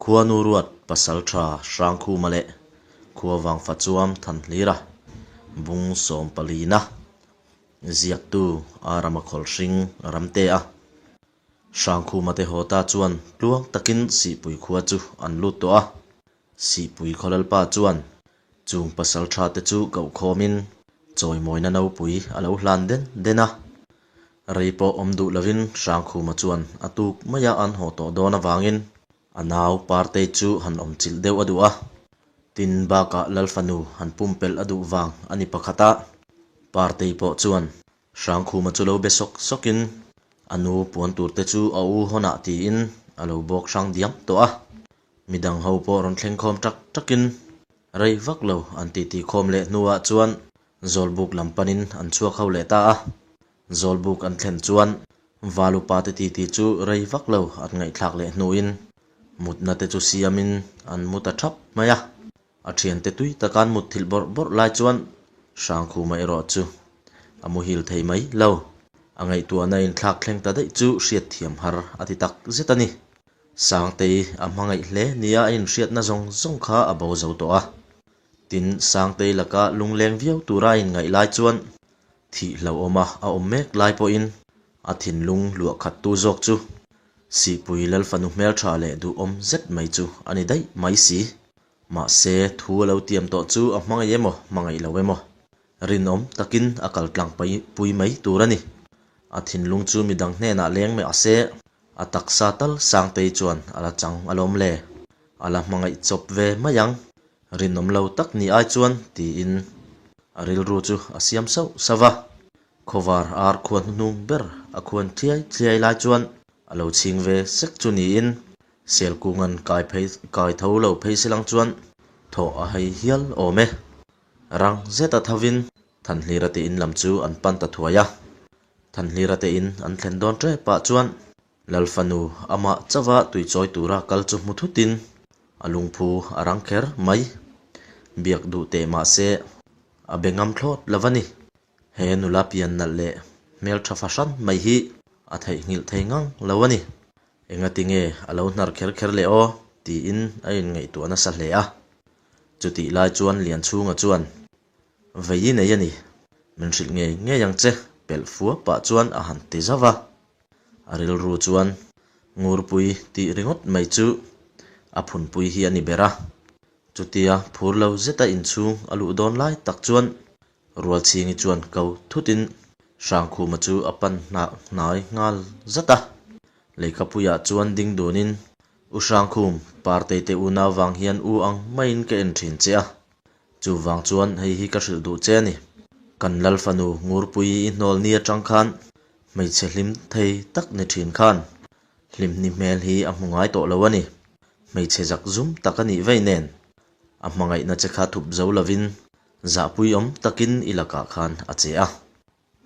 Khuanu ruat Pasaltha Hrangkhuma leh Khuavangfa chuam Thanhlira bung sawmpalina ziaktu Arama Khawlhring Ramte a Hrangkhuma te haw ta chuan tluang takin Sihpui khua chu an lut tawh a. Sihpui Khawlalpa chuan chung pasaltha te chu kohkhawmin chawimawina nopui a lo hlan den den a. Rei pawh awm duh lovin Hrangkhuma chuan a tuk maia an haw tawh dawn avangin a nau Partei chu han awm chilh deuh a duh a. Tin, bakah Lalfanu han pumpelh a duh vang a ni pakhat a. Partei pawh chuan Hrangkhuma chu lo be sawk sawkin a nu puan tur te chu a u hawnah tiin a lo bawk hrang diam tawh a. Midang ho pawh rawn thleng khawm tak takin rei vak lo an titi khawm leh hnuah chuan Zawlbuk lam panin an chhuak ho leh ta a. Zawlbuk an thlen chuan Valupa te titi chu rei vak lo an ngaihthlak leh hnuin mutna te chu siamin an mu ta thap mai a. A thiante tui taka an mut thilh bawrh bawrh lai chuan Hrangkhuma erawh chu a muhil thei mai lo. A ngaihtuahna inthlak thleng ta daih chu hriatthiam har a ti tak zet a ni. Sangtei a hmangaih hle nia a inhriatna zawng zawng kha a bo zo tawh a. Tin, Sangtei laka lungleng viau tura a inngaih lai chuan thih hlauhawma a awm mek lai pawhin a thinlung luah khattu zawk chu Sihpui Lalfanu hmeltha leh duhawm zet mai chu a ni daih mai si. Mahse, thu a lo tiam tawh chu a hmangaih emaw, hmangaih lo emaw, rinawm takin a kal tlang pui mai tur a ni. A thinlung chu midang hnenah leng mah se, a taksa tal Sangtei chuan a la chang alawm le. A la hmangaih chawp ve mai ang. Rinawm lo tak ni ai chuan tiin a rilru chu a siam sauh sauh va. Khawvar ar khuan hnuhnung ber a khuan thliai thliai lai chuan a lo chhing ve sek chu niin Selkungan kai phei kai tho lo phei se lang chuan thawh a hei hial awm e. Rang zeta thovin Thanhlira te in lam chu an pan ta thuai a. Thanhlira te in an thlen dawn tep ah chuan Lalfanu amah chauha tuichawi tura kal chu hmu thutin a lungphu a rang kher mai. Biak duh teh mahse a be ngam thlawt lo a ni. He nula pian nalh leh hmeltha fahran mai hi a theihnghilh thei ngang lo a ni. Engati nge a lo hnar kher kher leh aw? tiin a inngaihtuah nasa hle a. Chutih lai chuan Lianchhunga chuan, Vei i nei a ni, min hrilh ngei ngei ang che, pelh fua pah chuan a han ti zauh a. A rilru chuan Ngurpui tih ringawt mai chu a phunpui hi a ni ber a. Chutia phur lo zeta inchhung a luh dawn lai tak chuan Rualchhingi chuan ko thutin Hrangkhuma chu a pan hnah hnai nghal zat a. Leikhapuiah chuan ding dunin, U Hrangkhum, Partei te unau vang hian u ang maiin ka en thin che a. Chuvang chuan hei hi ka hrilh duh che a ni. Kan Lalfanu Ngurpui i hnawl ni atang khan hmeichhe hlim thei tak ni thin khan hlimni hmel hi a hmu ngai tawh lo a ni. Hmeichhe zak zum tak a nih vei nen a hmangaihna che kha thup zo lovin Zahpuiawm takin i lakah khan a che a,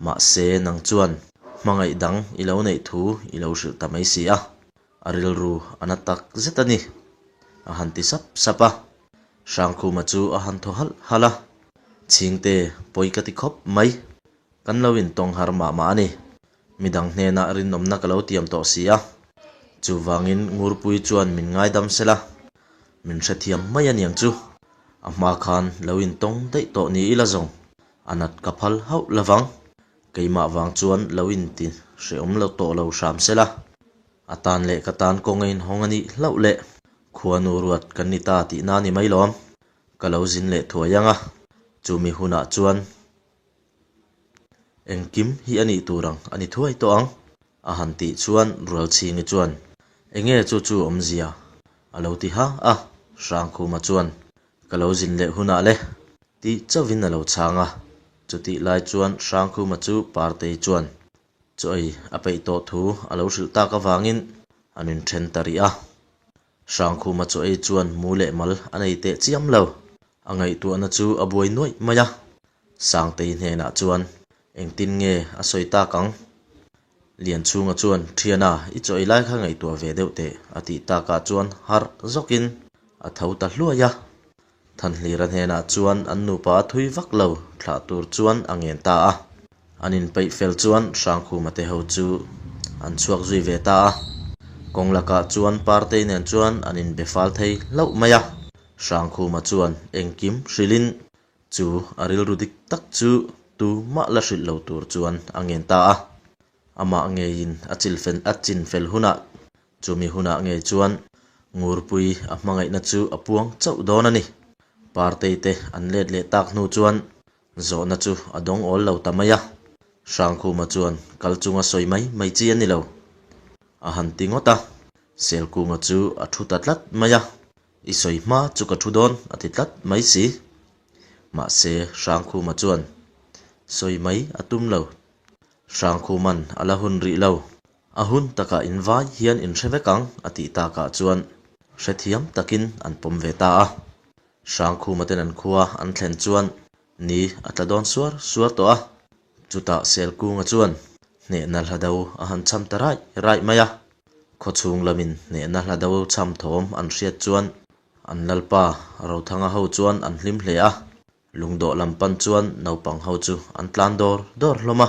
mahse nang chuan hmangaih dang i lo neih thu i lo hrilh ta mai si a, a rilru a na tak zet a ni, a han ti sap sap a. Hrangkhuma chu a han thaw halh halh a, Chhingte, pawi ka ti khawp mai, kan lo intawng har mah mah a ni, midang hnenah rinawmna ka lo tiam tawh si a, chuvangin Ngurpui chuan min ngaidam sela, min hrethiam mai a niang chu. A hma khan lo intawng daih tawh ni ila zawng, a nat ka phal hauh lovang. Keimah vang chuan lo inti hrehawm lo tawh lo hram sela, a tan leh ka tan kawng a inhawng a nih hlauh leh khuanu ruat kan ni ta tihna a ni mai lawm. Ka lo zin leh thuai ang a, chumi hunah chuan Engkim hi a nih tur ang a ni thuai tawh ang, a han tih chuan Rualchhingi chuan, Enge chu chu awmzia? a lo ti ha a, Hrangkhuma chuan, Ka lo zin leh hunah le, tih chauhin a lo chhang a. Chutih lai chuan Hrangkhuma chu Partei chuan chaw ei a peih tawh thu a lo hrilh tak avangin an inthen ta rih a. Hrangkhuma chaw ei chuan mu leh mal a nei teh chiam lo. A ngaihtuahna chu a buai nuaih mai a. Sangtei hnenah chuan, Engtin nge a sawi tak ang? Lianchhunga chuan, Thiana, i chaw ei lai kha ngaihtuah ve deuh teh, a tih takah chuan harh zawkin a tho ta hluai a. Thanhlira hnenah chuan an nupa a thui vak lo thlah tur chuan a ngen ta a. An inpeih fel chuan Hrangkhuma te ho chu an chhuak zui ve ta a. Kawng lakah chuan Partei nen chuan an inbe fal thei hlauh mai a. Hrangkhuma chuan engkim hrilhin chu a rilru dik tak chu tumah la hrilh lo tur chuan a ngen ta a. Amah ngeiin a chilfen a chinfel hunah chumi hunah ngei chuan Ngurpui a hmangaihna chu a puang chauh dawn a ni. Partei te an let leh tak hnu chuan Zawhna chu a dawng awl lo ta mai a, Hrangkhuma chuan kal chunga sawi mai mai chi a ni lo. A han ti ngawt a, Selkunga chu a thu ta tlat mai a, I sawi hma chu ka thu dawn a ti tlat mai si. Mahse, Hrangkhuma chuan sawi mai a tum lo. Hrangkhuman a la hun rih lo, a hun takah in vai hian in hre vek ang a tih takah chuan hrethiam takin an pawm ve ta a. Hrangkhuma ten an khua an thlen chuan ni a tla dawn suar suar tawh a, chutah Selkunga chuan hnehna hla do a han cham ta raih raih mai a. Khawchhung lamin hnehna hla do cham thawm an hriat chuan an lalpa Rothanga ho chuan an hlim hle a, lungdawh lam pan chuan naupang ho chu an tlan dawr dawr hlawm a.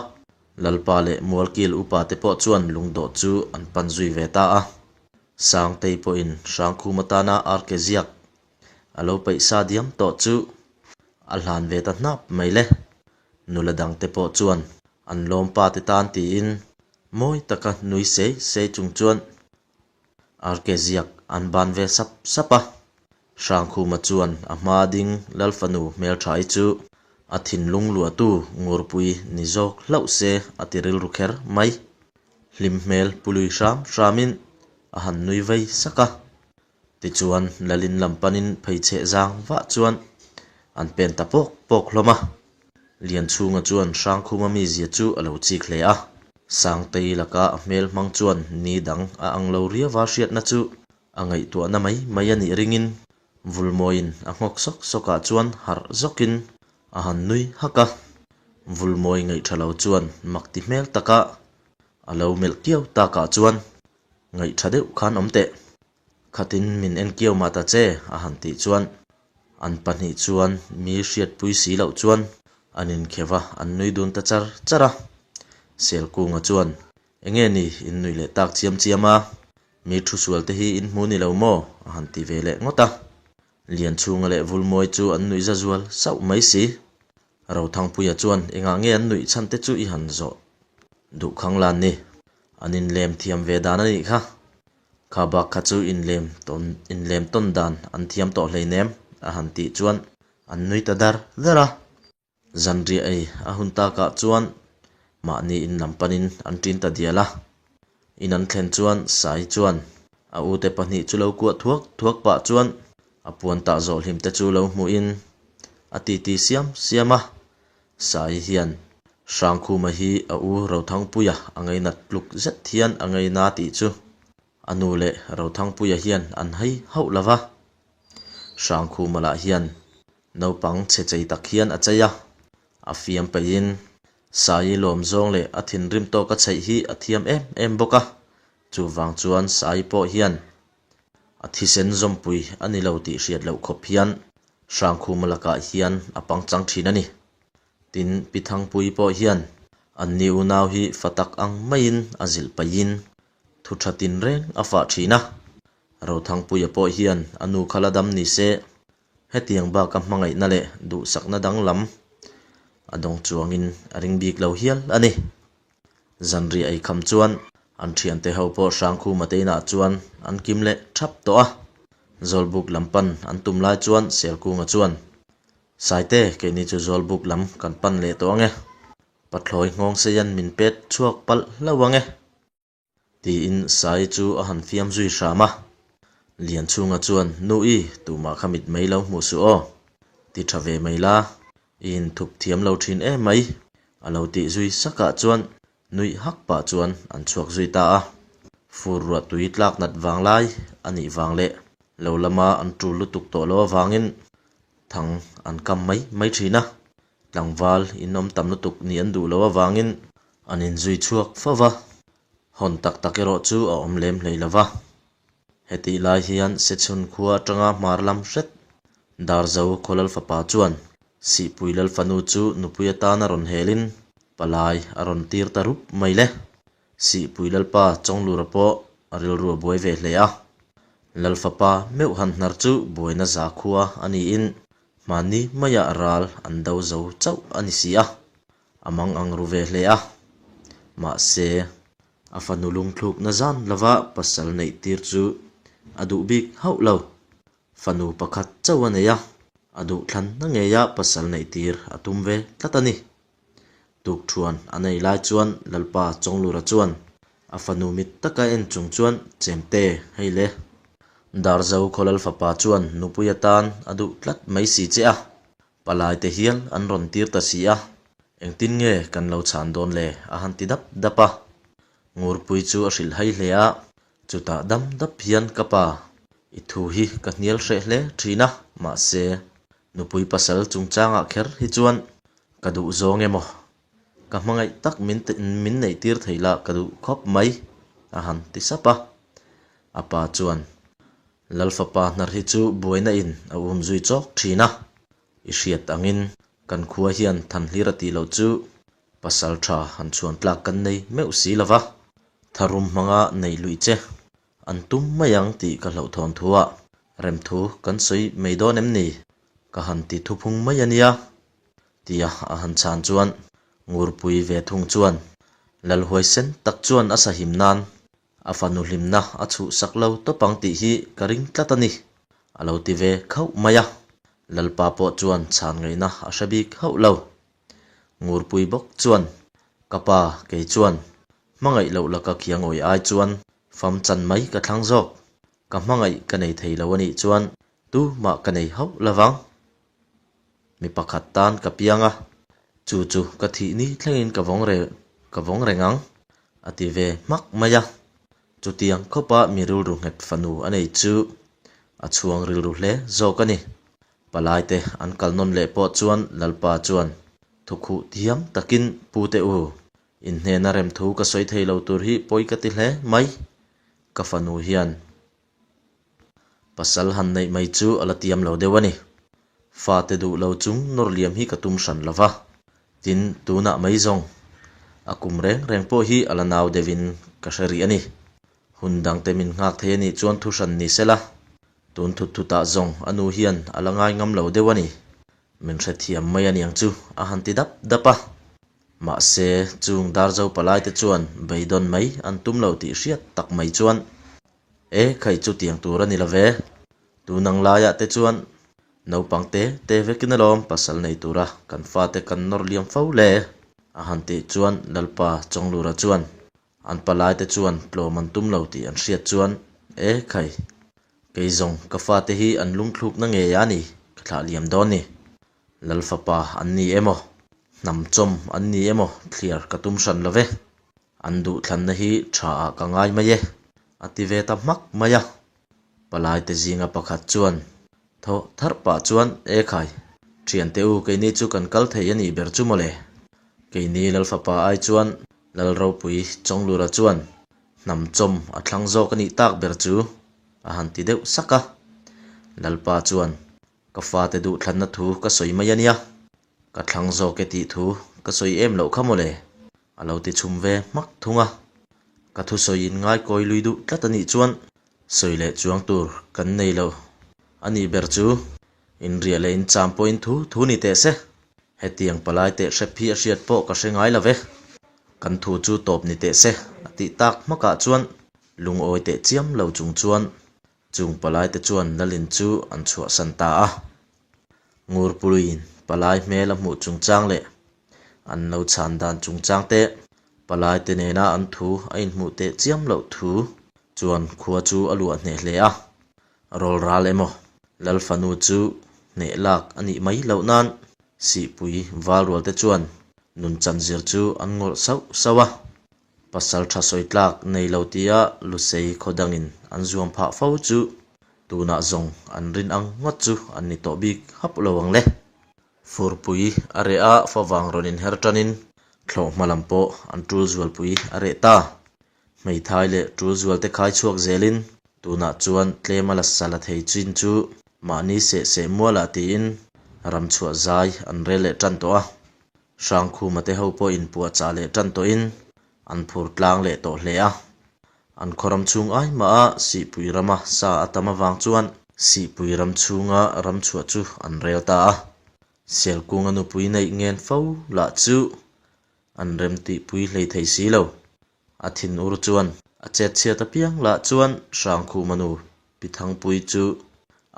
Lalpa leh Mualkil upa te pawh chuan lungdawh chu an pan zui ve ta a. Sangtei pawhin Hrangkhuma tana arke ziak A lo peih sa diam tawh chu a hlan ve ta hnap mai le. Nula dangte pawh chuan an lawm pa te tan tiin mawi taka nui sei sei chung chuan arke ziak an ban ve sap sap a. Hrangkhuma chuan a hma ding Lalfanu hmeltha-i chu a thinlung luahtu ngurpui ni zawk hlauh se a ti rilru kher mai. Hlim hmel pului hram hramin a han nui vei sak a. Tichuan, Lalin lam panin pheichheh zang vah chuan an pen ta pawk pawk hlawm a. Lianchhunga chuan Hrangkhuma mizia chu a lo chik hle a. Sangtei laka a hmel hmang chuan ni dang a ang lo riauva hriatna chu a ngaihtuahna mai mai a nih ringin Vulmawiin a nghawk sawk sawkah chuan harh zawkin a han nui hak a. Vulmawi ngaihtha lo chuan mak ti hmel taka a lo melh kiau takah chuan Ngaih tha deuh khan awm teh. Khatin min en kiau mah ta che, a han tih chuan an pahnih chuan mi hriatpui si loh chuan an inkheuh a, an nui dun ta char char a. Selkunga chuan, Enge ni, in nui leh tak chiam chiam a, mi thu sual te hi in hmu ni lo maw? a han ti ve leh ngawt a. Lianchhunga leh Vulmawi chu an nuih za zual sauh mai si. Rothangpuia chuan engah nge an nuih chhan te chu i han zawh duh khang lan ni. An inlem thiam ve dan a nih kha. Kha bak kha chu inlem tawn inlem tawn dan an thiam tawh hleinem a han tih chuan an nui ta dar dar a. Zanriah ei a hun takah chuan mahni in lam panin an ṭin ta dial a. In an thlen chuan Sai chuan a ute pahnih chu lo kuah thuak thuak pah chuan A puan tah zawh hlim te chu lo hmuhin a titi siam siam a, Sai hian Hrangkhuma hi a u Rothangpuia a ngainat tluk zet hian a ngaina tih chu a nu leh Rothangpuia hian an hei hauh lo va. Hrangkhuma lah hian naupang chhe chei tak hian a chei a, a fiam peihin Sai lawm zawng leh a thinrim tawka chheih hi a thiam em em bawk a, chuvang chuan Sai pawh hian A thisen zawmpui a ni lo tih hriat loh khawp hian Hrangkhuma lakah hian a pangchang thin a ni. Tin, Pi Thangpuii pawh hian anni unau hi fa tak ang maiin a zilh paihin thu tha tinreng a fah thin a. Rothangpuia pawh hian a nu kha la dam ni se, hetiang baka hmangaihna leh duhsakna danglam a dawng chuangin a ring bik lo hial a ni. Zanriah ei kham chuan an thiante ho pawh Hrangkhuma te inah chuan an kim leh thap tawh a. Zawlbuk lam pan an tum lai chuan Selkunga chuan, Saite, keini chu Zawlbuk lam kan pan leh tawh ange. Pathlawi nghawng seian min pet chhuak palh hlauh ange. Tiin Sai chu a han fiam zui hram a. Lianchhunga chuan, Nu i, tumah kha mit mai lo hmuh suh aw. Ti tha ve mai la, i inthup thiam lo thin em mai, a lo tih zui sakah chuan nuih hak pah chuan an chhuak zui ta a. Fur ruah tui tlak nat vang lai a nih vang leh lo lama an tul lutuk tawh lo avangin thang an kam mai mai thin a. Tlangval in awm tam lutuk nih an duh loh avangin an inzui chhuak fo va, hawn tak tak erawh chu a awm lem hlei lo va. Hetih lai hian Sechhun khua atanga hmar lam hret Darzo Khawlal fapa chuan Sihpui Lalfanu chu nupui atan a rawn helin palai a rawn tir ta rup mai le. Sihpui Lalpa Chawnglura pawh. a rilru a buai ve hle a. Lalfapa meuh han hnar chu buaina zakhua a niin hmanni maiah ral an do zo chauh a ni si a, a mang ang ru ve hle a. Mahse, a fanu lungthlukna zan lova pasal neih tir chu a duh bik hauh lo. Fanu pakhat chauh a nei a, a duhthlanna ngeia pasal neih tir a tum ve tlat a ni. Tukthuan a nei lai chuan Lalpa Chawnglura chuan a fanu mit taka en chung chuan Chemte, hei le. Darzo Khawlal fapa chuan nupui atan a duh tlat mai si che a, palai te hial an rawn tir ta si a, engtin nge kan lo chhan dawn le? a han ti dap dap a. Ngurpui chu a hrilh hai hle a, chutah dam dap hian ka pa, i thu hi ka hnial hreh hle thin a, mahse, nupui pasal chungchangah kher hi chuan ka duh zawng emaw, ka hmangaih tak min min neih tir thei la ka duh khawp mai, a han ti sap a. A pa chuan, Lalfapa hnar hi chu buaina in a um zui chawk thin a, i hriat angin kan khua hian thanhlir a tih loh chu Pasal tha han chhuan tlak kan nei meuh si lo va, tharum hmanga neih luih che an tum mai ang tih ka hlauhthawn thu ah remthu kan sawi mai dawn em ni? Ka han ti thuphung mai a nia, tia a han chhan chuan Ngurpui ve thung chuan Lalhuaisen tak chuan a sahim nan A fanu hlimna a chhuhsak lo tawp ang tih hi ka ring tlat a ni, a lo ti ve khauh mai a. Lalpa pawh chuan chhan ngaihna a hre bik hauh lo. Ngurpui bawk chuan, Ka pa, kei chuan, hmangaih loh laka khiangawi ai chuan fam chan mai ka thlang zawk. Ka hmangaih ka nei thei lo a nih chuan tumah ka nei hauh lovang. Mi pakhat tan ka piang a, chu chu ka thih ni thlengin ka vawng reng ka vawng reng ang, a ti ve hmak mai a. Chutiang khawpa mi rilru nghet fanu a nei chu a chhuang rilru hle zawk a ni. Palaite an kal nawn leh pawh chuan Lalpa chuan thukhuh thiam takin Pute u, inhnena remthu ka sawi thei lo tur hi pawi ka ti hle mai, ka fanu hian Pasal han neih mai chu a la tiam lo deuh a ni. Fate duh lo chung nawr liam hi ka tum hran lo va. Tin, tunah mai zawng a kum reng reng pawh hi a la nau deuhin ka hre rih a ni. Hun dangte min nghak thei a nih chuan thu hran ni se la, tun thut thutah zawng a nu hian a la ngai ngam lo deuh a ni. Min hrethiam mai a niang chu a han ti dap dap a. Mahse, chung Darzo palaite chuan beidawn mai an tum lo tih hriat tak mai chuan E khai chutiang tur a ni lo ve. Tunang laiah te chuan naupang te te vekin alawm pasal nei tura kan fate kan nawr liam fo le. A han tih chuan Lalpa Chawnglura chuan an palaite chuan tlawm an tum lo tih an hriat chuan E khai, kei zawng ka fate hi an lungthlukna ngei a ni ka thlah liam dawn ni. Lalfapa an ni emaw, hnamchawm an ni emaw thliar ka tum hran lo ve. An duhthlanna hi tha ah ka ngai mai e, a ti ve ta hmak mai a. Palaite zinga pakhat chuan thaw tharh pah chuan, E khai, thiante u keini chu kan kal thei a nih ber chu mawle. Keini Lalfapa ai chuan Lalropui Chawnglura chuan hnam chawm a thlang zawk a nih tak ber chu, a han ti deuh sak a. Lalpa chuan, Ka fate duhthlanna thu ka sawi mai a nia, ka thlang zawk e tih thu ka sawi em loh kha mawle. A lo ti chhum ve hmak thung a, ka thusawi in ngaikawi lui duh tlat a nih chuan sawi leh chuang tur kan nei lo a nih ber chu inriah leh incham pawhin thu thu ni teh se. Hetiang palai teh hrep hi a hriat pawh ka hre ngai lo ve, kan thu chu tawp ni teh se a tih tak hmakah chuan lungawi teh chiam lo chung chuan Chung palaite chuan Lalin chu an chhuahsan ta a. Ngurpuiin palai hmel a hmuh chungchang leh an lo chhan dan chungchang te, palaite nena an thu a inhmuh teh chiam loh thu chuan khua chu a luah hneh hle a. Rawlral emaw Lalfanu chu hneh lak a nih mai loh nan Sihpui Valrualte chuan nunchan zir chu an ngawrh sauh sauh a. Pasal tha sawi tlak nei lo tia Lusei khaw dangin an zuam phah fo chu tunah zawng an rin ang ngawt chu an ni tawh bik hap lo ang le. Furpui a reh a, favang rawn inher tanin thlawh hma lam pawh an tul zualpui a reh ta. Hmeithai leh tul zual te khai chhuak zelin tunah chuan tlem a la sa la thei chin chu mahni seh seh mualah tiin ramchhuah zai an rel leh tan tawh a. Hrangkhuma te ho pawh inpuahchah leh tan tawhin an phur tlang leh tawh hle a. An khaw ram chhung ai mah a Sihpui rama sa a tam avang chuan Sihpui ram chhunga ram chhuah chu an rel ta a. Selkunga nupui neih ngen fo lah chu an remtihpui hlei thei si lo. A thinur chuan a chet chhiat apiang lah chuan Hrangkhuma nu Pi Thangpuii chu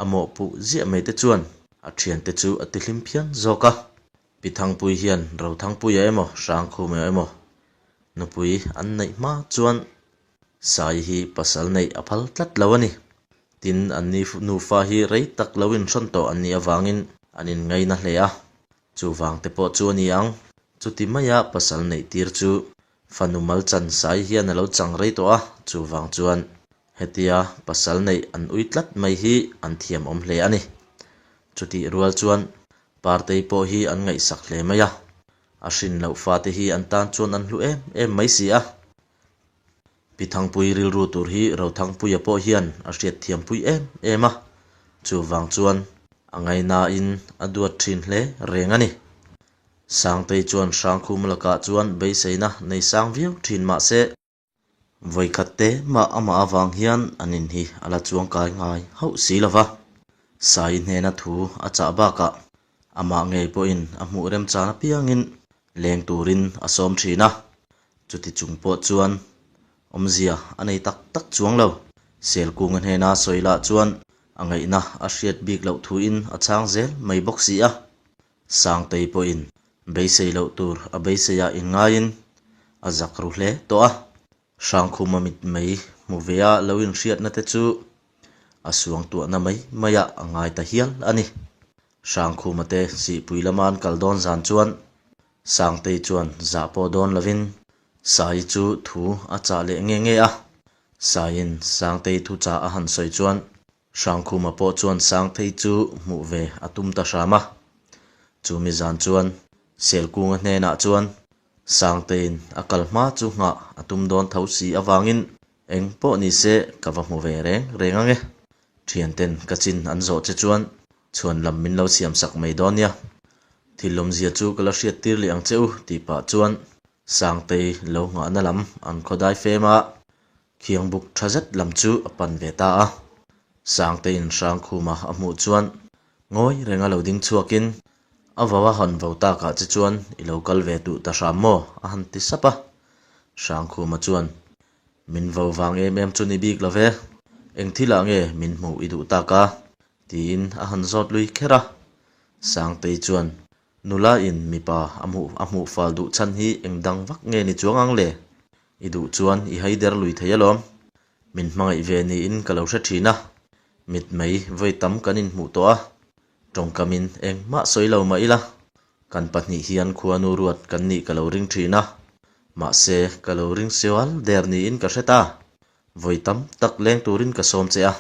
a mawhpuh ziah mai te chuan a thiante chu a tihlim phian zawk a. Pi Thangpuii hian Rothangpuia emaw Hrangkhuma emaw nupui an neih hma chuan Sai hi pasal neih a phal tlat lo a ni. Tin, anni nufa hi rei tak lo inhrawn tawh an nih avangin an inngaina hle a. Chuvang te pawh chu a ni ang. Chuti maia pasal neih tir chu fanu mal chan sai hian a lo chang rei tawh a, chuvang chuan hetia pasal neih an ui tlat mai hi an thiam awm hle a ni. Chutih rual chuan Partei pawh hi an ngaihsak hle mai a, a hrin loh fate hi an tan chuan an hlu em em mai si a. Pi Thangpui rilru tur hi Rothangpuia pawh hian a hriat thiampui em em a, chuvang chuan a ngainain a duat thin hle reng a ni. Sangtei chuan Hrangkhum lakah chuan beiseina nei sang viau thin mah se, vawikhat te mah amah avang hian an in hi a la chuangkai ngai hauh si lo va. Sai hnena thu a chah bakah amah ngei pawhin a hmuh remchan apiangin leng turin a sawm thin a, chuti chung pawh chuan awmzia a nei tak tak chuang lo. Selkunga hnena sawi lah chuan a ngaihna a hriat bik loh thuin a chhang zel mai bawk si a. Sangtei pawhin beisei loh tur a beiseiah inngaiin a zak ru hle tawh a. Hrangkhuma mit mai hmu ve a lo inhriatna te chu a suangtuahna mai maiah a ngai ta hial a ni. Hrangkhuma te sihpui lama an kal dawn zan chuan Sangtei chuan zah pawh dawn lovin Sai chu thu a chah leh nge nge a. Saiin Sangtei thu chah a han sawi chuan Hrangkhuma pawh chuan Sangtei chu hmuh ve a tum ta hram a. Chumi zan chuan Selkunga hnenah chuan Sangteiin a kal hma chu nghah a tum dawn tho si avangin eng pawh ni se ka va hmu ve reng reng ang e. Thianten ka chin an zawh che chuan chhuan lam min lo siam sak mai dawn nia. Thil awmzia chu ka la hriat tir leh ang che u tih pah chuan Sangtei lo nghahna lam an khawdai fem a, Khiang buk tha zet lam chu a pan ve ta a. Sangteiin Hrangkhuma a hmuh chuan ngawi renga lo ding chhuakin a vo a hawn vo takah che chuan i lo kal ve duh ta hram maw? a han ti sap a. Hrangkhuma chuan Min vo vang em em chu ni bik lo ve, eng thilah nge min hmuh i duh tak a? tiin a han zawt lui kher a. Sangtei chuan Nula in mipa a hmuh a hmuh fal duh chhan hi eng dang vak nge ni chuang ang le? I duh chuan i haider lui thei alawm. Min hmangaih ve niin ka lo hre thin a, mit mai vawi tam kan inhmuh tawh a, tawngkamin engmah sawi lo mah ila, kan pahnih hian khuanu ruat kan nih ka lo ring thin a, mahse ka lo ring sual der niin ka hre ta. Vawi tam tak leng turin ka sawm che a,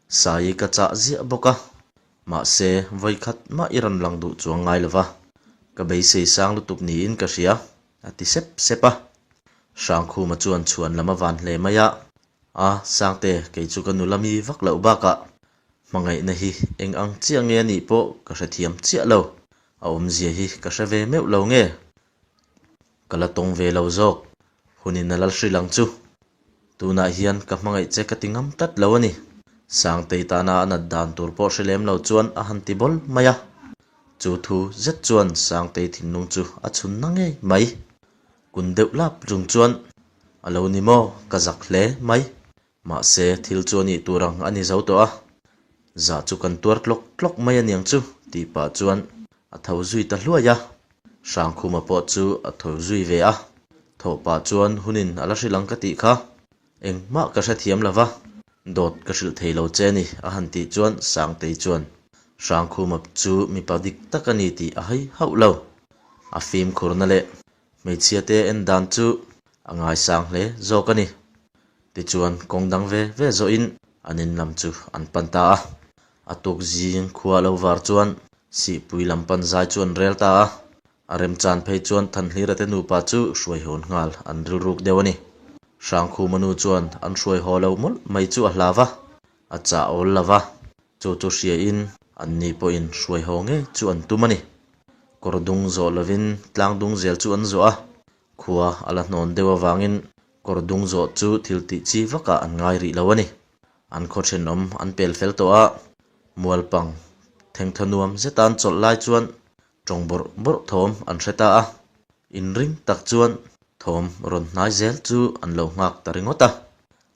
Sai ka chah ziah bawk a, mahse vawi khat mah i rawn lang duh chuang ngai lo va, ka beisei sang lutuk niin ka hria, a ti sep sep a. Hrangkhuma chuan chhuan lam a van hle mai a, A, Sangte, kei chu ka nula mi vak loh bakah hmangaihna hi eng ang chiah nge a nih pawh ka hrethiam chiah lo, a awmzia hi ka hre ve meuh lo nge? Ka la tawng ve lo zawk, hunin a lalhrilh ang chu. Tunah hian ka hmangaih che ka ti ngam tlat lo a ni. Sangtei tana a nat dan tur pawh hre lem lo chuan a han ti bawl mai a. Chu thu zet chuan Sangtei thinlung chu a chhun na ngei mai. Kun deuh lap chung chuan, A lo ni maw, ka zak hle mai. Mahse, thil chu a nih tur ang a ni zo tawh a, zah chu kan tuar tlawk tlawk mai a niang chu, tih pah chuan a tho zui ta hluai a. Hrangkhuma pawh chu a tho zui ve a, thawh pah chuan hunin a la hrilh ang ka tih kha, engmah ka hrethiam lo va, dawt ka hrilh thei lo che a ni, a han tih chuan Sangtei chuan Hrangkhuma chu mipa dik tak a ni tih a hai hauh lo. A fimkhurna leh Hmeichhia te en dan chu a ngaisang hle zawk a ni. Tichuan kawng dang ve ve zawhin an in lam chu an pan ta a. A tuk zing khua lo var chuan Sihpui lam pan zai chu an rel ta a. A remchan phei chuan Thanhlira te nupa chu hruai hawn nghal an rilruk deuh a ni. Hrangkhuma nu chuan an hruai haw lo mawlh mai chu a hlau va, a chah awl lo va. Chu chu hriain anni pawhin hruai haw ngei chu an tum a ni. Kawr dung zawh lovin tlang dung zel chu an zawh a, khua a la hnawn deuh avangin Kawr dung zawh chu thil tih chi vakah an ngai rih lo a ni. An khaw thenawm an pel fel tawh a, mualpang thengthaw nuam zeta an chawlh lai chuan tawng bawrh bawrh thawm an hre ta a. Inring tak chuan thawm rawn hnai zel chu an lo nghak ta ringawt a.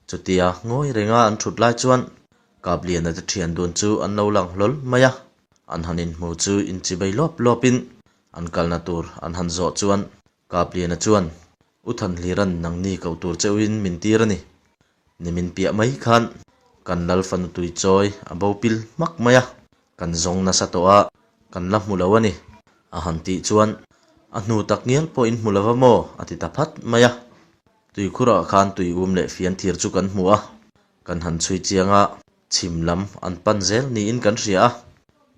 Chutia ngawi renga an thut lai chuan Kapliana te thian dun chu an lo lang hlawl mai a. An han inhmu chu inchibei lawp lawpin an kalna tur an han zawh chuan Kapliana chuan, U Thanhliran nangni koh tur cheuhin min tir a ni. Nimin piah mai khan kan lal fanu tui chawi a bo pil hmak mai a, kan zawng nasa tawh a, kan la hmu lo a ni. A han tih chuan, A hnu tak ngial pawh in hmu lova maw? a ti ta phat mai a. Tuikhurah khan tui um leh fian thir chu kan hmu a, kan han chhui chiang a, chhim lam an pan zel niin kan hria a.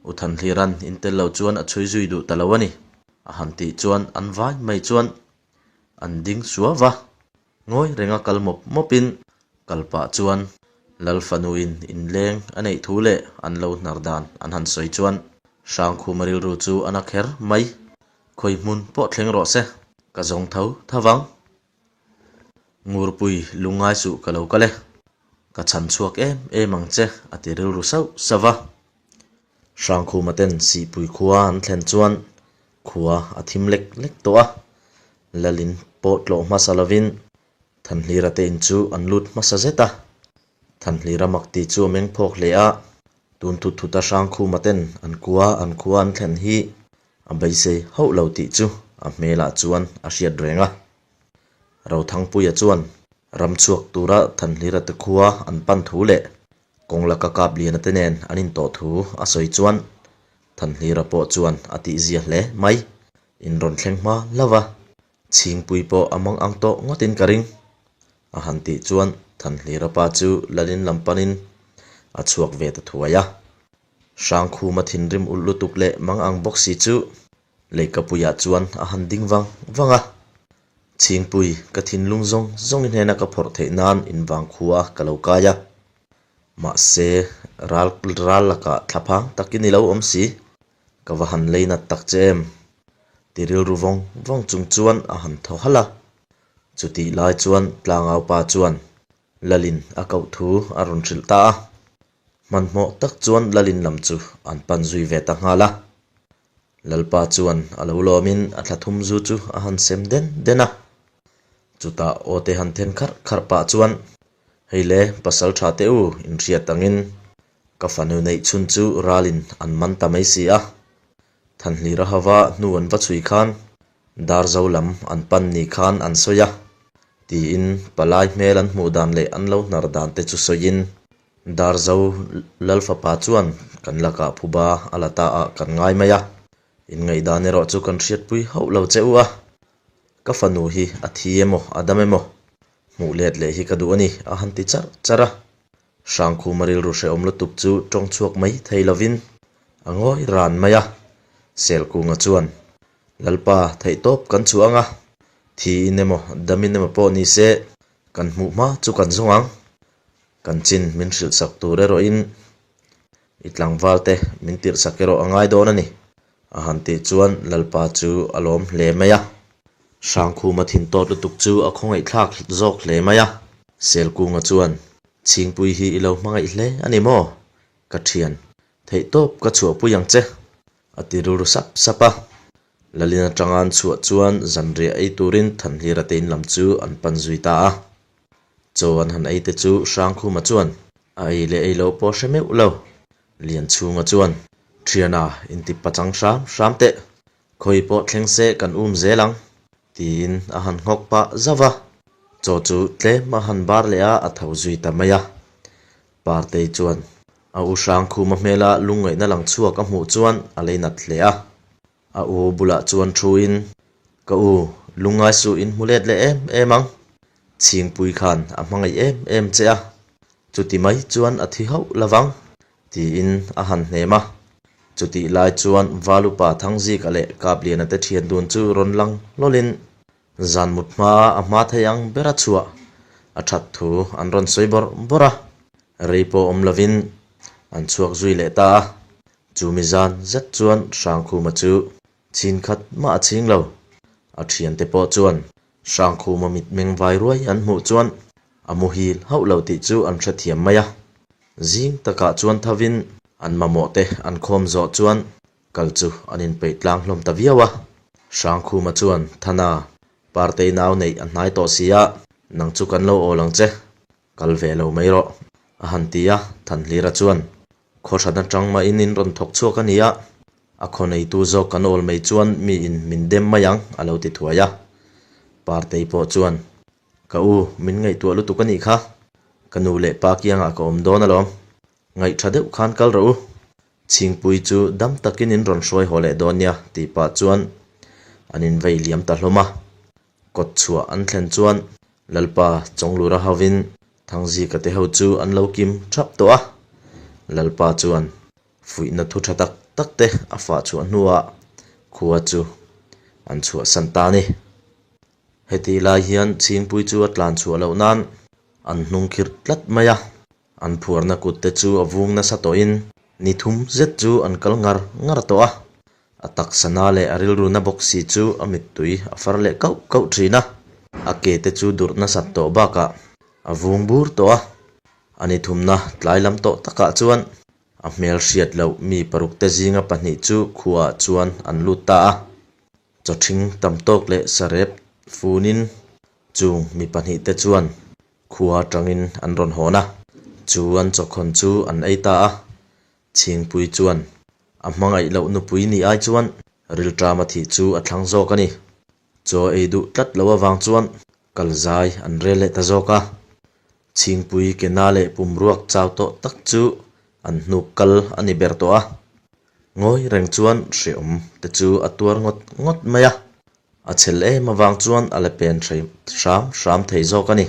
U Thanhliran in tel lo chuan a chhui zui duh ta lo a ni. A han tih chuan an vai mai chuan an ding suau va. Ngawi renga kal mawp mawpin kal pah chuan Lal fanuin inleng a neih thu leh an lo hnar dan an han sawi chuan Hrangkhuma rilru chu a na kher mai. Khawi hmun pawh thleng rawh se, ka zawng tho tho vang. Ngurpui lungngai suh ka lo kal e, ka chhan chhuak em em ang che a ti rilru sauh sauh va. Hrangkhuma ten Sihpui khua an thlen chuan khua a thim lek lek tawh a, Lalin pawh tlawh hmasa lovin Thanhlira te in chu an lut hmasa zet a. Thanhlira mak tih chu a meng phawk hle a, tun thut thut a Hrangkhuma ten an kua an khua an thlen hi a beisei hauh lo tih chu a hmelah chuan a hriat reng a. Rothangpuia chuan ram chhuak tura Thanhlira te khua an pan thu leh kawng laka kap liana te nen an intawh thu a sawi chuan Thanhlira pawh chuan a tihzia hle mai. In rawn thleng hma hlauh a, Chhingpui pawh a mang ang tawh ngawtin ka ring. A han tih chuan Thanhlira pa chu Lalin lam panin a chhuak ve ta thuai a. Hrangkhuma thinrim ulh lutuk leh mang ang bawk si chu Leikapuiah chuan a han ding vang vang a. Chhingpui, ka thinlung zawng zawng i hnena ka phawrh theih nan invangkhua ka lo kai a. Mahse, ral ral lakah thlaphang takin i lo awm si. Ka va han lei nat tak che em? Ti rilru vawng vawng chung chuan a han thaw halh a. Chutih lai chuan tlangaupa chuan Lalin a koh thu a rawn hrilh ta a. Hmanhmawh tak chuan Lalin lam chu an pan zui ve ta nghal a. Lalpa chuan a lo lawmin a thla thum zu chu a han sem den den a. Chutah aw te han then kharh kharh pah chuan, Hei le, pasal tha teh u, inhriat angin Ka fanu neih chhun chu ralin an man ta mai si a, Thanhlira hava hnu an va chhui khan Darzo lam an pan ni khan an sawi a, tiin palai hmel an hmuh dan leh an lo hnar dan te chu sawiin Darzo Lalfapa chuan kan lakah phuba a la ta ah kan ngai mai a, inngaihdan erawh chu kan hriatpui hauh lo che u a, ka fanu hi a thi emaw a dam emaw hmuh let leh hi ka duh a ni a han ti charh charh a. Hrangkhuma rilru hrehawm lutuk chu tawng chhuak mai thei lovin a ngawi ran mai a. Selkunga chuan, Lalpa, theihtawp kan chhuah ang a, thiin emaw damin emaw pawh ni se, kan hmuh hma chu kan zawng ang. Kan chin min hrilhsak tur erawhin i tlangval te min tirhsak erawh a ngai dawn a ni, a han tih chuan Lalpa chu a lawm hle mai a. Hrangkhuma thin tawt lutuk chu a khawngaihthlak zawk hle mai a. Selkunga chuan, Chhingpui hi i lo hmangaih hle a ni maw? Ka thian, theihtawp ka chhuahpui ang che, a ti rilru sap sap a. Lalin atanga an chhuah chuan zanriah ei turin Thanhlira te in lam chu an pan zui ta a. Chaw an han ei te chu Hrangkhuma chuan a ei leh ei loh pawh hre meuh lo. Lianchhunga chuan, Thiana, inti pachang hram hram teh. Khawi pawh thleng se kan um zel ang, tiin a han nghawk pah zauh a. Chaw chu tlem a han bar leh a, a tho zui ta mai a. Partei chuan a u Hrangkhuma hmela lungngaihna lang chhuak a hmuh chuan a lei nat hle a. A u bulah chuan thuin, Ka u, lungngai suh in hmu let leh em em ang. Chhingpui khan a hmangaih em em che a, chuti mai chuan a thi hauh lo vang. Tiin a han hnem a. Chutih lai chuan Valupa Thangzika leh Kapliana te thian dun chu rawn lang hlawlin zan mut hmaa a hma thei ang bera chhuah a that thu an rawn sawi bawrh bawrh a. Rei pawh awm lovin an chhuak zui leh ta a. Chumi zan zet chuan Hrangkhuma chu chin khat mah a ching lo. A thiante pawh chuan. Hrangkhuma mitmeng vai ruai an hmuh chuan a muhil hauh lo tih chu an hrethiam mai a. Zing takah chuan thovin an mamawh te an khawm zawh chuan kal chu an inpeih tlang hlawm ta viau a. Hrangkhuma chuan, Thana, Partei nau neih a hnai tawh si a, nang chu kan lo awl ang che. Kal ve lo mai rawh, a han ti a, Thanhlira chuan, Khaw hran atang mahin in rawn thawk chhuak a ni a, a khaw neitu zawk kan awl mai chuan miin min dem mai ang, a lo ti thuai a. Partei pawh chuan, Ka u, min ngaihtuah lutuk a nih kha, ka nu leh pa kiangah ka awm dawn alawm, ngaihṭha deuh khan kal rawh u, Chhingpui chu dam takin in rawn hruai haw leh dawn nia, tih pah chuan an invei liam ta hlawm a. Kawt chhuah an thlen chuan Lalpa Chawnglura hovin Thangzika te ho chu an lo kim thap tawh a. Lalpa chuan fuihna thu tha tak tak te a fah chhuah hnuah khua chu an chhuahsan ta a ni. Hetih lai hian Chhingpui chu a tlan chhuah loh nan an hnung khirh tlat mai a. An phuarna kut te chu a vung nasa tawhin ni thum zet chu an kal ngar ngar tawh a, a taksa na leh a rilru na bawk si chu a mittui a far leh kauh kauh thin a, a ke te chu durh nasat tawh bakah a vung bur tawh a, a ni thumna tlai lam tawh takah chuan a hmel hriat loh mi paruk te zinga pahnih chu khuaah chuan an lut ta a, chawthing tam tawk leh sarep funin chung mi pahnih te chuan Khua atangin an rawn hawn a, chu an chawkhawn chu an ei ta a. Chhingpui chuan a hmangaih loh nupui nih ai chuan rilṭama thih chu a thlang zawk a ni. Chaw ei duh tlat lo avang chuan kal zai an rel leh ta zawk a. Chhingpui ke na leh pumruak chau tawh tak chu an hnuk kal a ni ber tawh a. Ngawi reng chuan hreawm te chu a tuar ngawt ngawt mai a. A chhel em avang chuan a la pen hram hram thei zawk a ni.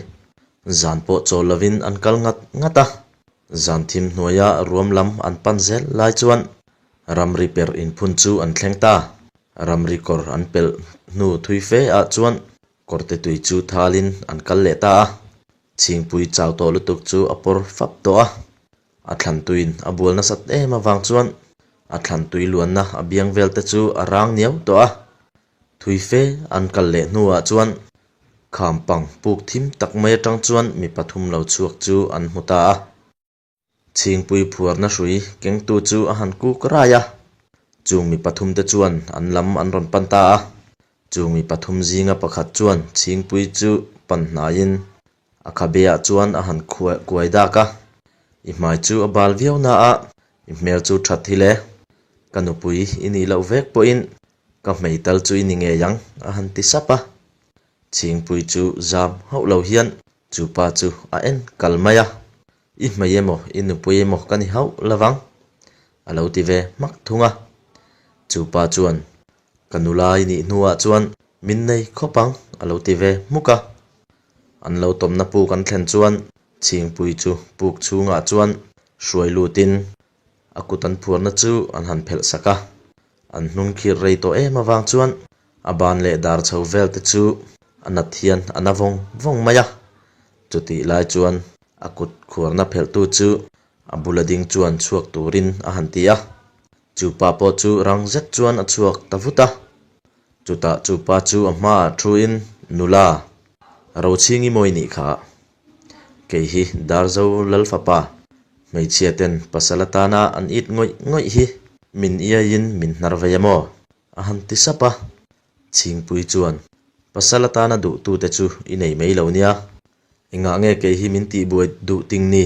Zan pawh chawl lovin an kal ngat ngat a, zan thim hnuaia ruam lam an pan zel lai chuan ramri per inphun chu an thleng ta. Ramri kawr an pelh hnu thui fe ah chuan kawrte tui chu thalin an kal leh ta a, chhingpui chau tawh lutuk chu a pawr fap tawh a. A thlantuiin a bual nasat em avang chuan a thlantui luanna a biang vel te chu a rang niau tawh a. Thui fe an kal leh hnuah chuan kham pang puk thim tak mai atang chuan mi pathum lo chhuak chu an hmu ta a. Chhingpui phuarna hrui kengtu chu a han kuk rai a. Chung mi pathum te chuan an lam an rawn pan ta a. Chung mi pathum zinga pakhat chuan Chhingpui chu pan hnaiin A khabeah chuan a han kuai dak a, I hmai chu a bal viau na a, i hmel chu that hi le. Ka nupui i nih loh vek pawhin ka hmei tal chu i ni ngei ang, a han ti sap a. Chhingpui chu zam hauh lo hian chu pa chu a en kal mai a, I hmei emaw i nupui emaw ka ni hauh lovang, a lo ti ve hmak thung a. Chu pa chuan Ka nula i nih hnuah chuan min nei khawp ang, a lo ti ve hmuk a. An lo tawmna puk an thlen chuan Chhingpui chu puk chhungah chuan hruai lutin a kut an phuarna chu an han phelh sak a. An hnung khir rei tawh em avang chuan a ban leh dar chho vel te chu a nat hian a na vawng vawng mai a. Chutih lai chuan a kut khuarna phelhtu chu a bula ding chuan chhuak turin a han ti a. Chu pa pawh chu rang zet chuan a chhuak ta vut a. Chutah chu pa chu a hmaah thuin, Nula, Rochhingi mawi nih kha. Kei hi Darzo Lalfapa, hmeichhia ten pasal atana an it ngawih ngawih hi min iaiin min hnar vei a maw? a han ti sap a. Chhingpui chuan, Pasal atana duhtute chu i nei mai lo nia. Engah nge kei hi min tihbuai duh ting ni?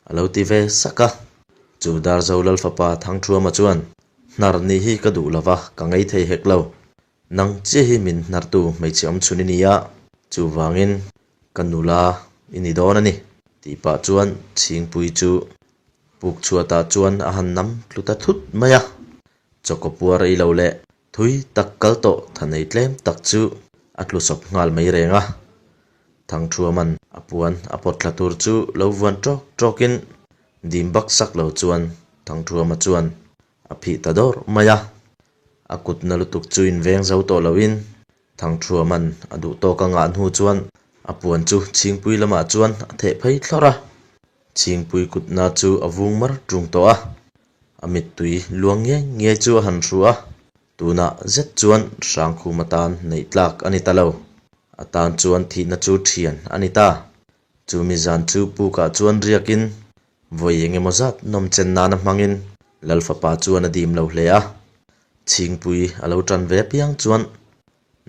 A lo ti ve sak a. Chu Darzo Lalfapa Thangthuama chuan, Hnar nih hi ka duh lova, ka ngei thei hek lo. Nang chiah hi min hnartu hmeichhe awm chhun i ni a, chuvangin ka nula i ni dawn a ni, tih pah chuan Chhingpui chu puk chhuatah chuan a han nam tlu ta thut mai a. Chawkaw puar ei lo leh Thui tak kal tawh thanei tlem tak chu a tlu sawp nghal mai reng a. Thangthuaman a puan a pawt thla tur chu lo vuan tawk tawkin dim bak sak lo chuan Thangthuama chuan a phih ta dawr mai a. A kut na lutuk chu inveng zo tawh loin Thangthuaman a duh tawk a ngah hnu chuan a puan chu Chhingpui lamah chuan a theh phei thlawrh a. Chhingpui kutna chu a vung mar tung tawh a. A mittui luang ngiai ngiai chu a han hru a, tunah zet chuan Hrangkhum atan neih tlak a ni ta lo. A tan chuan thihna chu thian a ni ta. Chumi zan chu pukah chuan riakin vawi eng emaw zat nawmchen nana hmangin Lal fapa chuan a dim lo hle a. Chhingpui a lo tan ve apiang chuan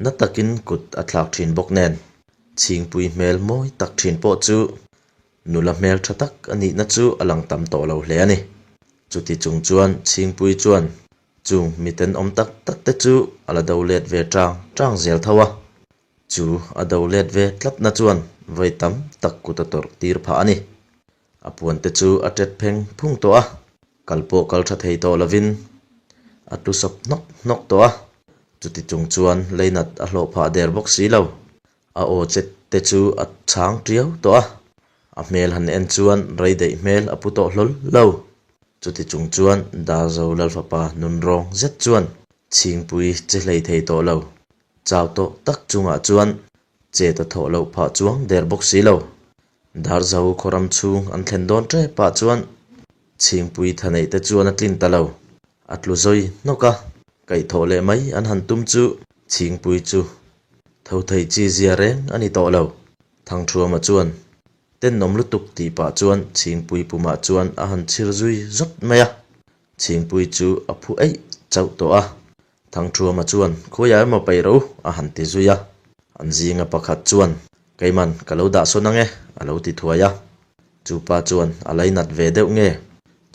na takin kut a thlak thin bawk nen Chhingpui hmel mawi tak thin pawh chu nula hmel tha tak a nihna chu a lang tam tawh lo hle a ni. Chuti chung chuan Chhingpui chuan chung mi tenawm tak tak te chu a la do let ve tang tang zel tho a. Chu a do let ve tlatna chuan vawi tam tak kut a tawrh tir phah a ni. A puan te chu a tet pheng phung tawh a, kal pawh kal tha thei tawh lovin a tlu sawp hnawk hnawk tawh a. Chuti chung chuan leinat a hlawh phah der bawk si lo. A aw chet te chu a chhang tiau tawh a, a hmel han en chuan rei daih hmel a pu tawh hlawl lo. Chuti chung chuan Darzo Lalfapa nunrawng zet chuan Chhingpui che hlei thei tawh lo. Chau tawh tak chungah chuan chet a thawh loh phah chuang der bawk si lo. Darzo khawram chhung an thlen dawn tep ah chuan Chhingpui tha neih te chuan a tlin ta lo. A tlu zawi hnawk a, kaihthawh leh mai an han tum chu Chhingpui chu tho thei chi zia reng a ni tawh lo. Thangthuama chuan tenawm lutuk tih pah chuan Chhingpui pumah chuan a han chhir zui zawt mai a. Chhingpui chu a phu eih chauh tawh a. Thangthuama chuan, Khawiah emaw paih rawh u, a han ti zui a. An zinga pakhat chuan, Keiman, ka lo dah sawn ang e, a lo ti thuai a. Chu pa chuan a lainat ve deuh nge?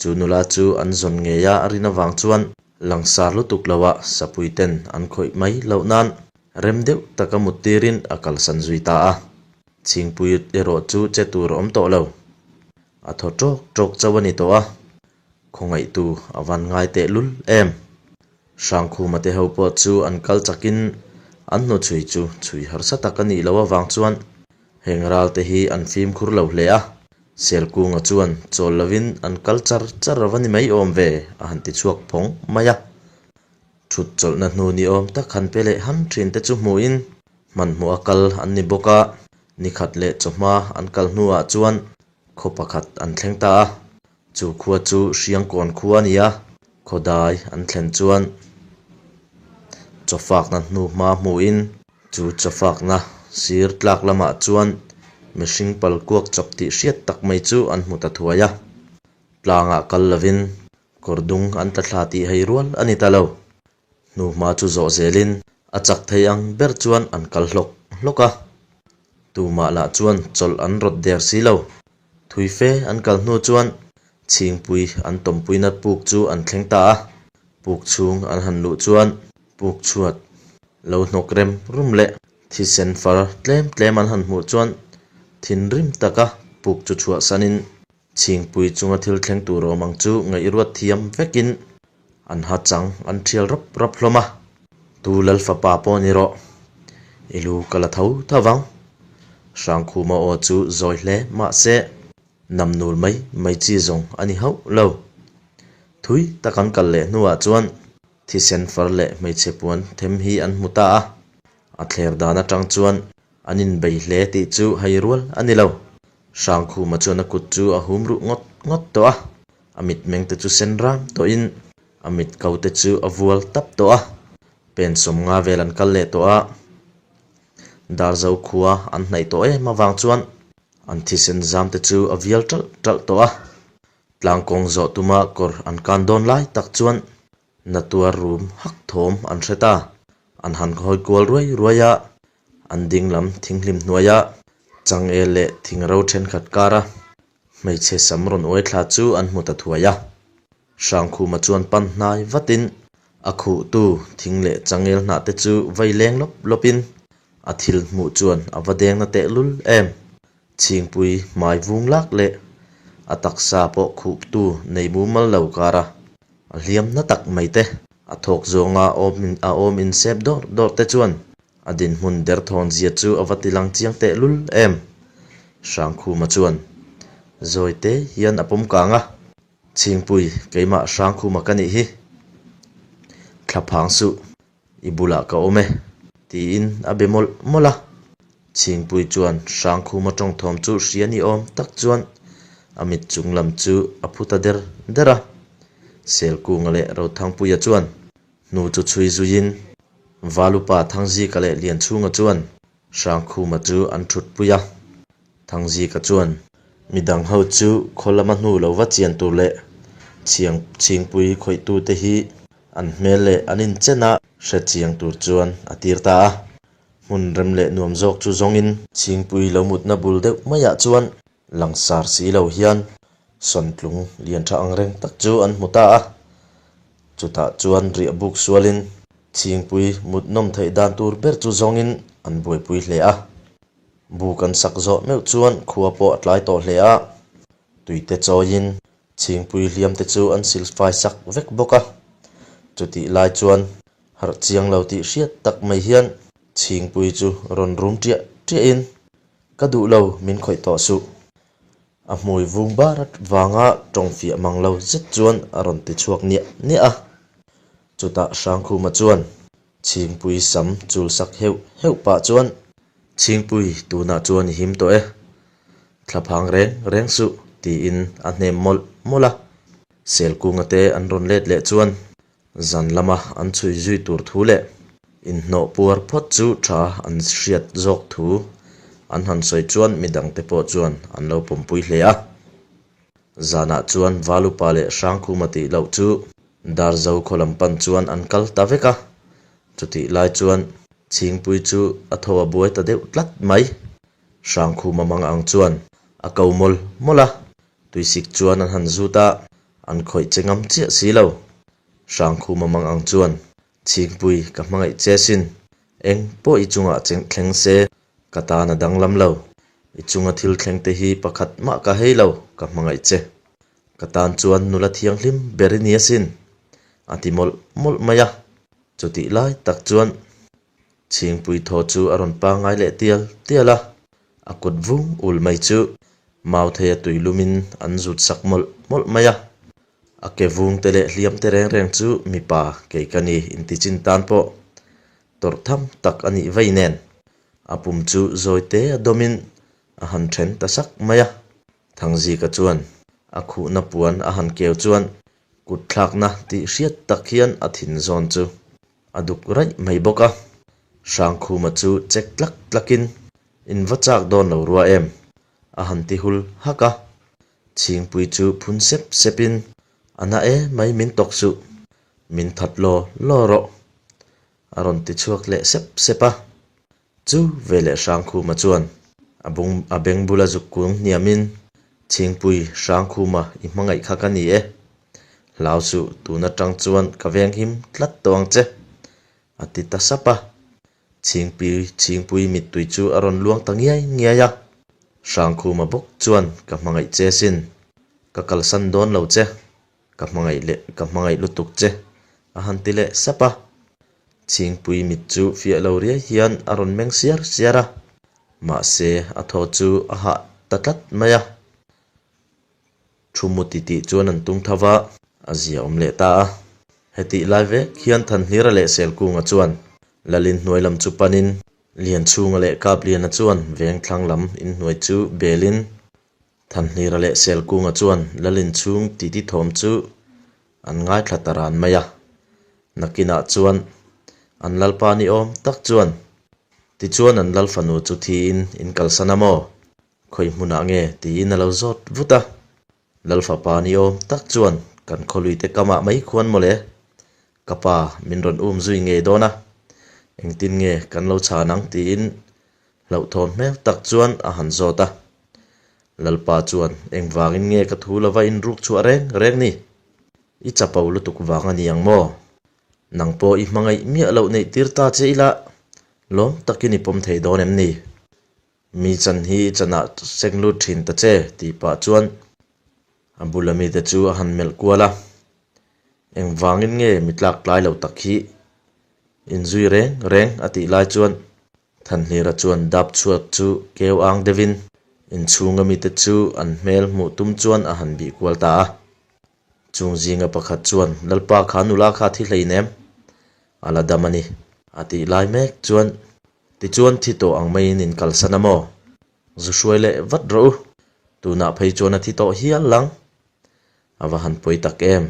Chu nula chu an zawn ngei a rin avang chuan langsar lutuk loah sapui ten an khawih mai loh nan rem deuh taka mut tirin a kalsan zui ta a. Chhingpui erawh chu che tur a awm tawh lo. A thaw ṭawk ṭawk chauh a ni tawh a. Khawngaihtu a van ngai teh lul em? Hrangkhuma te ho pawh chu an kal chakin an hnuchhui chu chhui harsa tak a nih loh avang chuan heng ral te hi an fimkhur lo hle a, Selkunga chuan chawl lovin an kal char char a va ni mai awm ve a han ti chhuak phawng mai a. Thut chawlhna hnu ni awm tak han pe leh han thin te chu hmuhin hmanhmawh a kal an ni bawk a, nikhat leh chawhma an kal hnuah chuan khaw pakhat an thleng ta a. Chu khua chu Hriangkawn khua a ni a, khawdai an thlen chuan chawfakna hnu hma hmuhin chu chawfakna sir tlak lamah chuan mihring pal kuak chawp tih hriat tak mai chu an hmu ta thuai a. Tlangah kal lovin kawr dung an tla thla tih hei rual a ni ta lo. Hnu hma chu zawh zelin a chak thei ang ber chuan an kal hlawk hlawk a, tumah lah chuan chawlh an rawt der si lo. Thui fe an kal hnu chuan Chhingpui an tawmpuina puk chu an thleng ta a, puk chhung an han luh chuan puk chhuat lo hnawk rem rum leh thisen far tlem tlem an han hmuh chuan thinrim taka puk chu chhuahsanin Chhingpui chunga thil thleng tur awm ang chu ngaihruat thiam vekin an ha chang an thial rap rap hlawm a. Tu Lal fapa pawh ni rawh, i lu ka la tho tho vang. Hrangkhuma aw chu zawi hle mahse namnul mai mai chi zawng a ni hauh lo. Thui tak an kal leh hnuah chuan thisen far leh hmeichhe puan them hi an hmu ta a, a thler dan atang chuan an inbei hle tih chu hei rual a ni lo. Hrangkhuma chuan a kut chu a hum ruh ngawt ngawt tawh a, a mitmeng te chu sen ram tawhin a mit ko te chu a vual tap tawh a, pen sawmnga vel an kal leh tawh a, Darzo khua an hnaih tawh em avang chuan an thisen zam te chu a vial ṭalh ṭalh tawh a, tlangkawng zawh tuma kawr an kan dawn lai tak chuan Natuar rum hak thawm an hre ta. An han hawi kual ruai ruai a, an ding lam thinghlim hnuaia changel leh thingro thenkhat kara hmeichhe sam rawn uai thla chu an hmu ta thuai a. Hrangkhuma chuan pan hnai vatin a khuhtu thing leh changel hnah te chu vei leng lawp lawpin a thil hmuh chuan a va deng na tehlul em. Chhingpui hmai vung lak leh a taksa pawh khuhtu nei mumal lo kara a hliam na tak mai te, a thawk zawnga a awm insep dawr dawr te chuan a dinhmun derthawn zia chu a va ti lang chiang teh lul em. Hrangkhuma chuan zawi te hian a pawm kang a, Chhingpui keimah Hrangkhuma ka nih hi, thlaphang suh. I bulah ka awm e, tiin a be mawlh mawlh a. Chhingpui chuan Hrangkhuma tawngthawm chu hria ni awm tak chuan a mit chung lam chu a phu ta der der a. Selkunga leh Rothangpuia chuan hnu chu chhui zuiin Valupa Thangzika leh Lianchhunga chuan. Hrangkhuma chu an thutpui a. Thangzika chuan midang ho chu khaw lama hnu lo va chian tur leh chhiang chhingpui khawihtute hi an hmel leh an inchen a hre chiang tur chuan a tir ta a. Hmun rem leh nuam zawk chu zawngin chhingpui lo mutna bul deuh maiah chuan langsar si lo hian sawntlung lian tha ang reng tak chu an hmu ta a. Chutah chuan riah buk sualin chhingpui mut nawm theih dan tur ber chu zawngin an buaipui hle a. Buk an sak zawh meuh chuan khua pawh a tlai tawh hle a, tuite chawiin chhingpui hliam te chu an silfai sak vek bawk a. Chutih lai chuan harh chiang lo tih hriat tak mai hian chhingpui chu rawn rum ṭiah ṭiahin, Ka duh lo, min khawih tawh suh. A hmui vung bar vanga tawng fiah mang lo zet chuan a rawn ti chhuak niah niah a. Chutah Hrangkhuma chuan Chhingpui sam chul sak heuh heuh pah chuan, Chhingpui, tunah chuan i him tawh e. Thlaphang reng reng suh, tiin a hnem mawlh mawlh a. Selkunga te an rawn let leh chuan Zan lama an chhui zui tur thu leh inhnawh puar phawt chu tha an hriat zawk thu an han sawi chuan midangte pawh chuan an lo pawmpui hle a. Zanah chuan Valupa leh Hrangkhuma tih loh chu Darzo khaw lam pan chuan an kal ta vek a, chutih lai chuan Chhingpui chu a tho a buai ta deuh tlat mai. Hrangkhuma mang ang chuan a ko mawlh mawlh a, tuisik chuan an han zut a, An khawih che ngam chiah si lo. Hrangkhuma mang ang chuan, Chhingpui, ka hmangaih che sin. Eng pawh i chungah thleng se, ka tan a danglam lo. I chunga thil thleng te hi pakhat mah ka hei lo, ka hmangaih che. Ka tan chuan nula thianghlim ber i ni asin, a ti mawlh mawlh mai a. Chutih lai tak chuan Chhingpui thaw chu a rawn pangngai leh tial tial a, a kut vung ul mai chu Mautheia tui lumin an zut sak mawlh mawlh mai a. A ke vung te leh hliam te reng reng chu mipa kei ka ni inti chin tan pawh tawrh tham tak a nih vei nen a pum chu zawi te a dawmin a han then ta sak mai a. Thangzika chuan a khuhna puan a han keu chuan kut thlakna tih hriat tak hian a thin zawn chu A duk raih mai bawk a, Hrangkhuma chu chek tlak tlakin, In va chak dawn lo rua em? a han ti hul hak a. Chhingpui chu phun sep sepin, A na e mai min tawk suh, min that law law rawh, a rawn ti chhuak leh sep sep a. Chu veleh Hrangkhuma chuan a bung a beng bula zuk kung hniamin, Chhingpui, Hrangkhuma i hmangaih kha ka ni e. Hlau suh, tun atang chuan ka veng him tlat tawh ang che, a ti ta sap a. Chhingpui, Chhingpui mittui chu a rawn luang ta ngiai ngiai a. Hrangkhuma bawk chuan ka hmangaih che sin, ka kalsan dawn lo che, ka hmangaih leh ka hmangaih lutuk che, a han ti leh sap a. Chhingpui mit chu fiah lo riai hian a rawn meng siar siar a, mahse a thaw chu a hah ta tlat mai a. Thu mu titih chuan an tung tho va, a zia awm leh ta a. Hetih lai vek hian Thanhlira leh Selkunga chuan Lalin hnuai lam chu panin Lianchhunga leh Kapliana chuan vengthlang lam inhnuai chu belin Thanhlira leh Selkunga chuan Lalin chhung titi thawm chu an ngaithla ta ran mai a. Nakinah chuan an Lalpa ni awm tak chuan tichuan an Lal fanu chu thiin in kalsan a maw? Khawi hmunah nge? tiin a lo zawt vut a. Lal fapa ni awm tak chuan kan khawluite kamah mai khuan mawle. Ka pa min rawn um zui ngei dawn a, engtin nge kan lo chhan ang tiin hlauhthawn hmel tak chuan a han zawt a. Lalpa chuan engvangin nge ka thu lova inruk chhuah reng reng ni? I chapo lutuk vang a ni ang maw? Nang pawh i hmangaih miah loh neih tir ta che ila lawm takin i pawm thei dawn em ni? Mi chan hi i chanah seng lut thin ta che tih pah chuan a bula mite chu a han melh kual a. Engvangin nge mi tlak tlai lo tak hi inzui reng reng a tih lai chuan Thanhlira chuan dap chhuat chu keu ang deuhin inchhunga mite chu an hmel hmuh tum chuan a han bih kual ta a. Chung zinga pakhat chuan Lalpa kha nula kha thi hleinem a la dam a ni a tih lai mek chuan Tichuan thi tawh ang maiin in kalsan a maw? Zu hruai leh vat rawh u. Tunah phei chuan a thi tawh hial lang. A va han pawi tak em.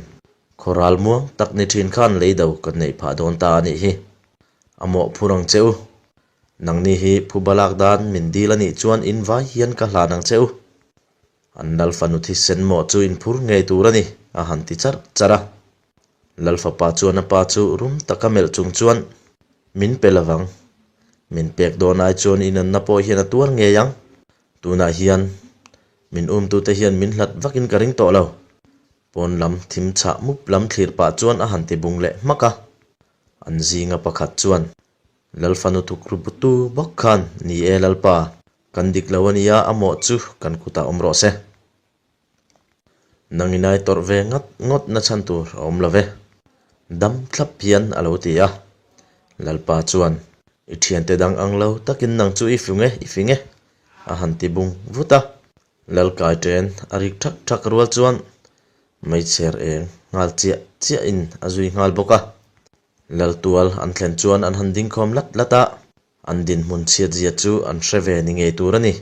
Khawral muang tak ni thin khan lei do kan neih phah dawn ta a nih hi. A mawhphur ang che u. Nangni hi phuba lak dan min dil a nih chuan in vai hian ka hlan ang che u. An Lalfanu thisen mawh chu in phur ngei tur a ni, a han ti charh charh a. Lalfapa chuan a pa chu rum taka melh chung chuan, Min pe lovang. Min pek dawn ai chuan i nunna pawh hian a tuar ngei ang. Tunah hian min umtute hian min hlat vakin ka ring tawh lo. Pawn lam thim chhah mup lam thlir pah chuan a han ti bung leh hmak a. An zinga pakhat chuan, Lalfanu thukru butu bawk khan, Ni e Lalpa, kan dik lo a nia, a mawh chu kan kutah awm rawh se. Nang inai tawrh ve ngat ngawt na chhan tur a awm lo ve. Dam thlap hian a lo ti a. Lalpa chuan, I thiante dang ang lo takin nang chu i fing e, i fing e, a han ti bung vut a. Lalkai ṭen a rik ṭhak ṭhak rual chuan meichher eng nghal chiah chiahin a zui nghal bawk a. Laltual an thlen chuan an han dingkhawm lat lat a, an dinhmun chhiatzia chu an hre ve ni ngei tur a ni.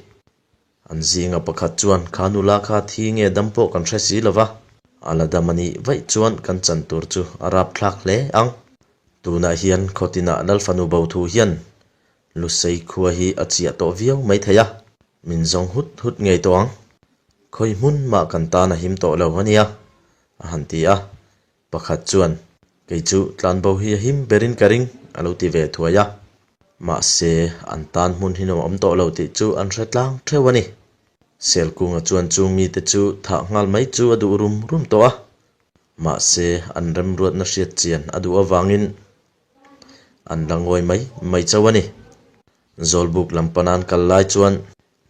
An zinga pakhat chuan, Kha nula kha thi nge dam pawh kan hre si lo va, a la dam a nih vaih chuan kan chan tur chu a rapthlak hle ang. Tunah hian khawtinah Lalfanu bo thu hian Lusei khua hi a chiah tawh viau mai thei a, min zawng hut hut ngei tawh ang. Khawi hmun mah kan tan a him tawh lo a nia, a han ti a. Pakhat chuan, Kei chu tlanbo hi a him berin ka ring, a lo ti ve thuai a. Mahse, an tan hmun hi nuam awm tawh lo tih chu an hre tlang theuh a ni. Selkunga chuan chung mite chu thah nghal mai chu a duh rum rum tawh a. Mahse, an remruatna hriat chian a duh avangin an la ngawi mai mai chauh a ni. Zawlbuk lam panan kal lai chuan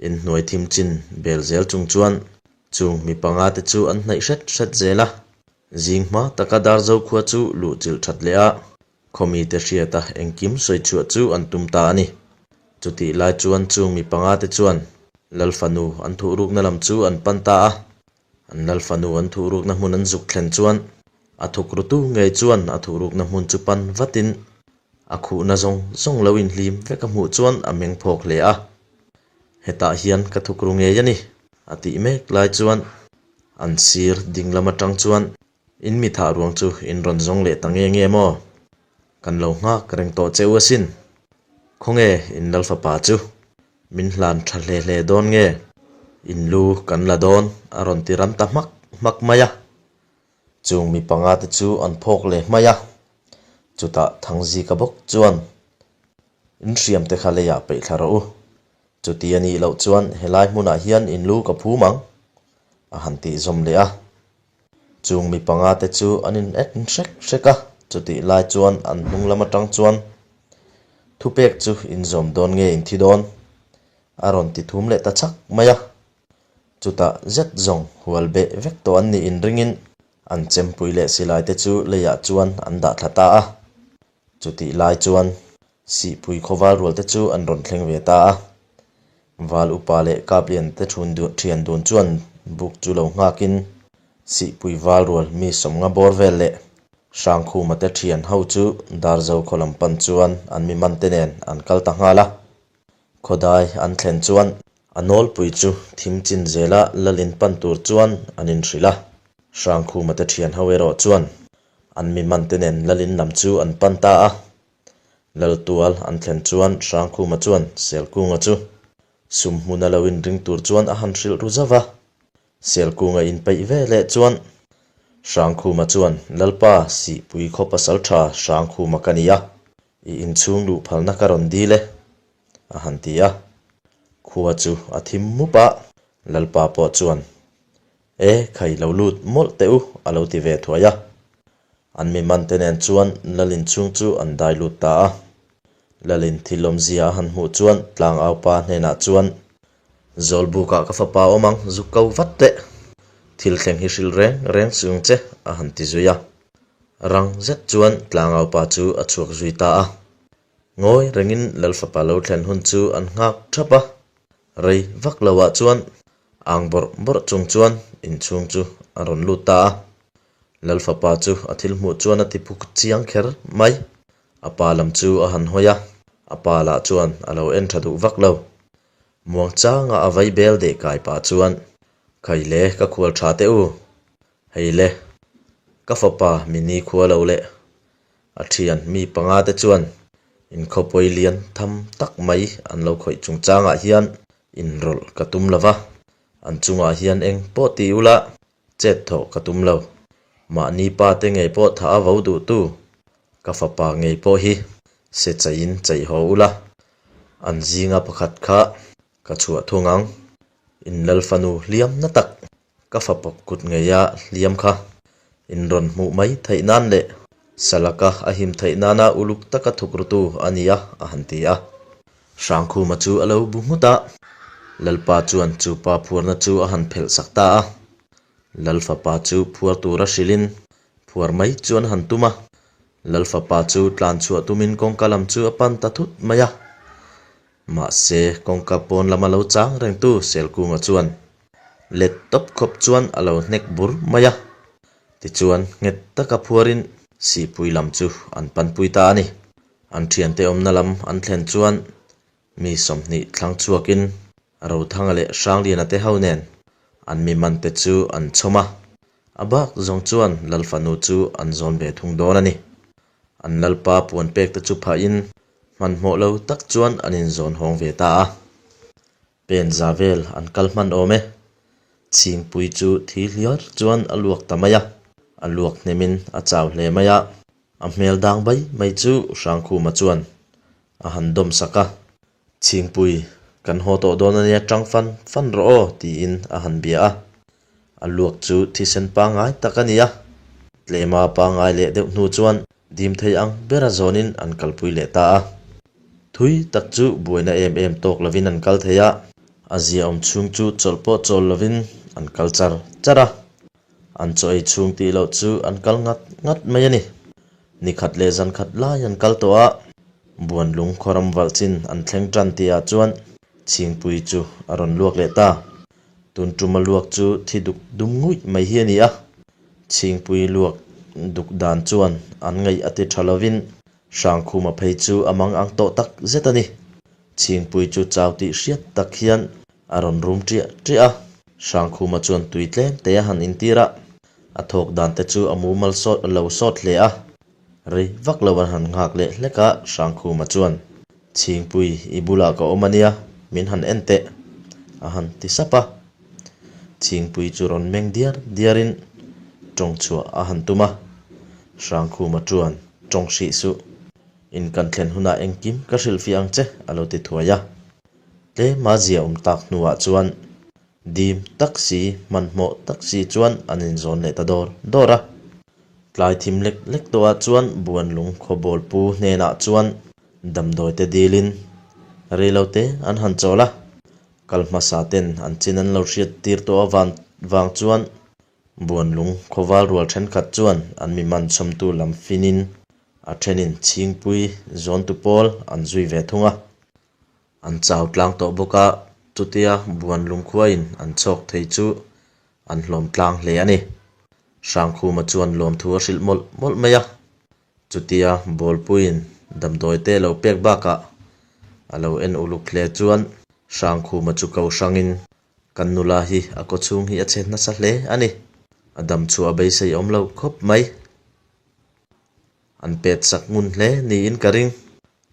Inhnuai thim chin bel zel chung chuan chung mi panga te chu an hnaih hret hret zel a. Zing hma taka Darzo khua chu luh chilh that leh a, khawmi te hriata engkim sawi chhuah chu an tum ta a ni. Chutih lai chuan chung mi panga te chuan Lalfanu an thuhrukna lam chu an pan ta a. An Lalfanu an thuhrukna hmun an zuk thlen chuan a thukrutu ngei chuan a thuhrukna hmun chu pan vatin A khuhna zawng zawng lo inhlim vek a hmuh chuan a meng phawk hle a, Hetah hian ka thukru ngei a ni, a tih mek lai chuan an sir ding lam atang chuan in mi thah ruang chu in rawn zawng leh ta nge nge maw? Kan lo nghak reng tawh che u asin. Khawnge in Lalfapa chu min hlan tha hle hle dawn nge? In lu kan la dawn a rawn ti ram ta hmak hmak mai a. Chung mi panga te chu an phawk leh hmai a, chutah Thangzika bawk chuan, In hriam te kha leiah peih thla rawh u, chuti a nih loh chuan helai hmunah hian in lu ka phum ang, a han tih zawm leh a. Chung mi panga te chu an in en hrek hrek a, chutih lai chuan an hnung lam atang chuan, Thupek chu in zawm dawn nge in thi dawn? a rawn ti thum leh ta chak mai a. Chutah zet zawng hual beh vek tawh an nih inringin an chempui leh silai te chu leiah chuan an dah thla ta a. Chutih lai chuan Sihpui khawval rual te chu an rawn thleng ve ta a. Val upa leh Kaplian te thian dun chuan buk chu lo nghakin Sihpui val rual mi sawmnga bawr vel leh Hrangkhuma te thian ho chu Darzo khaw lam pan chuan an mi man te nen an kal ta nghal a. Khawdai an thlen chuan a nawlpui chu thim chin zela lalin pan tur chuan an inhrilh a. Hrangkhuma te thian ho erawh chuan an mi man te nen lalin lam chu an pan ta a. Laltual an thlen chuan Hrangkhuma chuan Selkunga chu sum hmuna lo inring tur chuan a han hrilh ru zauh a. Selkunga inpeih ve leh chuan Hrangkhuma chuan Lalpa Sihpui khaw pasaltha Hrangkhuma ka ni a, I inchhung luh phalna ka rawn dil e, a han ti a. Khua chu a thim mup a, Lalpa pawh chuan, E, khai lo lut mawlh teh u, a lo ti ve thuai a. An mi mante nen chuan Lal inchhung chu an dai lut ta a. Lalin thil awmzia a han hmuh chuan tlangaupa hnenah chuan, Zawlbukah ka fapa awm ang, zuk ko vat teh. Thil thleng hi hrilh reng reng chung che, a han ti zui a. Rang zet chuan tlangaupa chu a chhuak zui ta a. Ngawi rengin Lalfapa lo thlen hun chu an nghak thap a. Rei vak loah chuan ang bawrh bawrh chung chuan inchhung chu a rawn lut ta a. Lalfapa chu a thil hmuh chuan a ti phuk chiang kher mai. A pa lam chu a han hawi a, a pa lah chuan a lo en tha duh vak lo. Muangchanga a vai bel deh kai pah chuan, Khai le, ka khual tha teh u. Hei le, ka fapa mi ni khua lo leh a thian mi panga te chuan Inkhawpawi lian tham tak mai an lo khawih chungchangah hian inrawlh ka tum lo va, an chungah hian eng pawh ti ula chet thawh ka tum lo. Mahni pa te ngei pawh thah a vo duhtu ka fapa ngei pawh hi se chaihin chaih haw ula, an zinga pakhat kha ka chhuah thung ang. Inlalfanu hliam na tak Ka fapa kut ngeia hliam kha in rawn hmuh mai theih nan leh Salaka a him theih nana uluk taka thuk rutu a ni a, a han ti a. Hrangkhuma chu a lo bu nghut a, Lalpa chuan chu pa phuarna chu a han phelh sak ta a. Lalfapa chu phuar tura hrilhin phuar mai chuan a han tum a. Lalfapa chu tlan chhuah tumin kawngka lam chu a pan ta thut mai a. Mahse, kawngka pawn lama lo chang rengtu Selkunga chuan let tawp khawp chuan a lo hnek bur mai a. Tichuan, nghet taka phuarin Sihpui lam chu an panpui ta a ni. An thiante awmna lam an thlen chuan mi 20 thlang chhuakin Rothanga leh Hrangliana te ho nen an mi mante chu an chhawm a. A bak zawng chuan Lalfanu chu an zawn ve thung dawn a ni. An Lalpa puan pek te chu phahin Hmanhmawh lo tak chuan an inzawn hawng ve ta a. Pen za vel an kal hman awm e. Chhingpui chu thi hliar chuan a luak ta mai a. A luak hnemin a chau hle mai a. A hmel dang bai mai chu Hrangkhuma chuan a han dawm sak a. Chhingpui, kan haw tawh dawn a nia tang fan fan rawh aw tiin a han bia a. A luak chu thisen pangngai tak a ni a. Tlema pangngai leh deuh hnu chuan dim thei ang bera zawnin an kalpui leh ta a. Thui tak chu buaina em em tawk lovin an kal thei a, a ziaawm chhung chu chawlh pawh chawl lovin an kal char char a. An chaw ei chhung tih loh chu an kal ngat ngat mai a ni. Ni khat leh zan khat lai an kal tawh a, Buanlung khawram valh chin an thleng tan tihah chuan Chhingpui chu a rawn luak leh ta. Tun tuma luak chu thi duk dum nguih mai hi a ni a, Chhingpui luak duk dan chuan an ngaih a ti tha lovin Hrangkhuma phei chu a mang ang tawh tak zet a ni. Chhingpui chu chau tih hriat tak hian a rawn rum ṭiah ṭiah a, Hrangkhuma chuan tui tlem te a han intir a, a thawk dan te chu a mumal sawt lo sawt hle a. Rei vak lo an han nghak leh hlek a, Hrangkhuma chuan, Chhingpui, i bulah ka awm a nia, min han en teh, a han ti sap a. Chhingpui chu rawn meng diar diarin tawng chhuah a han tum a, Hrangkhuma chuan, Tawng hrih suh, in kan thlen hunah engkim ka hrilhfiah ang che, a lo ti thuai a. Tlema zia awm tak hnuah chuan dim tak si, hmanhmawh tak si chuan an inzawn leh ta dawr dawr a. Tlai thim lek lek tawhah chuan Buanlung khawbawl pu hnenah chuan damdawi te dilin reilote an han chawl a. Kal hmasa ten an chin an lo hriat tir tawh avan vang chuan Buanlung khawval rual thenkhat chuan an mi man chhawmtu lam finin a thenin Chhingpui zawntu pawl an zui ve thung a. An chau tlang tawh bawk a, chutia buan lungkhuain an chhawk thei chu an hlawm tlang hle a ni. Hrangkhuma chuan lawmthu a hrilh mawlh mawlh mai a, chutia bawlpuiin damdawi te lo pek bakah a lo en uluk hle chuan Hrangkhuma chu ko hrangin kan nula hi a kawchhung hi a che nasa hle a ni. A dam chhuah a beisei awm lo khawp mai. An pet sak ngun hle niin ka ring.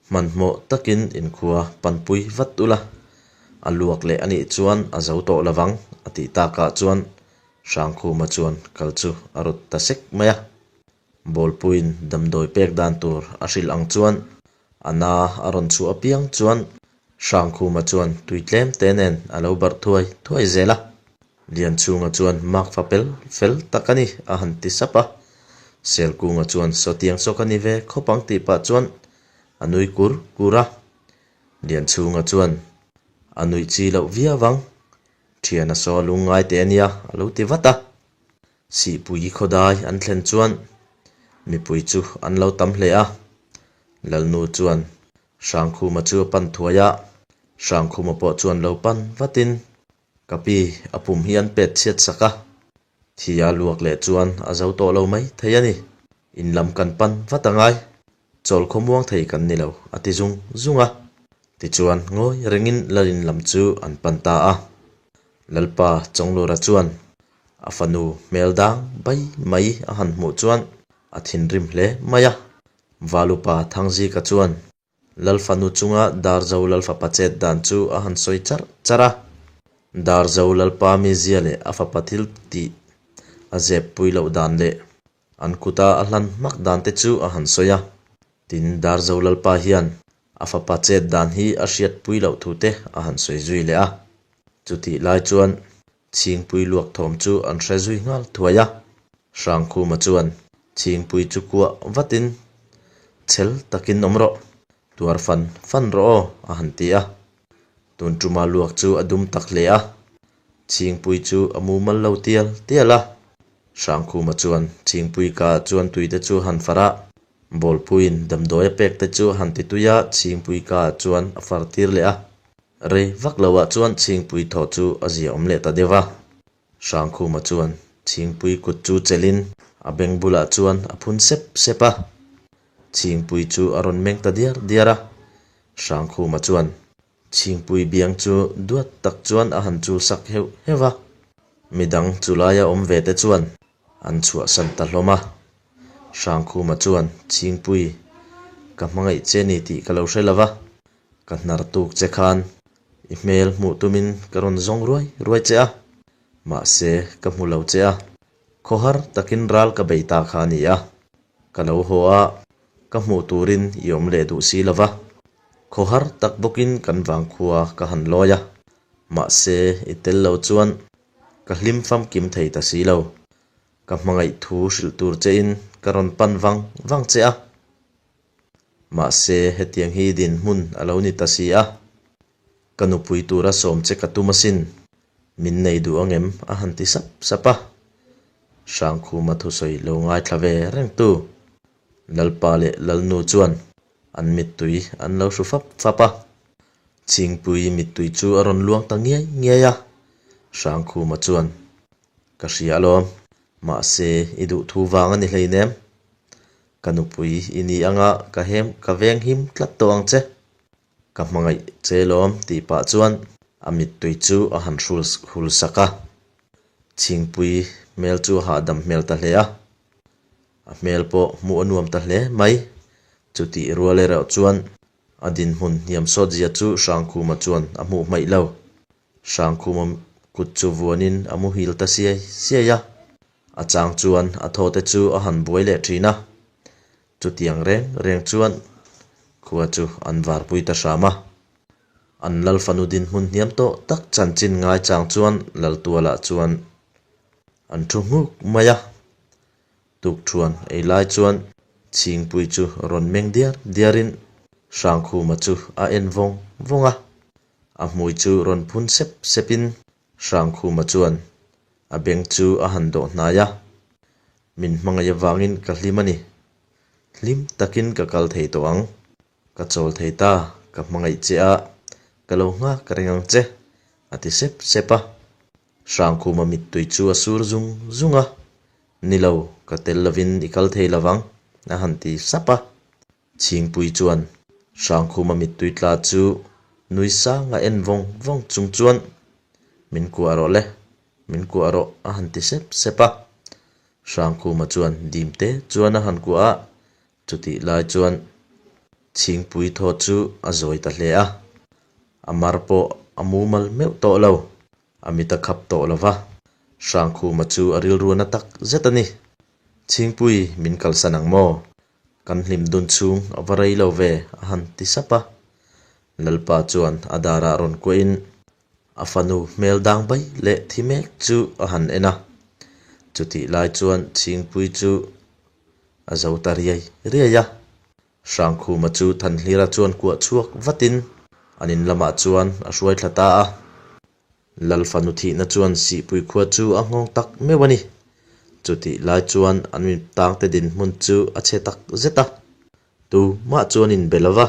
Hmanhmawh takin inkhua panpui vat ula, a luak leh a nih chuan a zo tawh lovang a tih takah chuan Hrangkhuma chuan kal chu a rawt ta sek mai a. Bawlpuiin damdawi pek dan tur a hrilh ang chuan a na a rawn chhuah apiang chuan Hrangkhuma chuan tui tlem te nen a lo barh thuai thuai zel a. Lianchhunga chuan mak fa pel fel tak a ni a han ti sap a. Selkunga chuan sawtiang saw ka ni ve khawp ang tih pah chuan a nui kur kur a. Lianchhunga chuan a nuih chi loh viau ang, thiana saw lungngai teh a nia a lo ti vat a. Sihpui khawdai an thlen chuan mipui chu an lo tam hle a. Lalnu chuan Hrangkhuma chu a pan thuai a, Hrangkhuma pawh chuan lo pan vatin Ka pi, a pum hi an pet chhiat sak a, thi a luak leh chuan a zo tawh lo mai thei a ni. In lam kan pan vat a ngai, chawl khawmuang thei kan ni lo, a ti zung zung a. Tichuan, ngawi rengin Lalin lam chu an pan ta a. Lalpa Chawnglura chuan a fanu hmel dang bai mai a han hmuh chuan a thinrim hle mai a. Valupa Thangzika chuan. Lalfanu chunga Darzo Lalfapa chet dan chu a han sawi charh charh a. Darzo Lalpa mizia leh a fapa thil tih a zep pui loh dan leh an kuta a hlan hmak dan te chu a han sawi a. Tin, Darzo Lalpa hian a fapa chet dan hi a hriat pui loh thu te a han sawi zui leh a. Chutih lai chuan Chhingpui luak thawm chu an hre zui nghal thuai a. Hrangkhuma chuan Chhingpui chu kuah vatin, Chhel takin awm rawh, tuar fan fan rawh aw, a han ti a. Tun tuma luak chu a dum tak hle a. Chhingpui chu a mumal lo tial tial a. Hrangkhuma chuan Chhingpui ka chuan tuite chu han far a, Bawlpuiin damdawi a pek te chu a han ti tui a, Chhingpui ka chuan a far tir leh a. Rei vak loah chuan Chhingpui thaw chu a zia awm leh ta deuh a. Hrangkhuma chuan Chhingpui kut chu chelhin a beng bulah chuan a phun sep sep a. Chhingpui chu a rawn meng ta diar diar a. Hrangkhuma chuan Chhingpui biang chu duat tak chuan a han chul sak heuh heuh a. Midang chu laia awm ve te chuan an chhuahsan ta hlawm a. Hrangkhuma chuan Chhingpui ka hmangaih che ni tih ka lo hre lo va. Ka hnar tuk che khan i hmel hmuh tumin ka rawn zawng ruai ruai che a, mahse ka hmu lo che a, khawhar takin ral ka bei ta kha a ni a, ka lo haw a, ka hmuh turin i awm leh duh si lo va, khawhar tak bawkin kan vangkhua ka han lawi a, mahse i tel lo chuan ka hlim famkim thei ta si lo, ka hmangaih thu hrilh tur chein ka rawn pan vang vang che a. Mahse, hetiang hi dinhmun a lo ni ta si a. Ka nupui tura sawm che ka tum asin, min nei duh ang em? a han ti sap sap a. Hrangkhuma thusawi lo ngaithla ve reng tu Lalpa leh Lalnu chuan an mittui an lo hru fap fap a. Chhingpui mittui chu a rawn luang ta ngiai ngiai a. Hrangkhuma chuan, Ka hria alawm, mahse i duhthu vang a ni hleinem. Ka nupui i ni anga ka hem ka veng him tlat tawh ang che. Ka hmangaih che lawm tih pah chuan a mittui chu a han hrul hul sak a. Chhingpui hmel chu a hahdam hmel ta hle a. A hmel pawh hmuh a nuam ta hle mai. Chutih rual erawh chuan a dinhmun hniam sawt zia chu Hrangkhuma chuan a hmuh hmaih lo. Hrangkhuma kut chu vuanin a muhil ta siai siai a. A chang chuan a thawte chu a han buai leh thin a, chutiang reng reng chuan khua chu an varpui ta hram a. An lal fanu dinhmun hniam tawh tak chanchin ngai chang chuan Laltualah chuan an thu nghuk mai a. Tukthuan ei lai chuan Chhingpui chu rawn meng diar diarin Hrangkhuma chu a en vawng vawng a, a hmui chu rawn phun sep sepin Hrangkhuma chuan a beng chu a han dawh hnai a, Min hmangaih avangin ka hlim a ni. Hlim takin ka kal thei tawh ang. Ka chawl thei ta, ka hmangaih che a, ka lo nghak reng ang che, a ti sep sep a. Hrangkhuma mittui chu a sur zung zung a, Ni lo, ka tel lovin i kal thei lovang, a han ti sap a. Chhingpui chuan Hrangkhuma mittui tla chu nui sang a en vawng vawng chung chuan, Min kuah rawh le, min kuah rawh a han ti sep sep a. Hrangkhuma chuan dim te chuan a han kuah a, chutih lai chuan Chhingpui thaw chu a zawi ta hle a, a mar pawh a mumal meuh tawh lo. A mit a khap tawh lo va, Hrangkhuma chu a rilru na tak zet a ni. Chhingpui min kalsan ang maw? Kan hlim dun chhung a va rei lo ve, a han ti sap a. Lalpa chuan a darah rawn kuahin a fanu hmel dang bai leh thi mek chu a han en a. Chutih lai chuan Chhingpui chu a zo ta riai riai a. Hrangkhuma chu Thanhlira chuan kuah chhuak vatin an in lamah chuan a hruai thla ta a. Lal fanu thihna chuan Sihpui khua chu a nghawng tak meuh a ni. Chutih lai chuan an mi tangte dinhmun chu a chhe tak zet a. Tu mah chuan in be lova,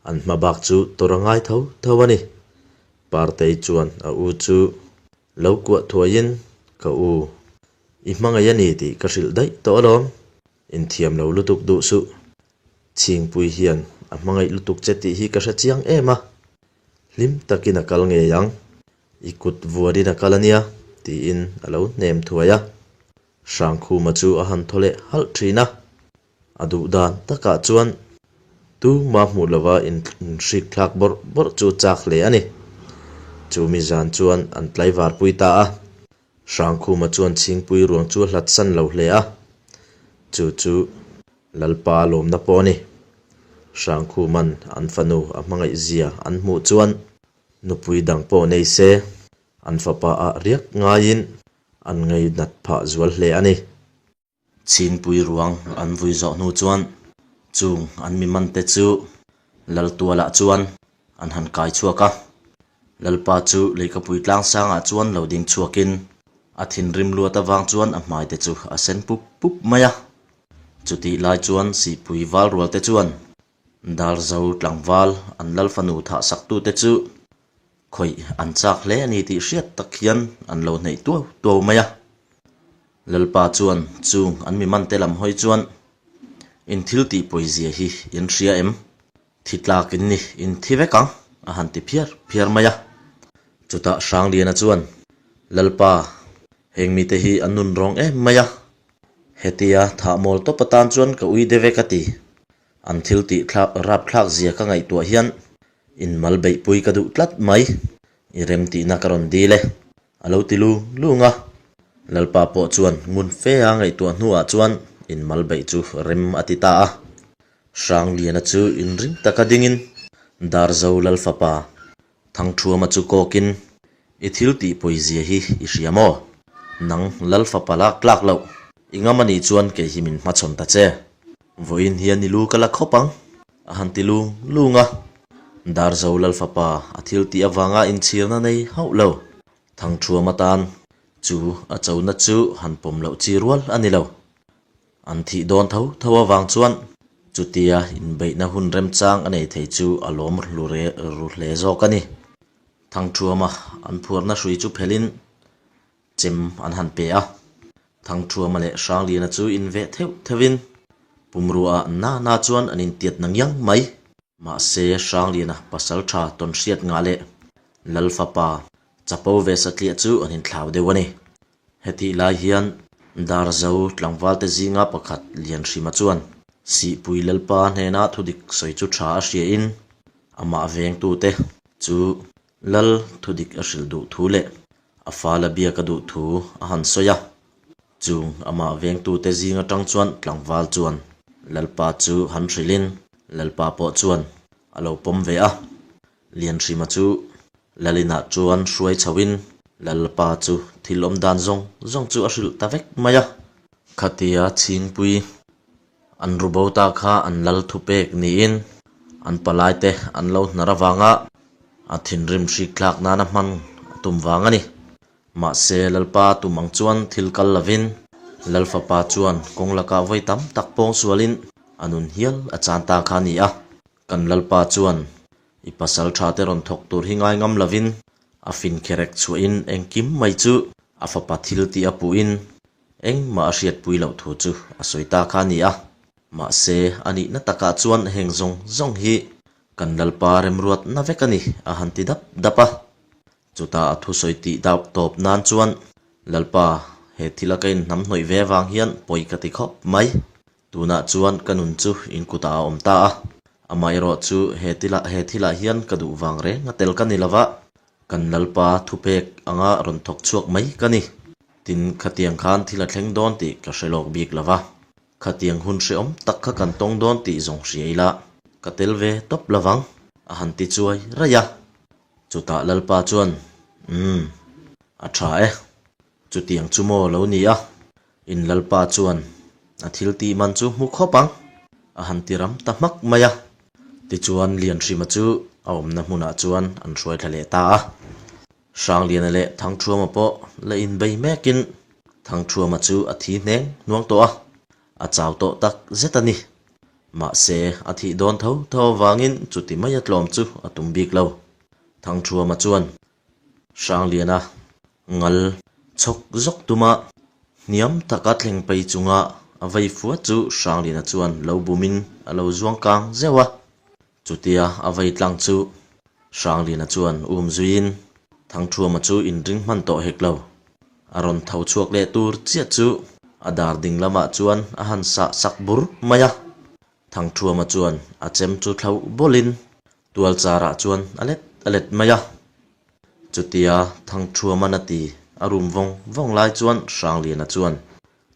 an hma bak chu tawrh a ngai tho tho a ni. Partei chuan a u chu lo kuah thuaiin, Ka u, i hmangaih a ni tih ka hrilh daih tawh alawm. Inthiam lo lutuk duh suh. Chhingpui hian a hmangaih lutuk che tih hi ka hre chiang em a. Hlim takin a kal ngei ang. I kut vuarin a kal a nia, tiin a lo hnem thuai a. Hrangkhuma chu a han thaw leh halh thin a. A duh dan takah chuan. Tumah hmuh lova inhrik thlak bawrh bawrh chu chak hle a ni. Chu mi zan chuan an tlaivar pui ta a. Hrangkhuma chuan Chhingpui ruang chu a hlat san lo hle a. Chu chu Lalpa lawmna pawh a ni. Hrangkhuman an fanu a hmangaih zia an hmuh chuan nupui dang pawh nei se an fapa ah riak ngaiin an ngainat phah zual hle a ni. Chhingpui ruang an vui zawh hnu chuan chung an mi man te chu Laltualah chuan an han kai chhuak a. Lalpa chu Leikapui tlang sangah chuan lo ding chhuakin a thinrim luat avang chuan a hmai te chu a sen pup pup mai a. Chutih lai chuan Sihpui val rual te chuan Darzo tlangval an Lalfanu thah sak tute chu Khawih an chak hle a ni tih hriat tak hian an lo hneih tuau tuau mai a. Lalpa chuan chung an mi mante lam hawi chuan, In thil tih pawizia hi in hria em? Thi tlak in ni, in thi vek ang, a han ti phiar phiar mai a. Chutah Hrangliana chuan, Lalpa, heng mite hi an nun rawng em mai a. Hetia thah mawl tawp atan chuan ka ui de vek a ti. An thil tih thlak rap thlak zia ka ngaihtuah hian inmal beihpui ka duh tlat mai. I rem tihna ka rawn dil e. A lo ti lung lung a. Lalpa pawh chuan ngun fe a ngaihtuah hnuah chuan inmal beih chu rem a ti ta a. Hrangliana chu inring taka dingin Darzo Lalfapa Thangthuama chu kawkin, I thil tih pawizia hi i hria maw? Nang Lal fapa lak tlak loh, i ngam anih chuan kei hi min hmachhawn ta che. Vawiin hian i lu ka la khawp ang, a han ti lung lung a. Darzo Lal fapa a thil tih avanga inchhirna nei hauh lo. Thangthuama tan chu a chona chu han pawm loh chi rual a ni lo. An thih dawn tho tho avang chuan chutia inbeihna hun remchang a nei thei chu a lawm hlu ru hle zawk a ni. Thangthuama an phuarna hrui chu phelhin chem an han pe a. Thangthuama leh Hrangliana chu inveh theuh theuhin pumruaah na na chuan an intiat na ngiang mai. Mahse Hrangliana pasal tha tawnhriat ngah leh Lal fapa chapo ve satliah chu an inthlau deuh a ni. Hetih lai hian Darzo tlangvalte zinga pakhat Lianhrima chuan Sihpui Lalpa hnena thudik sawi chu tha a hriain amah vengtute chu Lal thudik a hrilh duh thu leh a fala biak a duh thu a han sawi a. Chung amah vengtute zing atang chuan tlangval chuan Lalpa chu han hrilhin Lalpa pawh chuan a lo pawm ve a. Lianhrima chu Lalinah chuan hruai chhoin Lalpa chu thil awm dan zawng zawng chu a hrilh ta vek mai a. Khatia Chhingpui an ru bo ta kha an lal thupek niin an palaite an lo hnar avanga a thinrim hrik thlak nana hman a tum vang a ni. Mahse Lalpa tum ang chuan thil kal lovin Lalfapa chuan kawng lakah vawi tam tak pawng sualin a nun hial a chan ta kha a ni a. Kan Lalpa chuan i pasal tha te rawn thawk tur hi ngai ngam lovin a fin kherek chhuahin engkim mai chu a fapa thil tih a puhin engmah a hriatpui loh thu chu a sawi ta kha a ni a. Mahse, a nihna takah chuan heng zawng zawng hi kan Lalpa remruatna vek a ni a han ti dap dap a. Chutah a thusawi tih dap tawp nan chuan Lalpa, he thila ka inhnamhnawih ve avang hian pawi ka ti khawp mai. Tunah chuan ka nun chu in kutah a awm ta a, amaherawh chu he tilah he thilah hian ka duh vang reng a tel ka ni lova, kan Lalpa thupek anga rawn thawk chhuak mai ka ni. Tin, khatiang khan thil a thleng dawn tih ka hre lawk bik lova, khatiang hun hrehawm tak kha kan tawng dawn tih zawng hria ila ka tel ve tawp lovang, a han ti chuai raih a. Chutah Lalpa chuan, Umm, a tha e. Chutiang chu maw lo ni a? In Lalpa chuan a thil tih man chu hmu khawp ang, a han ti ram ta hmak mai a. Tichuan Lianhrima chu a awmna hmunah chuan an hruai thla leh ta a. Hrangliana leh Thangthuama pawh la inbei mekin Thangthuama chu a thi hneng hnuang tawh a, a chau tawh tak zet a ni. Mahse, a thih dawn tho tho avangin chuti maia tlawm chu a tum bik lo. Thangthuama chuan Hrangliana ngal chhawk zawk tuma hniam taka thleng phei chunga a vei fua chu Hrangliana chuan lo bumin a lo zuang kang zeuh a. Chutia a vei tlang chu Hrangliana chuan um zuiin Thangthuama chu inring hman tawh hek lo. A rawn tho chhuak leh tur chiah chu a dar ding lamah chuan a han sah sak bur mai a. Thangṭhuama chuan a chem chu thlauh bawlhin tual charah chuan a let a let mai a. Chutia Thangṭhuama'n a ti a rum vawng vawng lai chuan Hrangliana chuan,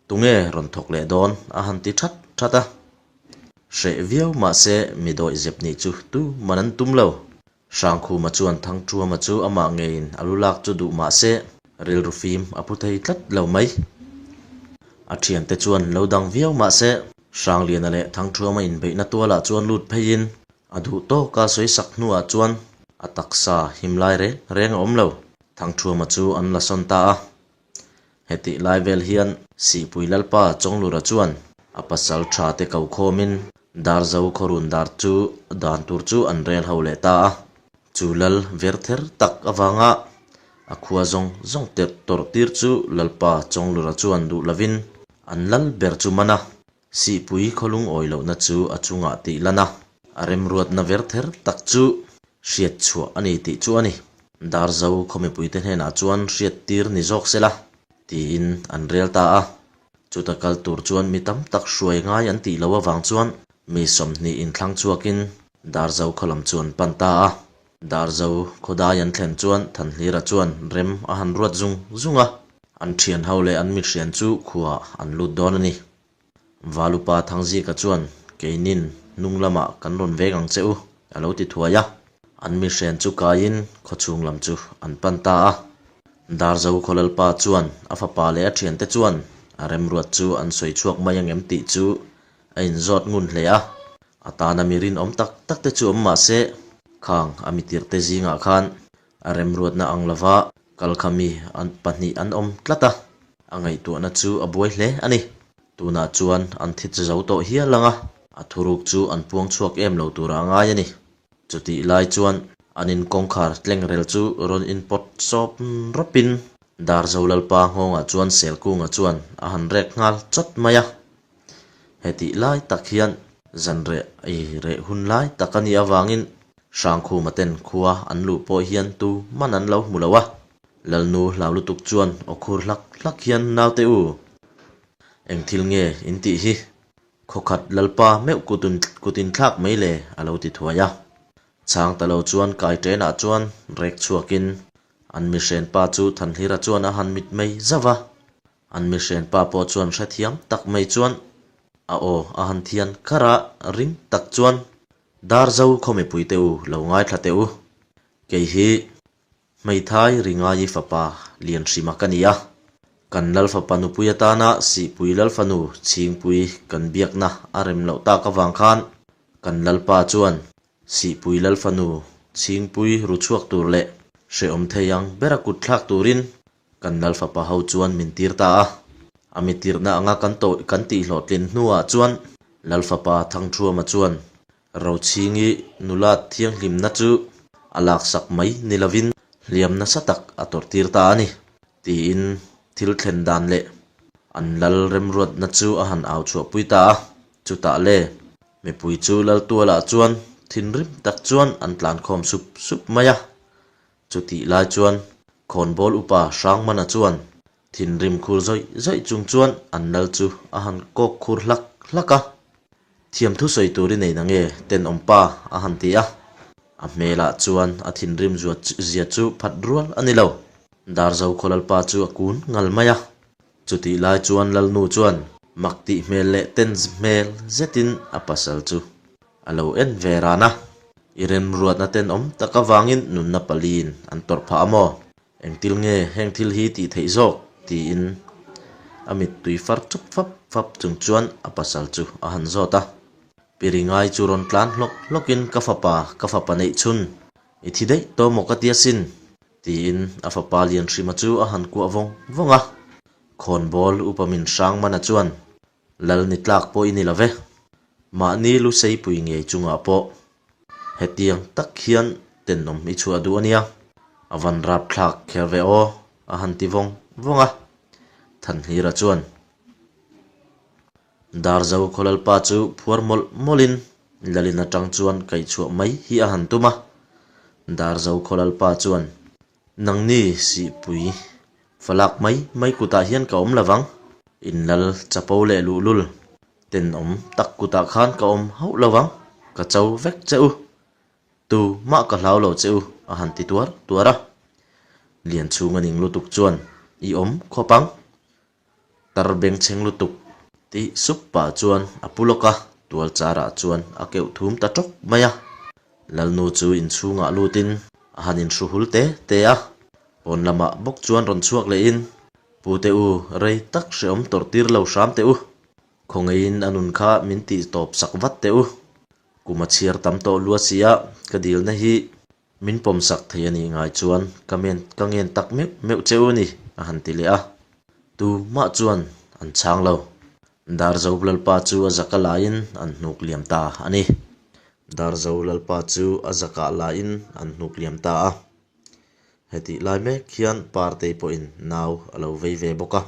Tunge rawn thawk leh dawn? a han ti that that a. Hreh viau mahse mi dawih zep nih chu tu man an tum lo. Hrangkhuma chuan Thangṭhuama chu amah ngeiin a lu lak chu duh mah se, rilru fim a pu thei tlat lo mai. A ṭhiante chuan lo dang viau mah se, Hrangliana leh Thangṭhuama inbeihna tualah chuan lut pheiin a duh tawka sawi sak hnuah chuan a taksa him lai reng reng a awm lo. Thangṭhuama chu an la sawn ta a. Hetih lai vel hian Sihpui Lalpa Chawnglura chuan a pasal tha te ko khawmin Darzo khawrun dar chu dan tur chu an rel ho leh ta a. Chu lal ver ther tak avanga a khua zawng zawng tirh tawrh tir chu Lalpa Chawnglura chuan duh lovin an lal ber chu man a. Sihpui khaw lungawi lohna chu a chungah tih lan a, a remruatna ver ther tak chu hriat chhuah a ni tih chu a ni. Darzo khaw mipuite hnenah chuan hriat tir ni zawk se la, tiin an rel ta a. Chuta kal tur chuan mi tam tak hruai ngai an tih loh avang chuan mi 20 inthlang chhuakin Darzo khaw lam chu an pan ta a. Darzo khaw dai an thlen chuan Thanhlira chuan rem a han ruat zung zung a, an thian ho leh an mihrian chu khuaah an lut dawn a ni. Valupa Thangzika chuan, Keinin hnung lamah kan rawn veng ang che u, a lo ti thuai a. An mihren chu kaiin khawchhung lam chu an pan ta a. Darzo khaw Lalpa chuan a fapa leh a thiante chuan a remruat chu an sawi chhuak mai angem tih chu a inzawt ngun hle a. A tana mi rinawm tak tak te chu awm mah se, khang a mitirhte zingah khan A remruatna ang lova kal kha mi an pahnih an awm tlat a, a ngaihtuahna chu a buai hle a ni. Tunah chuan an thi che zo tawh hial ang a, a thuruk chu an puang chhuak em lo tura a ngai a ni. Chutih lai chuan an in kawngkhar tleng rel chu rawn inpawt sawp rawpin Darzo Lalpa nghawngah chuan Selkunga chuan a han rek nghal chawt mai a. Hetih lai tak hian zanreh ei reh hun lai tak a nih avangin Hrangkhuma ten khua an luh pawh hian tu man an lo hmu lo a. Lalnu hlau lutuk chuan aw khur hlak hlak hian naute u, eng thil nge in tih hi? Khawkhat Lalpa meuh kut in thlak mai le a lo ti thuai a. Chhang ta lo chuan kai ṭenah chuan rek chhuakin an mihrenpa chu Thanhlira chuan a han mit mai zauh a. An mihrenpa pawh chuan hrethiam tak mai chuan a aw a han thian kar a, ring tak chuan, Darzo khaw mipuite u lo ngaithla teh u. Kei hi hmeithai Ringaii fapa Lianhrima ka ni a, kan Lalfapa nupui atana Sihpui Lalfanu Chhingpui kan biakna a rem loh tak avang khan kan Lalpa chuan Sihpui Lalfanu Chhingpui ru chhuak tur leh hrehawm thei ang bera kut thlak turin Kan Lalfapa ho chuan min tir ta a, a mi tirhna anga kan tawh kan tih hlawhtlin hnuah chuan Lalfapa Thangṭhuama chuan Rochhingi nula thianghlimna chu a laksak mai ni lovin hliam nasa tak a tawrh tir ta a ni, tiin thil thlen dan leh an lal remruatna chu a han au chhuahpui ta a, chutah le mipui chu Laltualah chuan thinrim tak chuan an tlankhawm sup sup mai a. Chutih lai chuan khawnbawl upa Hrangmana chuan thinrim khur zawih zawih chung chuan an lal chu a han kawk khur hlak hlak a. Thiamthu sawi tur i nei na nge tenawm pa a han ti a. A hmelah chuan a thinrim zuat zia chu phat rual a ni lo. Darzo khaw lalpa chu a kun ngal mai a. Chutih lai chuan lalnu chuan mak tih hmel leh ten hmel zetin a pasal chu a lo en ve ran a. I remruatna tenawm tak avangin nunna paliin an tawrh phah a maw? Engtil nge heng thil hi tih theih zawk? tiin a mittui far chup fap fap chung chuan a pasal chu a han zawt a. Piringai chu rawn tlan hlawk hlawkin ka fapa, ka fapa neih chhun, i thi daih tawh maw ka ti asin? Tiin a fapa Lianhrima chu a han kuah vawng vawng a. Khawnbawl upa min Hrangmana chuan, Lal ni tlak pawh i ni lo ve. Mahni lu seipui ngei chungah pawh hetiang tak hian tenawm i chhuah duh a nia. A van rap thlak kher ve aw, a han ti vawng vawng a. Thanhlira chuan, Darzo khaw lalpa chu phuar mawlh mawlhin Lalin atang chuan kaihchhuah mai hi a han tum a. Darzo khaw lalpa chuan, Nangni Sihpui, falak mai mai kutah hian ka awm lovang. In lal chapo leh luhlul. Tenawm tak kutah khan ka awm hauh lo vang, ka cho vek che u. Tu mah ka hlau lo che u, a han ti tuar tuar a. Lianchhunga ning lutuk chuan, I awm khawp ang. Tar bengchheng lutuk tih sup pah chuan a pu lawk a, tual charah chuan a keuh thum ta tawk mai a. Lalnu chu inchhungah lutin a han inhru hul te te a, pawn lamah bawk chuan rawn chhuak lehin, Pute u, rei tak hrehawm tawrh tir lo hram teh u. Khawngeiin a nun kha min tih tawp sak vat teh u. Kum a chhiar tam tawh lua si a, ka dilna hi Min pawmsak thei a nih ngai chuan ka men ka ngen tak meuh meuh che u ni, a han ti leh a. Tu mah chuan an chhang lo. Darzo Lalpa chu a zaka laiin an hnuk liam ta a ni. Darzo Lalpa chu a zakah laiin an hnuk liam ta a. Hetih lai mek hian Partei pawhin nau a lo vei ve bawk a.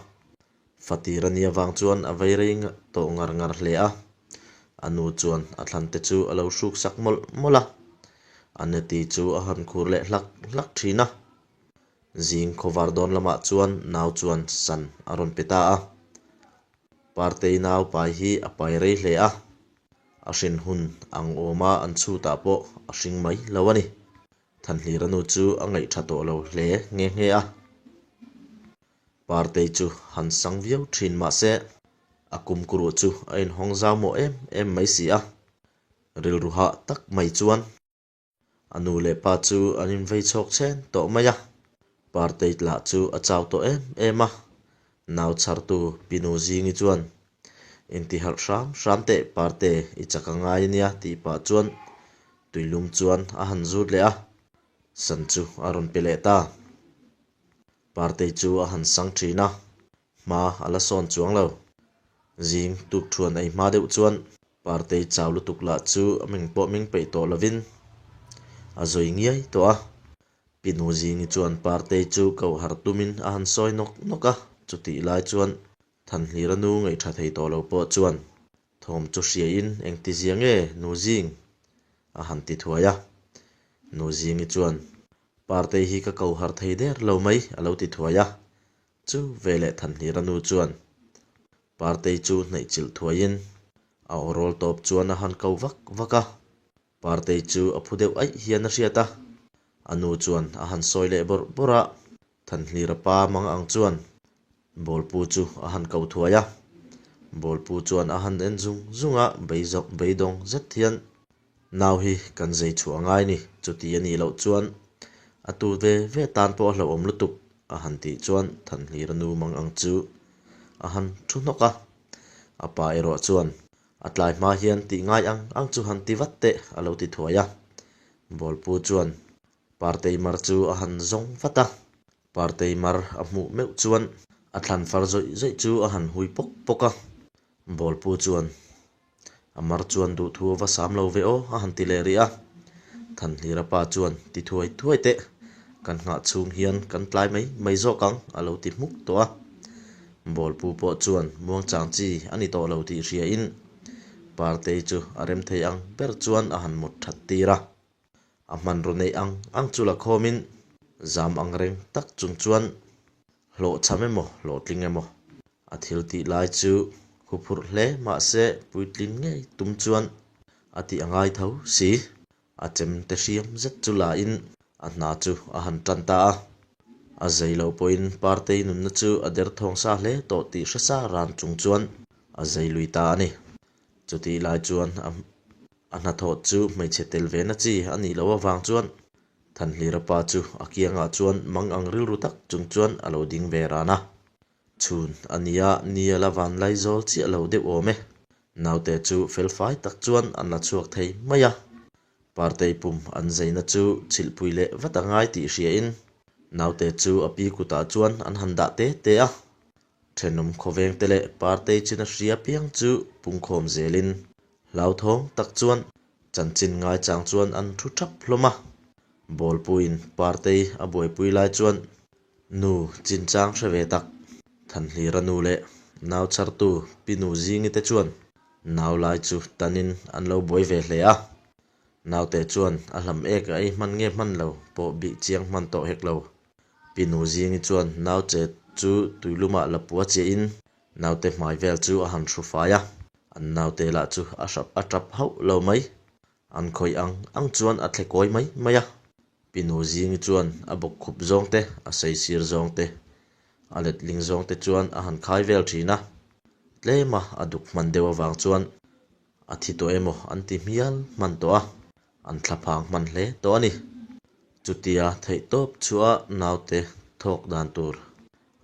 Fatir a nih avang chuan a vei rei tawh ngar ngar hle a, a nu chuan a thlan te chu a lo hruk sak mawlh mawlh a, a neti chu a han khur leh hlak hlak thin a. Zing khawvar dawn lamah chuan nau chuan san a rawn pe ta a, Partei nau pai hi a pai rei hle a, a hrin hun ang awma an chhutah pawh a hring mai lo a ni. Thanhlira nu chu a ngaih tha tawh lo hle nghe nghe a. Partei chu han sang viau thin mah se, a kumkuruh chu a inhawng zau mawh em em mai si a. Rilru hah tak mai chuan a nu leh pa chu an invei chhawk chhen tawh mai a. Partei lah chu a chau tawh em em a, nau chhartu Pinu Zingi chuan, Intiharh hram hram teh Parte, i chak a ngai ania tih pah chuan tuilum chuan a han zut leh a, san chu a rawn pe leh ta. Partei chu a han sang thin a, hma a la sawn chuang lo. Zing tuk thuan ei hma deuh chuan Partei chau lutuk lah chu a ming pawh ming peih tawh lovin a zawi ngiai tawh a. Pinu Zingi chuan Partei chu koh harh tumin a han sawi nawk nawk a, chutih lai chuan Thanhlira nu ngaihṭha thei tawh lo pawh chuan thawm chu hriain engtizia nge Nu Zing? a han ti thuai a. Nu Zingi chuan Partei hi ka ko har thei der lo mai a lo ti thuai a. Chu veleh Thanhlira nu chuan Partei chu hnaih chilh thuaiin a aw rawl tawp chuan a han ko vak vak a. Partei chu a phu deuh aih hian a hriat a. A nu chuan a han sawi leh bawrh bawrh a. Thanhlira pa mang ang chuan Bawlpu chu a han ko thuai a. Bawlpu chuan a han en zung zung a, beidawng zet hian Nau hi kan zei chhuah a ngai ni, chuti a nih loh chuan a tu ve ve tan pawh a hlauhawm lutuk a han tih chuan Thanhlira nu mang ang chu a han thu hnawk a. A pa erawh chuan a tlai hma hian tih ngai ang ang chu han ti vat teh a lo ti thuai a. Bawlpu chuan Partei mar chu a han zawng vat a. Partei mar a hmuh meuh chuan a thlan far zawih zawih chu a han hui pawk pawk a. Bawlpu chuan A mar chuan duhthu a va sam lo ve aw a han ti leh rih a. Thanhlira pa chuan ti thuai thuai teh, kan nghah chhung hian kan tlai mai mai zawk ang a lo ti hmuk tawh a. Bawlpu pawh chuan muangchang chi a ni tawh lo tih hriain Partei chu a rem thei ang ber chuan a han mut that tir a. A hmanraw neih ang ang chu la khawmin zam ang reng tak chung chuan hlawhchham emaw hlawhtling emaw a thil tih lai chu huphurh hle mahse puitlin ngei tum chuan a tih a ngai tho si. A chem te hriam zet chu lain a hna chu a han tan ta a. A zei loh pawhin Partei nunna chu a derthawng sa hle tawh tih hre sa ran chung chuan a zei lui ta a ni. Chutih lai chuan a. A hnathawh chu hmeichhe tel ve na chi a nih loh avang chuan Thanhlira pa chu a kiangah chuan mang ang rilru tak chung chuan a lo ding ve ran a. Chhun a nia, ni a la van lai zawl chiah lo deuh awm e. Naute chu felfai tak chuan an la chhuak thei mai a. Partei pum an zeina chu chhilhpui leh vat a ngai tih hriain naute chu a pi kutah chuan an han dah te te a. Thenawm khawvengte leh Partei chin a hria piang chu pungkhawm zelin Hlauthawng tak chuan chanchin ngaichang chuan an thu thap hlawm a. Bawlpuiin Partei a buaipui lai chuan nu chinchang hre ve tak Thanhlira nu leh nau chhartu Pi Nu Zingi te chuan nau lai chu tanin an lo buai ve hle a. Naute chuan a hlam ek a ei hman nge hman lo pawh bih chiang hman tawh hek lo. Pi Nu Zingi chuan nau che chu tuilumah la pua chiahin Naute hmai vel chu a han hru fai a. An naute lah chu a hrap a tap hauh lo mai. An khawih ang ang chuan a thle kawi mai mai a. Pinu Zingi chuan a bawk khup zawng te, a saisir zawng te, a letling zawng te chuan a han khai vel thin a. Tlema a duk hman deuh avang chuan a thi tawh emaw an ti hmial hman tawh a, an thlaphang hman hle tawh a ni. Chutia theihtawp chhuah naute thawk dan tur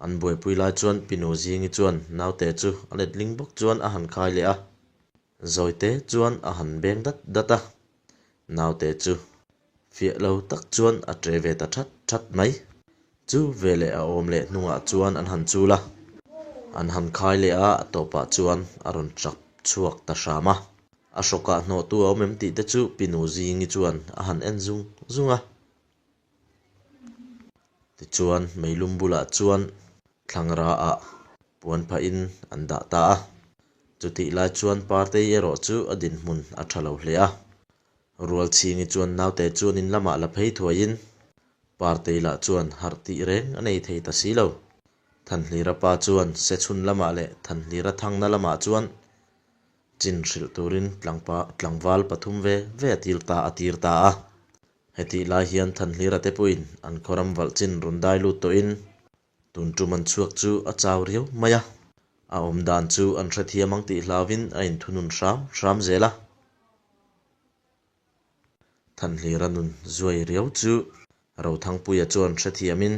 an buaipui lai chuan Pinu Zingi chuan naute chu a letling bawk chuan a han khai leh a. Zawite chuan a han beng dat dat a, naute chu fiah lo tak chuan a ṭe ve ta that that mai. Chu veleh a awm leh hnungah chuan an han chul a, an han khai leh a, a tawpah chuan a rawn chak chhuak ta hram a. A hrawkah hnawhtu a awm em tih te chu Pinu Zingi chuan a han en zung zung a. Tichuan meilum bulah chuan thlangra ah puan phahin an dah ta a. Chutih lai chuan Partei erawh chu a dinhmun a tha lo hle a. Rualchhingi chuan naute chuan in lamah la phei thuaiin Partei lah chuan harh tih reng a nei thei ta si lo. Thanhlira pa chuan Sechhun lamah leh Thanhlira thangna lamah chuan chin hrilh turin tlangval pathum ve ve a tir ta a tir ta a. Hetih lai hian Thanhlira te pawhin an khaw ram valh chin rawn dai lut tawhin tun tum an chhuak chu a chau riau mai a, a awm dan chu an hrethiam ang tih hlauvin a inthunun hram hram zel a. Thanhlira nun zuai riau chu Rothangpuia chuan hrethiamin,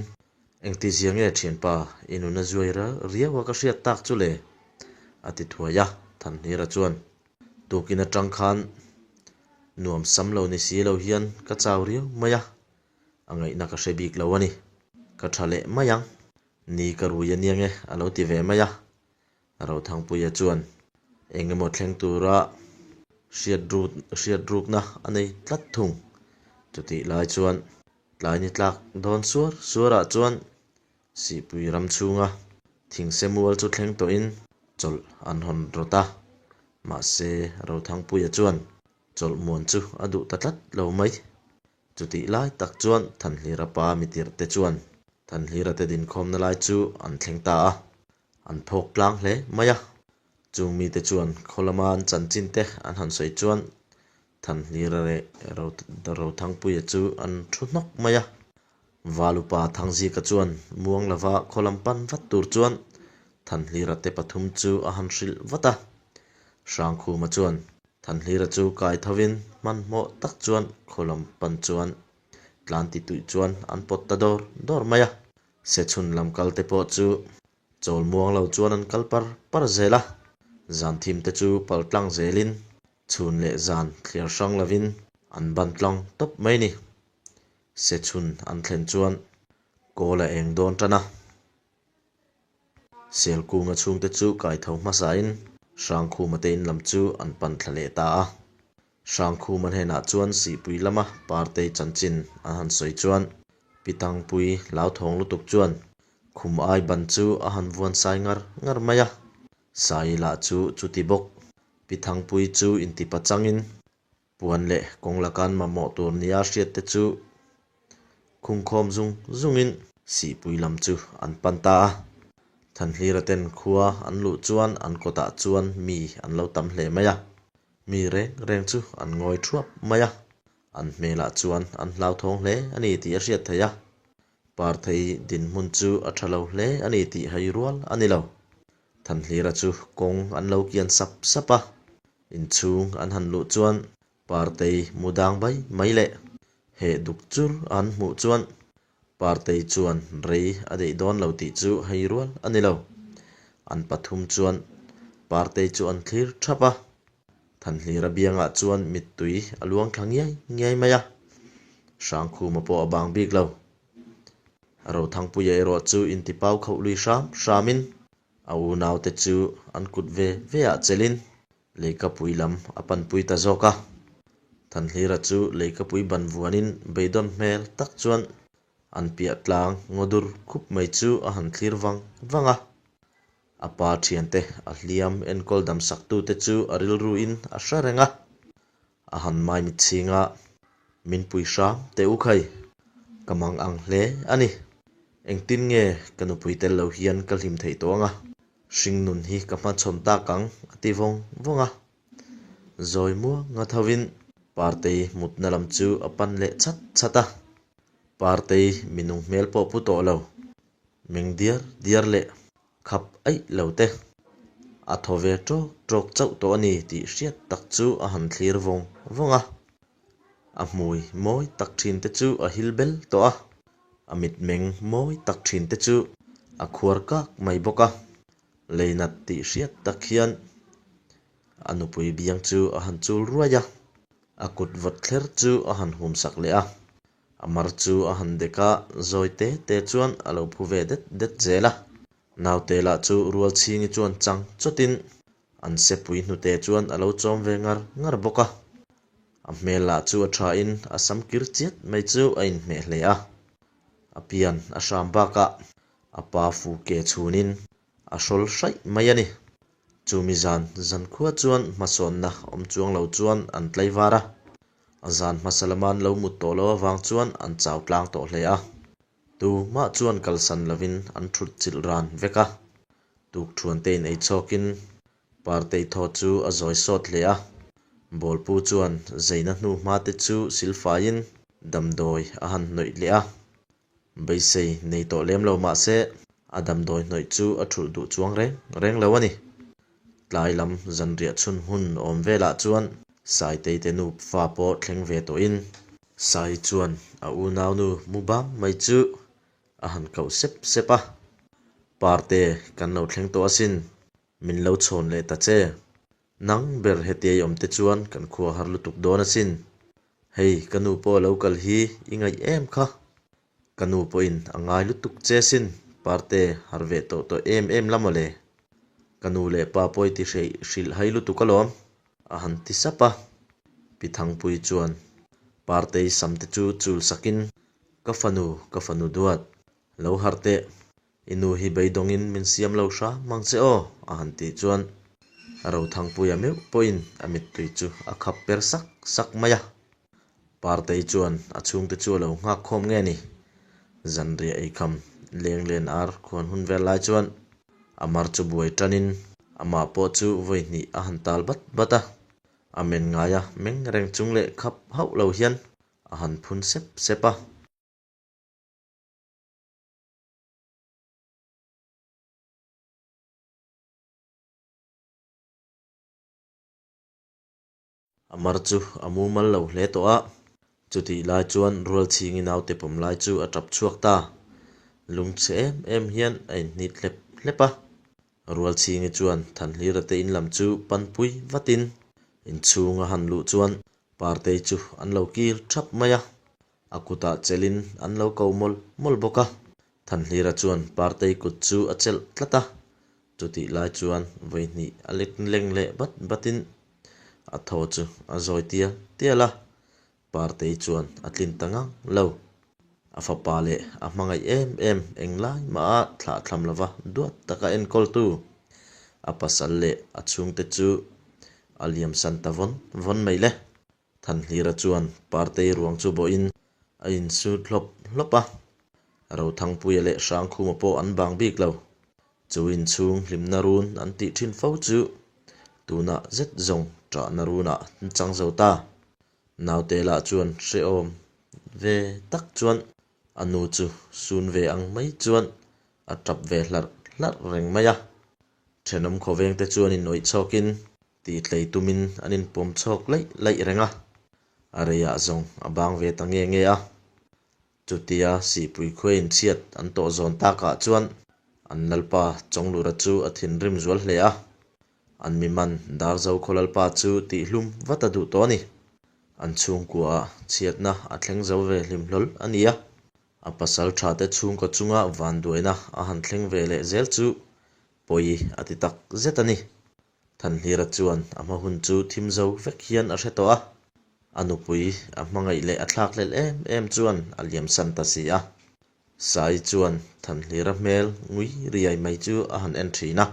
Engtizia nge thianpa, i nun a zuai riau a ka hriat tak chu le? a ti thuai a, Thanhlira chuan Tukin atang khan nuam sam lo ni si lo hian ka chau riau mai a, a ngaihna ka hre bik lo a ni. Ka tha leh mai ang, ni ka rui a nia nge a lo ti ve mai a. Rothangpuia chuan eng emaw thleng tura hriat rukna a nei tlat thung. Chutih lai chuan tlai ni tlak dawn suar suarah chuan Sihpui ram chhunga thingse mual chu thleng tawhin chawlh an hawn rawt a, mahse Rothangpuia chuan chawlh muan chu a duh ta tlat lo mai. Chutih lai tak chuan Thanhlira pa mitirh te chuan Thanhlira te dinkhawmna lai chu an thleng ta a, an phawk tlang hle mai a. Chung mite chuan khaw lama an chanchin te an han sawi chuan Thanhlira leh Rothangpuia chu an thu hnawk mai a. Valupa Thangzika chuan muang lova khaw lam pan vat tur chuan Thanhlira te pathum chu a han hrilh vat a. Hrangkhuma chuan Thanhlira chu kai thovin hmanhmawh tak chuan khaw lam pan chuan tlan ti tuih chuan an pawt ta dawr dawr mai a. Sechhun lam kal te pawh chu Chawl muang lo chuan an kal par par zel a, zan thim te chu pal tlang zelin chhun leh zan thliar hrang lovin an ban tlang tawp mai ni. Se chhun an thlen chuan kawl a eng dawn tan a. Selkunga chhungte chu kai tho hmasain Hrangkhuma te in lam chu an pan thla leh ta a. Hrangkhuma hnenah chuan Sihpui lama Partei chanchin an han sawi chuan Pi Tangpui hlauthawng lutuk chuan khum ai ban chu a han vuan sai ngar ngar mai a, Sai lah chu chuti bawk. Pi Thangpui chu intipa changin puan leh kawng lakan mamawh tur nia hriat te chu khungkhawm zung zungin Sihpui lam chu an pan ta a. Thanhlira ten khua an luh chuan an kawtah chuan mi an lo tam hle mai a. Mi reng reng chu an ngawi thuap mai a, an hmelah chuan an hlauthawng hle a ni tih a hriat theih a. Parthei dinhmun chu a tha lo hle a ni tih hai rual a ni lo. Thanhlira chu kawng an lo kian sap sap a, inchhung an han luh chuan Partei mu dang bai mai leh heh duk chur an hmuh chuan Partei chuan rei a deih dawn lo tih chu hei rual a ni lo. An pathum chuan Partei chu an thlir thap a, Thanhlira biangah chuan mittui a luang thla ngiai ngiai mai a, Hrangkhuma pawh a bang bik lo. Rothangpuia erawh chu intipau khauh lui hram hramin a unaute chu an kut ve ve ah chelhin Leikapui lam a panpui ta zawk a. Thanhlira chu Leikapui ban vuanin beidawn hmel tak chuan an piah tlang ngaw dur khup mai chu a han thlir vang vang a. A pa thiante a hliam enkawl dam saktute chu a rilruin a hre reng a. A han maimit chhinga min pui hram teh u khai, ka mang ang hle a ni. Engtin nge ka nupui tel lo hian ka hlim theih tawh ang a? Hringnun hi ka hmachhawn tak ang a ti vawng vawng a. Zawi muanga thovin Partei mutna lam chu a pan leh chhat chhat a. Partei minung hmel pawh pu tawh lo, meng diar diar leh khap aih lo te. A thaw ve ṭawk ṭawk chauh tawh a ni tih hriat tak chu a han thlir vawng vawng a. A hmui mawi tak ṭhin te chu a hil bel tawh a, a mitmeng mawi tak ṭhin te chu a khuar kak mai bawk a. Leinat tih hriat tak hian a nupui biang chu a han chul ruai a, a kut vawt thler chu a han hum sak leh a. A mar chu a han dek a, zawi te te chuan a lo phu ve det det zel a. Naute lah chu Rualchhingi chuan chang chawtin an sepui hnute chuan a lo chawm ve ngar ngar bawk a. A hmel lah chu a thain a sam kir chiat mai chu a inhmeh hle a. A pian a hram bakah a pa fu ke chhunin a hrawl hraih mai a ni. Chumi zan zankhua chuan hmasawnna awm chuang lo chuan an tlaivar a. A zan hmasa lama an lo mut tawh loh avang chuan an chau tlang tawh hle a. Tumah chuan kalsan lovin an thut chilh ran vek a. Tukthuan te in ei chhawkin Partei thaw chu a zawi sawt hle a. Bawlpu chuan zeina hnu hma te chu silfaiin damdawi a han hnawih leh a. Beisei nei tawh lem lo mah se a damdawi hnawih chu a thulh duh chuang reng reng lo a ni. Tlai lam zanriah chhun hun awm velah chuan Saitei te nu fa pawh thleng ve tawhin Sai chuan a unaunu mu bang mai chu a han koh sep sep a, Parte kan lo thleng tawh asin, min lo chhawn leh ta che. Nang ber hetia i awm te chuan kan khua har lutuk dawn asin. Hei ka nu pawh a lo kal hi i ngaih em kha? Ka nu pawhin a ngai lutuk che asin, Parte har ve tawh tawh em em la mawle. Ka nu leh pa pawh i ti hreih hrilh hai lutuk alawm, a han ti sap a. Pi Thangpui chuan Partei sam te chu chul sakin, Ka fanu, ka fanu duat, lo harh teh, I nu hi beidawngin min siam lo hra mang che aw, a han tih chuan Rothangpuia meuh pawhin a mittui chu a khap per sak sak mai a. Partei chuan a chhungte chu a lo nghak khawm nge ni? Zanriah eikham leng len ar khuan hun vel lai chuan a mar chu buai tanin amah pawh chu vawi hnih a han tal bat bat a. A men ngaia meng reng chung leh khap hauh lo hian a han phun sep sep a. A mar chu a mumal lo hle tawh a, chutih lai chuan Rualchhingi naute pawm lai chu a tap chhuak ta. Lungchhe em em hian a inhnit hlep hlep a. Rualchhingi chuan Thanhlira te in lam chu panpui vatin inchhung a han luh chuan Partei chu an lo kil thap mai a. A kutah chelhin an lo ko mawlh mawlh bawk a. Thanhlira chuan Partei kut chu a chelh tlat a, chutih lai chuan vawihnih a lek leng leh bat batin a thaw chu a zawi tial tial a, Partei chuan a tlin ta ngang lo. A fapa leh a hmangaih em em englai maha thlah thlam lova duat taka enkawltu a pasal leh a chhungte chu a liamsan ta vawn vawn mai le. Thanhlira chuan Partei ruang chu bawhin a insut hlawp hlawp a, Rothangpuia leh Hrangkhuma pawh an bang bik lo. Chu inchhung hlimna run an tih thin fo chu tunah zet zawng ṭahna runah an chang zo ta. Naute lah chuan hrehawm ve tak chuan a nu chu sun ve ang mai chuan a ṭap ve hlarh hlarh reng mai a. Ṭhenawm khawvengte chuan inawih chhawkin Tih tlei tumin an inpawm chhawk laih laih reng a, a reiah zawng a bang ve ta nge nge a. Chutia Sihpui khuaiin chhiat an tawh zawn takah chuan an lalpa Chawnglura chu a thinrim zual hle a, an miman Darzo khaw lalpa chu tihhlum vat a duh tawh a ni. An chhungkuaah chhiatna a thleng zo ve hlim hlawl a ni a, a pasal thate chhungkaw chunga vanduaina a han thleng ve leh zel chu pawi a ti tak zet a ni. Thanhlira chuan a hma hun chu thim zo vek hian a hre tawh a, a nupui a hmangaih leh a thlakhlelh em em chuan a liamsan ta si a. Sai chuan Thanhlira hmel ngui riai mai chu a han en thin a,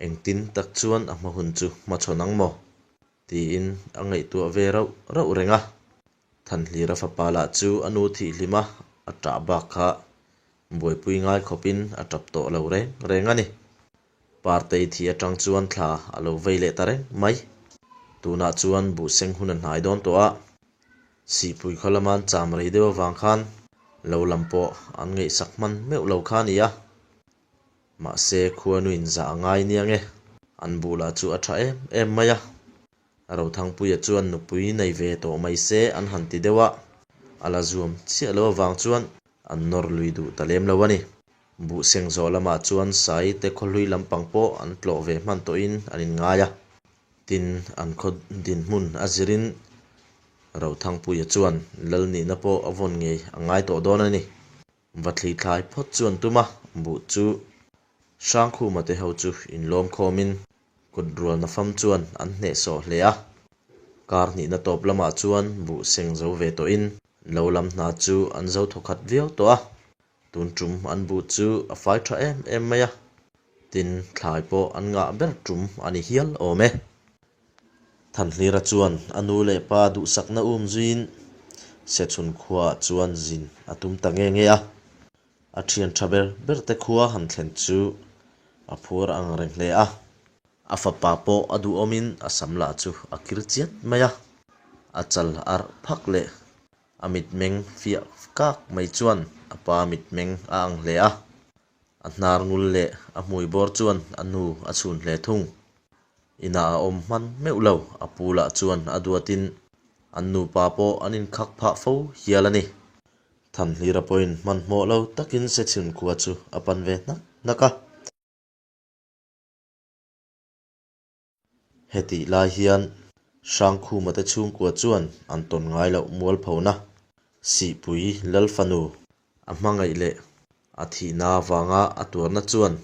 engtin tak chuan a hma hun chu hmachhawn ang maw? tiin a ngaihtuah ve rauh rauh reng a. Thanhlira fapa lah chu a nu thihhlim a, a ṭah bak kha buaipui ngai khawpin a ṭap tawh lo reng reng a ni. Partei thih atang chuan thla a lo vei leh ta reng mai. Tunah chuan buhseng hun a hnai dawn tawh a, Sihpui khaw lama an cham rei deuh avang khan lo lam pawh an ngaihsak hman meuh lo kha a ni a. Mahse khuanuin zah a ngai nia nge, an buh lah chu a tha em em mai a. Rothangpuia chuan nupui nei ve tawh mai se an han ti deuh a, a la zuam chiah lo avang chuan an nawr lui duh ta lem lo a ni. Buhseng zawh lamah chuan Sai te khawhlui lampang pawh an tlawh ve hman tawhin an inngai a. Tin, an khaw dinhmun a zirin Rothangpuia chuan lal nihna pawh a vawn ngei a ngai tawh dawn a ni. Va thli thlai phawt chu an tum a, buh chu Hrangkhuma te ho chu inlawm khawmin kut rualna fam chuan an hnehsawh hle a. Kar hnihna tawp lamah chuan buh seng zo ve tawhin lo lam hna chu an zo thawkhat viau tawh a. Tun tum an buh chu a fai tha em em mai a, tin thlai pawh an ngah ber tum a ni hial awm e. Thanhlira chuan a nu leh pa duhsakna um zuiin Sechhun khuaah chuan zin a tum ta nge nge a. A thian tha ber ber te khua han thlen chu a phuar ang reng hle a. A fapa pawh a duhawmin a sam lah chu a kir chiat mai a, a chal arh phak leh a mitmeng fiah kak mai chuan a pa mitmeng a ang hle a. A hnar ngul leh a hmui bawr chuan a nu a chhun hle thung. Inah a awm hman meuh lo, a pu lah chuan a duatin an nupa pawh an inkhak phah fo hial a ni. Thanhlira pawhin hmanhmawh lo takin Sechhun khua chu a pan ve hnak hnak a. Hetih lai hian Hrangkhuma te chhungkua chuan an tawn ngai loh mualphona, Sihpui Lalfanu a hmangaih leh a thihna avanga a tuarna chuan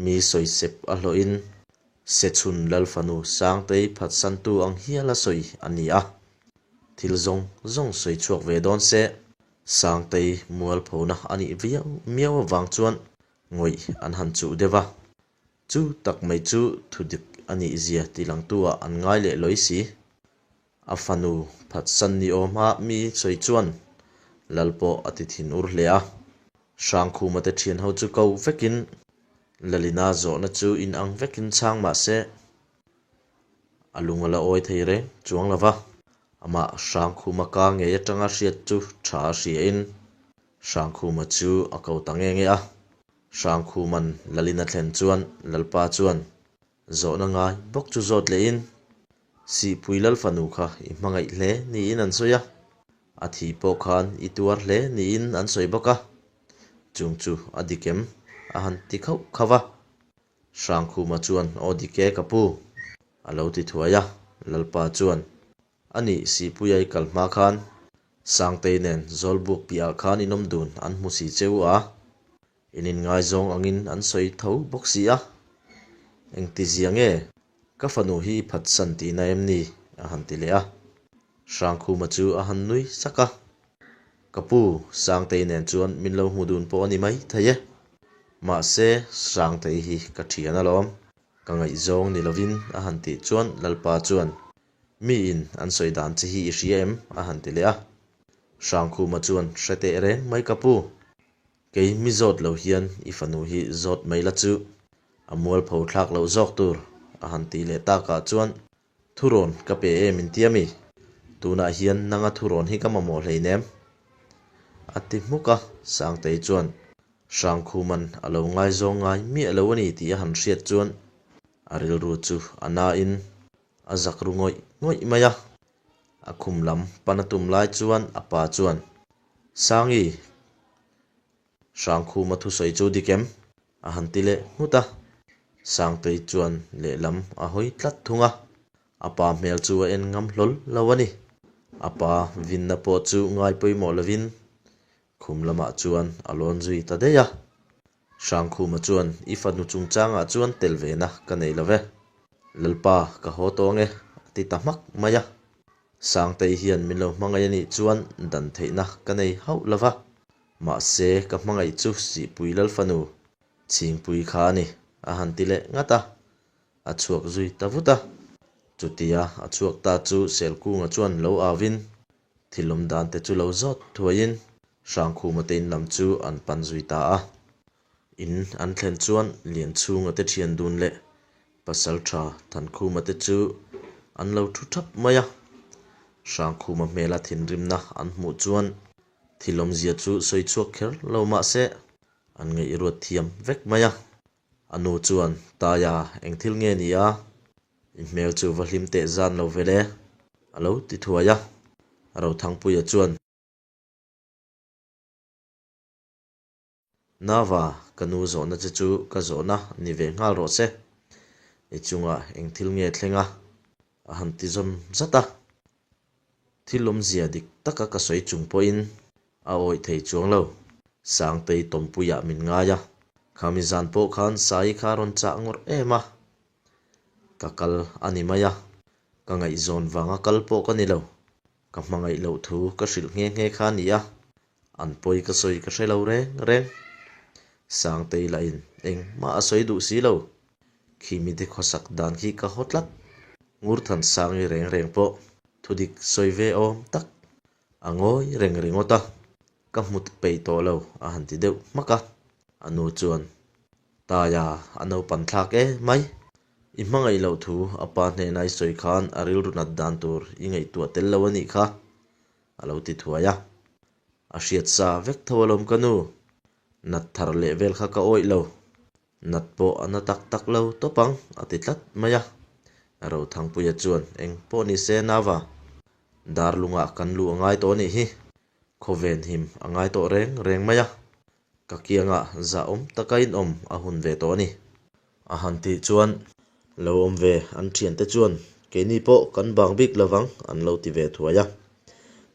mi sawisep a hlawhin Sechhun Lalfanu Sangtei phatsantu ang hiala sawi a ni a. Thil zawng zawng sawi chhuak ve dawn se, Sangtei mualphona a nih viau miau avang chuan ngawih an han chuh deuh va. Chu tak mai chu thu dik a nih zia ti langtu ah an ngai leh lawi si. A fanu phatsan ni awm a mi sawi chuan Lal pawh a ti thin ur hle a. Hrangkhuma te thian ho chu ko vekin Lalina zawhna chu in ang vekin chhang mah se a lung a la awi thei reng chuang lo va. Amah Hrangkhuma ka ngei atanga hriat chu tha a hria in Hrangkhuma chu a ko ta nge nge a. Hrangkhuman Lalin a thlen chuan Lalpa chuan zawhna ngai bawk chu zawt lehin, Sihpui Lal fanu kha i hmangaih hle niin an sawi a, a thi pawh khan i tuar hle niin an sawi bawk a, chung chu a dik em? a han ti khauh khauh a. Hrangkhuma chuan, Aw dik e ka pu, a lo ti thuai a. Lalpa chuan, A nih, Sihpuia i kal hma khan Sangtei nen Zawlbuk piahah khan in awm dun an hmu si che u a, in inngaizawng angin an sawi tho bawk si a. Engtizia nge ka fanu hi i phatsan tihna em ni? a han ti leh a. Hrangkhuma chu a han nui sak a. Ka pu, Sangtei nen chuan min lo hmu dun pawh a ni mai thei e. Mahse, Sangtei hi ka thian alawm. Ka ngaihzawng ni lovin a han tih chuan Lalpa chuan Miin an sawi dan che hi i hria em? a han ti leh a. Hrangkhuma chuan, Hre teh reng mai ka pu. Kei mi zawt lo hian i fanu hi zawt mai la chu a mualpho thlak loh zawk tur, a han tih leh takah chuan, Thurawn ka pe em in tia mi? Tunah hian nanga thurawn hi ka mamawh hleinem? a ti hmuk a. Sangtei chuan, Hrangkhuman a lo ngaizawng ngai miah lo a ni tih a han hriat chuan a rilru chu a nain A zak ru ngawih ngawih mai a, a khum lam pan a tum lai chuan a pa chuan, Sangi, Hrangkhuma thusawi chu dik em? a han ti leh nghut a. Sangtei chuan lehlam a hawi tlat thung a, a pa hmel chu a en ngam hlawl lo a ni. A pa vinna pawh chu ngai pawimawh lovin khum lamah chuan a lawn zui ta daih a. Hrangkhuma chuan, I fanu chungchangah chuan tel ve na ka nei lo ve. Lalpa, ka haw tawh ange, a ti ta hmak mai a. Sangtei hian min lo hmangaih a nih chuan dan theihna ka nei hauh lo va. Mahse, ka hmangaih chu Sihpui Lalfanu Chhingpui kha a ni, a han ti leh ngat a. A chhuak zui ta vut a. Chutia a chhuak ta chu Selkunga chuan lo auvin, thil awm dan te chu lo zawt thuaiin Hrangkhuma te in lam chu an pan zui ta a. In an thlen chuan Lianchhunga te thian dun leh Pasaltha Thankhuma te chu an lo thu thap mai a. Hrangkhuma hmela thinrimna an hmuh chuan thil awmzia chu sawi chhuak kher lo mah se an ngaihruat thiam vek mai a. A nu chuan, Taia, eng thil nge ni a? I hmel chu va hlim teh zan lo ve le, a lo ti thuai a. Rothangpuia chuan. Nava, ka nu zawhna che chu ka zawhna ni ve nghal rawh se. I chungah eng thil nge thleng a? A han ti zawm zat a. Thil awmzia dik taka ka sawi chung pawhin a awih thei chuang lo. Sangtei tawmpuiah min ngai a, khami zan pawh khan Sai kha a rawn chah ngawrh em a. Ka kal a ni mai a, ka ngaihzawn vanga kal pawh ka ni lo. Ka hmangaih loh thu ka hrilh nghe nghe kha a ni a, An pawi ka sawi ka hre lo reng reng. Sangtei lahin engmah a sawi duh si lo. Khi mite khawsak dan khi ka haw tlat. Ngurthansangi reng reng pawh thudik sawi ve awm tak a ngawi reng ringawt a, ka hmu peih tawh lo a han ti deuh hmak a. A nu chuan, Taia, a naupan thlak e mai. I hmangaih loh thu a pa hnena i sawi khan a rilru nat dan tur i ngaihtuah tel lo a nih kha. A lo ti thuai a. A hriat sa vek tho alawm ka nu. Nat thar leh vel kha ka awih lo. Nat pawh a na tak tak lo tawp ang, a ti tlat mai a. Rothangpuia chuan eng pawh ni se Nava, darlungah kan luh a ngai tawh a nih hi. Khawven him a ngai tawh reng reng mai a. Ka kiangah zahawm taka inawm a hun ve tawh a ni. A han tih chuan, Lo awm ve, an thiante chuan keini pawh kan bang bik lovang an lo ti ve thuai a.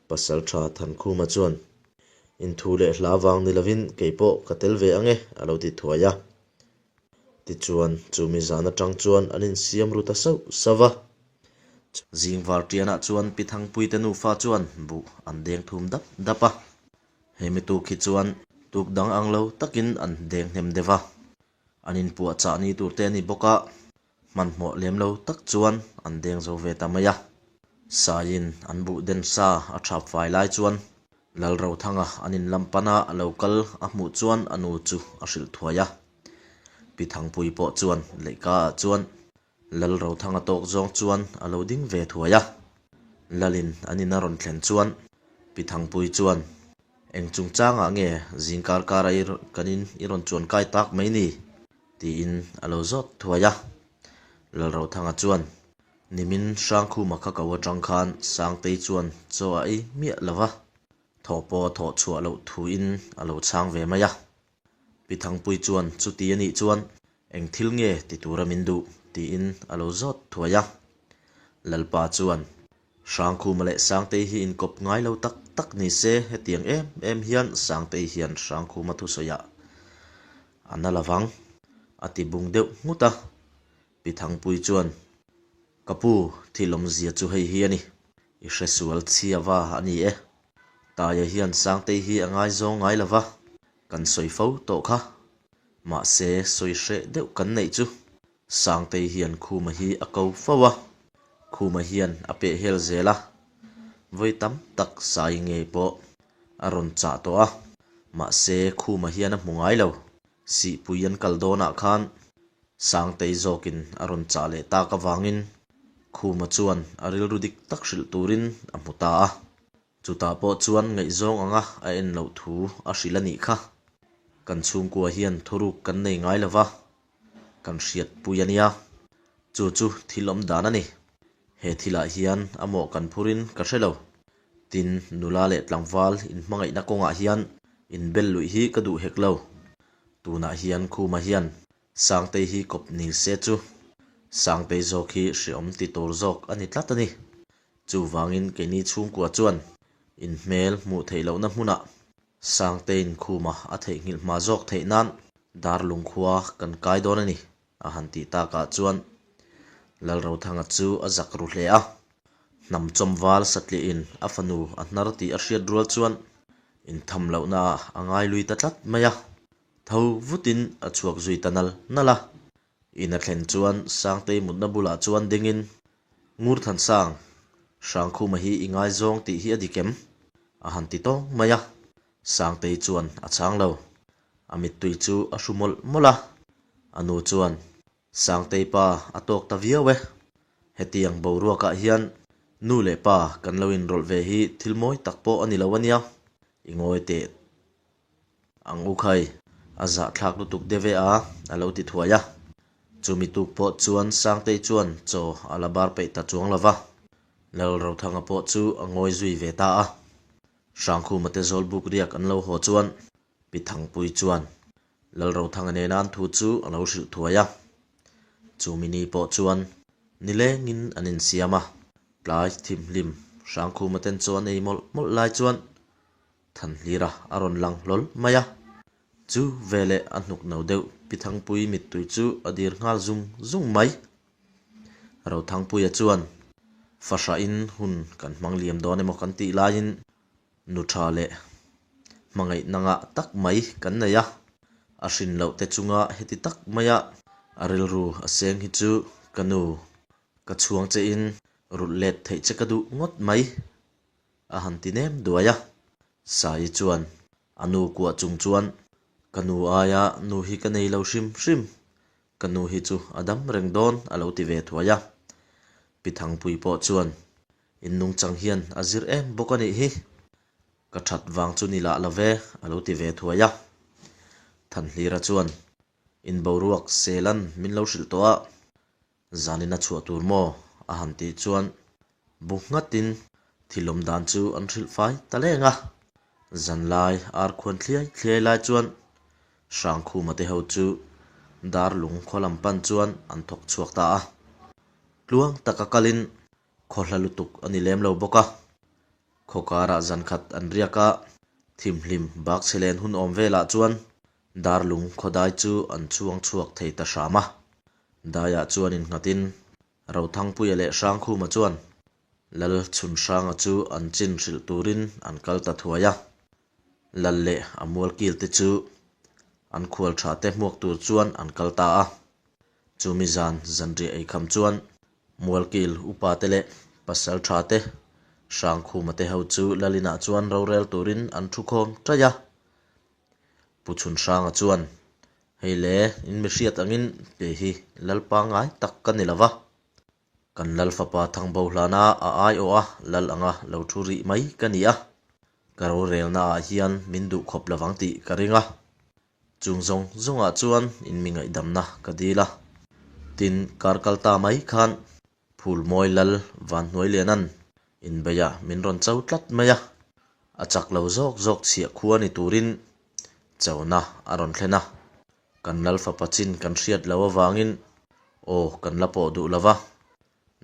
Pasaltha Thankhuma chuan, Inthu leh hla vang ni lovin kei pawh ka tel ve ang e a lo ti thuai a. Tichuan, chumi zan atang chuan an insiam ru ta sauh sauh va. Zing vartianah chuan Pi Thangpuite nufa chuan buh an deng thum dap dap a. Hemi tuk hi chuan tuk dang ang lo takin an deng hnem deuh va. An inpuahchah ni tur te a ni bawk a, hmanhmawh lem lo tak chuan an deng zo ve ta mai a. Saiin an buh den sa a thap fai lai chuan Lalrothanga an in lam pana a lo kal a hmuh chuan a nu chu a hrilh thuai a. Pi Thangpui pawh chuan leihka ah chuan Lalrothanga tawk zawng chuan a lo ding ve thuai a. Lalin an in a rawn thlen chuan Pi Thangpui chuan, Eng chungchangah nge zingkar kara i kan in i rawn chuan kai tak mai ni? tiin a lo zawt thuai a. Lalrothanga chuan, Nimin Hrangkhuma kha ko atang khan Sangtei chuan chaw a ei miah lo va, thawh pawh a thawh chhuah loh thuin a lo chhang ve mai a. Pi Thangpui chuan chuti a nih chuan eng thil nge ti tura min duh tiin a lo zawt thuai a. Lalpa chuan, Hrangkhuma leh Sangtei hi inkawp ngai lo tak tak ni se hetiang em em hian Sangtei hian Hrangkhuma thusawiah a na lovang a ti bung deuh nghut a. Pi Thangpui chuan, Ka pu, thil awmzia chu hei hi a ni. I hresual chhia va a ni e. Taia hian Sangtei hi a ngaizawng ngai lo va, kan sawi fo tawh kha. Mahse, sawi hreh deuh kan neih chu Sangtei hian Khuma hi a ko fo a, Khuma hian a peh hel zel a, vawi tam tak Sai ngei pawh a rawn chah tawh a, mahse Khuma hian a hmu ngai lo. Sihpui an kal dawnah khan Sangtei zawkin a rawn chah leh tak avangin Khuma chuan a rilru dik tak hrilh turin a hmu ta a. Chutah pawh chuan ngaihzawng anga a en loh thu a hrilh a nih kha. Kan chhungkua hian thuruk kan nei ngai lo va, kan hriatpui a nia. Chu chu thil awm dan a ni. He thilah hian a mawh kan phurin ka hre lo. Tin, nula leh tlangval inhmangaihna kawngah hian inbel luih hi ka duh hek lo. Tunah hian Khuma hian Sangtei hi kawp ni se chu Sangtei zawk hi hreawm ti tur zawk a ni tlat a ni. Chuvangin keini chhungkua chuan inhmel hmuh theih lohna hmunah Sangteiin Khuma a theihnghilh hma zawk theih nan Darlung khua kan kai dawn a ni a han tih takah chuan Lalrothanga chu a zak ru hle a. Hnam chawmval satliahin a fanu a hnar tih a hriat rual chuan intham lohnaah a ngai lui ta tlat mai a. Tho vutin a chhuak zui ta nal nal a. In a thlen chuan Sangtei mutna bulah chuan dingin, Ngurthansang, Hrangkhuma hi i ngaizawng tih hi a dik em? a han ti tawng mai a. Sangtei chuan a chhang lo. A mittui chu a hru mawlh mawlh a, a nu chuan, Sangtei pa a tawk ta viau e. Hetiang boruakah hian nu leh pa kan lo inrawlh ve hi thil mawi tak pawh a ni lo a nia, i ngawi teh ang u khai, a zahthlak lutuk deuh e a, a lo ti thuai a. Chumi tuk pawh chuan Sangtei chuan chaw a la bar peih ta chuang lo va, Lalrothanga pawh chu a ngawi zui ve ta a. Hrangkhuma te Zawlbuk riak an lo haw chuan Pi Thangpui chuan Lalrothanga nena an thu chu a lo hrilh thuai a. Chumi ni pawh chuan nilengin an insiam a, tlai thimhlim Hrangkhuma ten chaw an ei mawlh mawlh lai chuan Thanhlira a rawn lang hlawl mai a. Chu veleh a hnuk no deuh Pi Thangpui mittui chu a dir nghal zung zung mai. Rothangpuia chuan fahrahin hun kan hmang liam dawn emaw kan tih laiin nu tha leh hmangaihna ngah tak mai kan nei a, a hrin loh te chunga heti tak maia a rilru a seng hi chu ka nu ka chhuang chein rulh let theih che ka duh ngawt mai a han ti nem duai a. Sai chuan a nu kuah chung chuan ka nu aia nu hi ka nei lo hrim hrim Ka nu hi chu a dam reng dawn a lo ti ve thuai a. Pi Thangpui pawh chuan, In nungchang hian a zir em bawk a nih hi. Ka that vang chu ni lah lo ve a lo ti ve thuai a. Thanhlira chuan, In boruak Selan min lo hrilh tawh a, zanin a chhuah tur maw? a han tih chuan Bu nghatin thil awm dan chu an hrilh fai ta leng a. Zanlai ar khuan thliai thliai lai chuan Hrangkhuma te ho chu Darlung khaw lam pan chuan an thawk chhuak ta a. Tluang taka kalin khaw hla lutuk a ni lem lo bawk a. Khaw karah zan khat an riak a, thimhlim bak chhe len hun awm velah chuan Darlung khaw dai chu an chhuang chhuak thei ta hram a. Daiah chuan innghatin Rothangpuia leh Hrangkhuma chuan Lal Chhunhranga chu an chin hrilh turin an kal ta thuai a. Lal leh a mualkil te chu an khual tha te hmuak tur chuan an kal ta a. Chumi zan zanriah eikham chuan mualkil upa te leh pasal tha te Hrangkhuma te ho chu Lal inah chuan rorel turin an thu khawm taih a. Pu Chhunhranga chuan Hei le, in mi hriat angin kei hi lal pangngai tak ka ni lo va. Kan lal fapa Thangbo hlana a aiawh a lal anga lo thu rih mai ka ni a. Ka rorelna ah hian min duh khawp lovang tih ka ring a. Chung zawng zawngah chuan in mi ngaihdamna ka dil a. Tin, kar kal ta mai khan Phulmawi lal Vanhnuailianan inbeiah min rawn cho tlat mai a, a chak lo zawk zawk chhiah khua ni turin chona a rawn thlen a. Kan lal fapa chin kan hriat lo avangin aw kan la pawh duh lo va,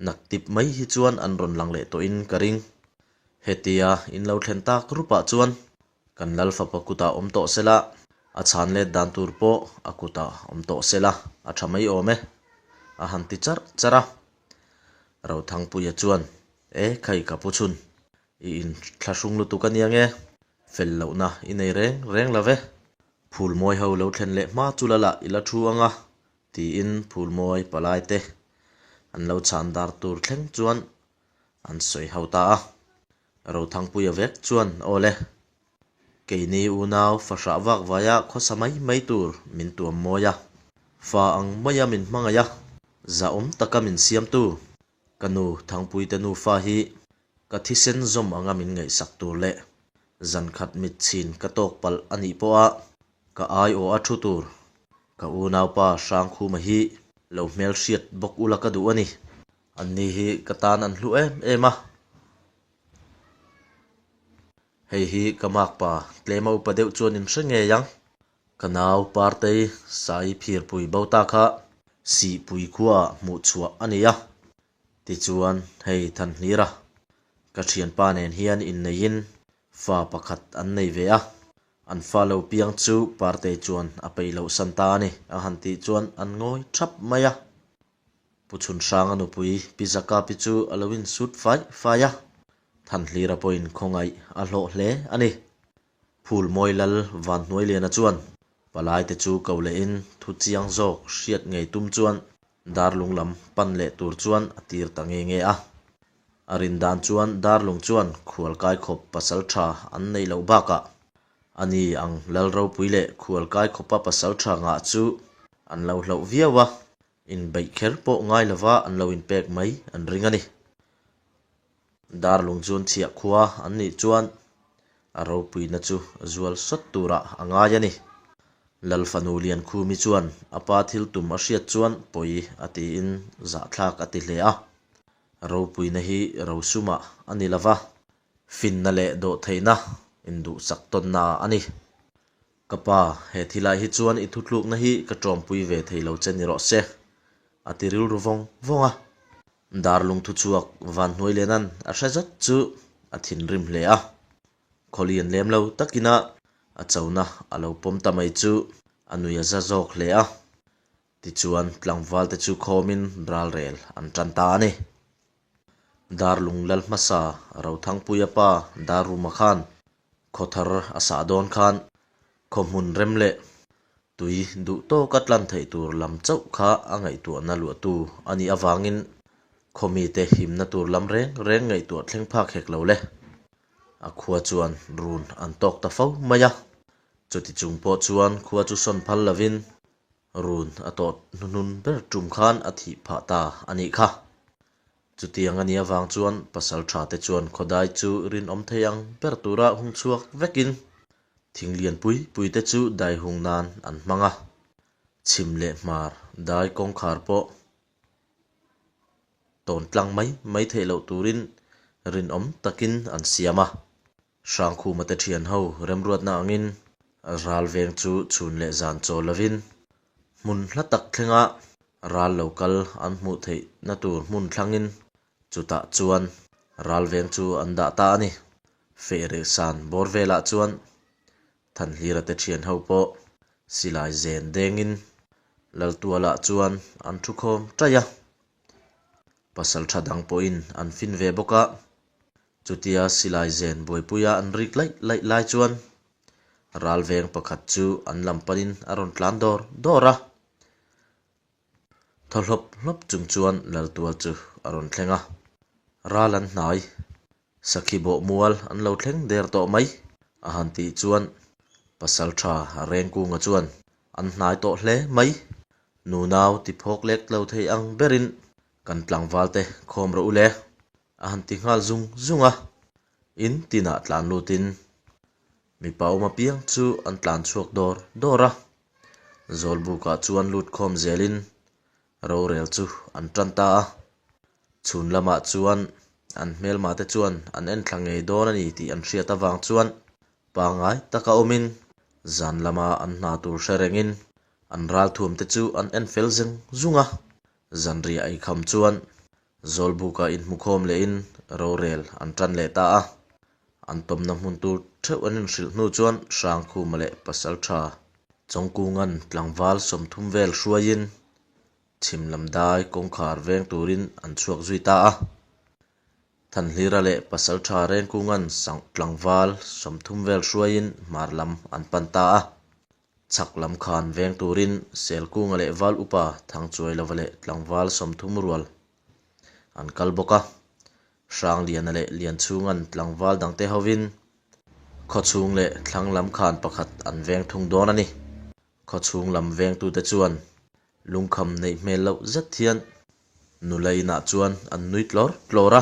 naktip mai hi chuan an rawn lang leh tawhin ka ring. Hetia in lo thlen tak rupah chuan Kan lal fapa kutah awm tawh sela, a chhan let dan tur pawh a kutah awm tawh sela a tha mai awm e, a han ti charh charh a. Rothangpuia chuan, E khai ka pu chhun, i inthlahrung lutuk a nia nge, fel lohna i nei reng reng lo ve. Phulmawi ho lo thlen leh hma chu lal ah i la thu ang a, tiin phulmawi palai te an lo chhan dar tur thleng chuan an sawi ho ta a. Rothangpuia vek chuan, Aw le, keini unau fahrah vak vaia khawsa mai mai tur min tuam mawi a, fa ang maia min hmangaih a, zahawm taka min siamtu, ka nu Thangpuite nufa hi ka thisen zawm anga min ngaihsak tur leh zankhat mitchhin ka tawk palh a nih pawha ka aiawh a thu tur ka unaupa Hrangkhuma hi lo hmelhriat bawk ula ka duh a ni. Anni hi ka tan an hlu em em a, hei hi ka makpa tlema upa deuh chuan in hre ngei ang. Ka nau Partei Sai Phirpui bo ta kha Sihpui khuaah hmuh chhuah a ni a, tichuan hei Thanhlira ka thianpa nen hian inneihin fa pakhat an nei ve a, an fa lo piang chu Partei chuan a peih loh san ta a ni a han tih chuan an ngawi thap mai a. Pu Chhunhranga nupui Pi Zakapi chu a lo insut fai fai a, Thanhlira pawhin khawngaih a hlawh hle a ni. Phulmawi Lal Vanhnuailiana chuan palaite chu ko lehin thu chiang zawk hriat ngei tum chuan Darlung lam pan leh tur chuan a tir ta nge nge a. A rin dan chuan Darlung chuan khualkai khawp pasal tha an neih loh bakah. Ani ang lal ropui leh khualkai khawpa pasaltha ngah chu an lo hlauh viau a, inbeih kher pawh ngai lova an lo inpek mai an ring a ni. Darlung chuan chhiah khua an nih chuan a ropuina chu zual sawt turah a ngai a ni. Lal fanu Liankhumi chuan a pa thil tum a hriat chuan pawi a tiin zahthlak a ti hle a. Ropuina hi rosumah a ni lova, finna leh dawhtheihna induhsak tawnna a ni. Ka pa, he thilah hi chuan i thutlukna hi ka ṭawmpui ve thei lo che ni rawh se, a ti rilru vawng vawng a. Darlung thuchhuak Vanhnuailena'n a hre zet chu a thinrim hle a. Khawlian lem lo takina a chona a lo pawm ta mai chu a nui a za zawk hle a. Tichuan tlangvalte chu khawmin ralrel an tan ta a ni. Darlung lal hmasa Rothangpuia pa Darruma khan khaw thar a sah dawn khan khaw hmun rem leh tui duh tawka tlan theih tur lam chauh kha a ngaihtuahna luahtu a nih avangin khaw mite himna tur lam reng reng ngaihtuah thleng phak hek lo le. A khua chuan run an tawk ta fo mai a. Chuti chung pawh chuan khua chu sawn phal lovin Run a tawh hnuhnun ber tum khan a thih phah ta a nih kha. Chutiang a nih avang chuan pasal tha te chuan khawdai chu rinawm thei ang ber tura hung chhuak vekin thing lian pui pui te chu dai hung nan an hmang a. Chhim leh hmar dai kawngkhar pawh tawn tlang mai mai theih loh turin rinawm takin an siam a. Hrangkhuma te thian ho remruatna angin ral veng chu chhun leh zan chawl lovin hmun hla tak thlenga ral lo kal an hmuh theihna tur hmun thlangin chutah chuan ral veng chu an dah ta a ni. Fehreh san bawr velah chuan Thanhlira te thian ho pawh silai zen dengin Laltualah chuan an thu khawm taih a. Pasal tha dang pawhin an fin ve bawk a. Chutia silai zen buaipuia an rik laih laih lai chuan ralveng pakhat chu an lam panin a rawn tlan dawr dawr a. Thaw hlawp hlawp chung chuan Laltual chu a rawn thleng a. Ral an hnai, sakhi bawh mual an lo thleng der tawh mai a han tih chuan Pasaltha Rengkunga chuan an hnai tawh hle mai. Nunau ti phawk lek lo thei ang berin kan tlangvalte khawm rawh u le. A han ti nghal zung zung a, in tinah tlan lutin mipa awm apiang chu an tlan chhuak dawr dawr a, Zawlbukah chuan lut khawm zelin rorel chu an tan ta a. Chhun lamah chuan an hmelma te chuan an enthla ngei dawn a ni tih an hriat avang chuan pangngai taka awmin zan lama an hna tur hre rengin an ralthuam te chu an en fel zeng zung a, zanriah eikham chuan Zawlbuka inhmukhawm lehin rorel an tan leh ta a. An tawmna hmun tur theuh an inhrilh hnu chuan Hrangkhuma leh Pasaltha Chawngkunga'n tlangval 30 vel hruaiin chhim lam dai kawngkhar veng turin an chhuak zui ta a. Thanhlira leh Pasaltha Rengkunga'n tlangval 30 vel hruaiin hmar lam an pan ta a. Chhak lam khan veng turin Selkunga leh Val Upa Thangchuailova leh tlangval 30 rual an kal bawk a. Hrangliana leh Lianchhunga'n tlangval dangte hovin khawchhung leh thlang lam khan pakhat an veng thung dawn a ni. Khawchhung lam vengtute chuan lungkham neih hmel loh zet hian nula inah chuan an nui tlawr tlawr a.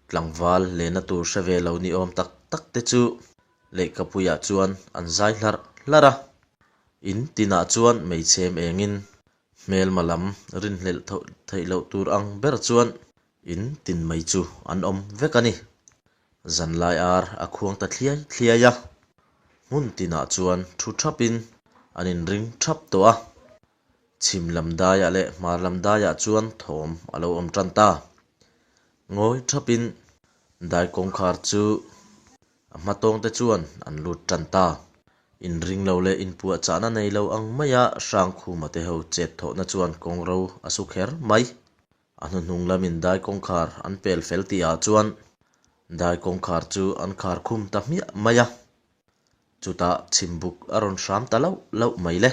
Tlangval lehna tur hre ve lo ni awm tak tak te chu Lehkhapuiah chuan an zai hlarh hlarh a, in tinah chuan hmeichhem engin hmelma lam rinhlelh theih loh tur ang ber chuan in tin mai chu an awm vek a ni. Zanlai ar a khuang ta thliai thliai a, hmun tinah chuan thu thapin an inring thap tawh a, chhim lam daiah leh hmar lam daiah chuan thawm a lo awm tan ta. Ngawi thapin dai kawngkhar chu A hmatawngte chuan an lut tan ta. Inring lo leh inpuahchahna nei lo ang maia Hrangkhuma te ho chet thawhna chuan kawngro a su kher mai. A hnuhnung lamin dai kawngkhar an pel fel tihah chuan dai kawngkhar chu an khar khum ta hmiah mai a. Chutah chhimbuk a rawn hram ta lauh lauh mai le.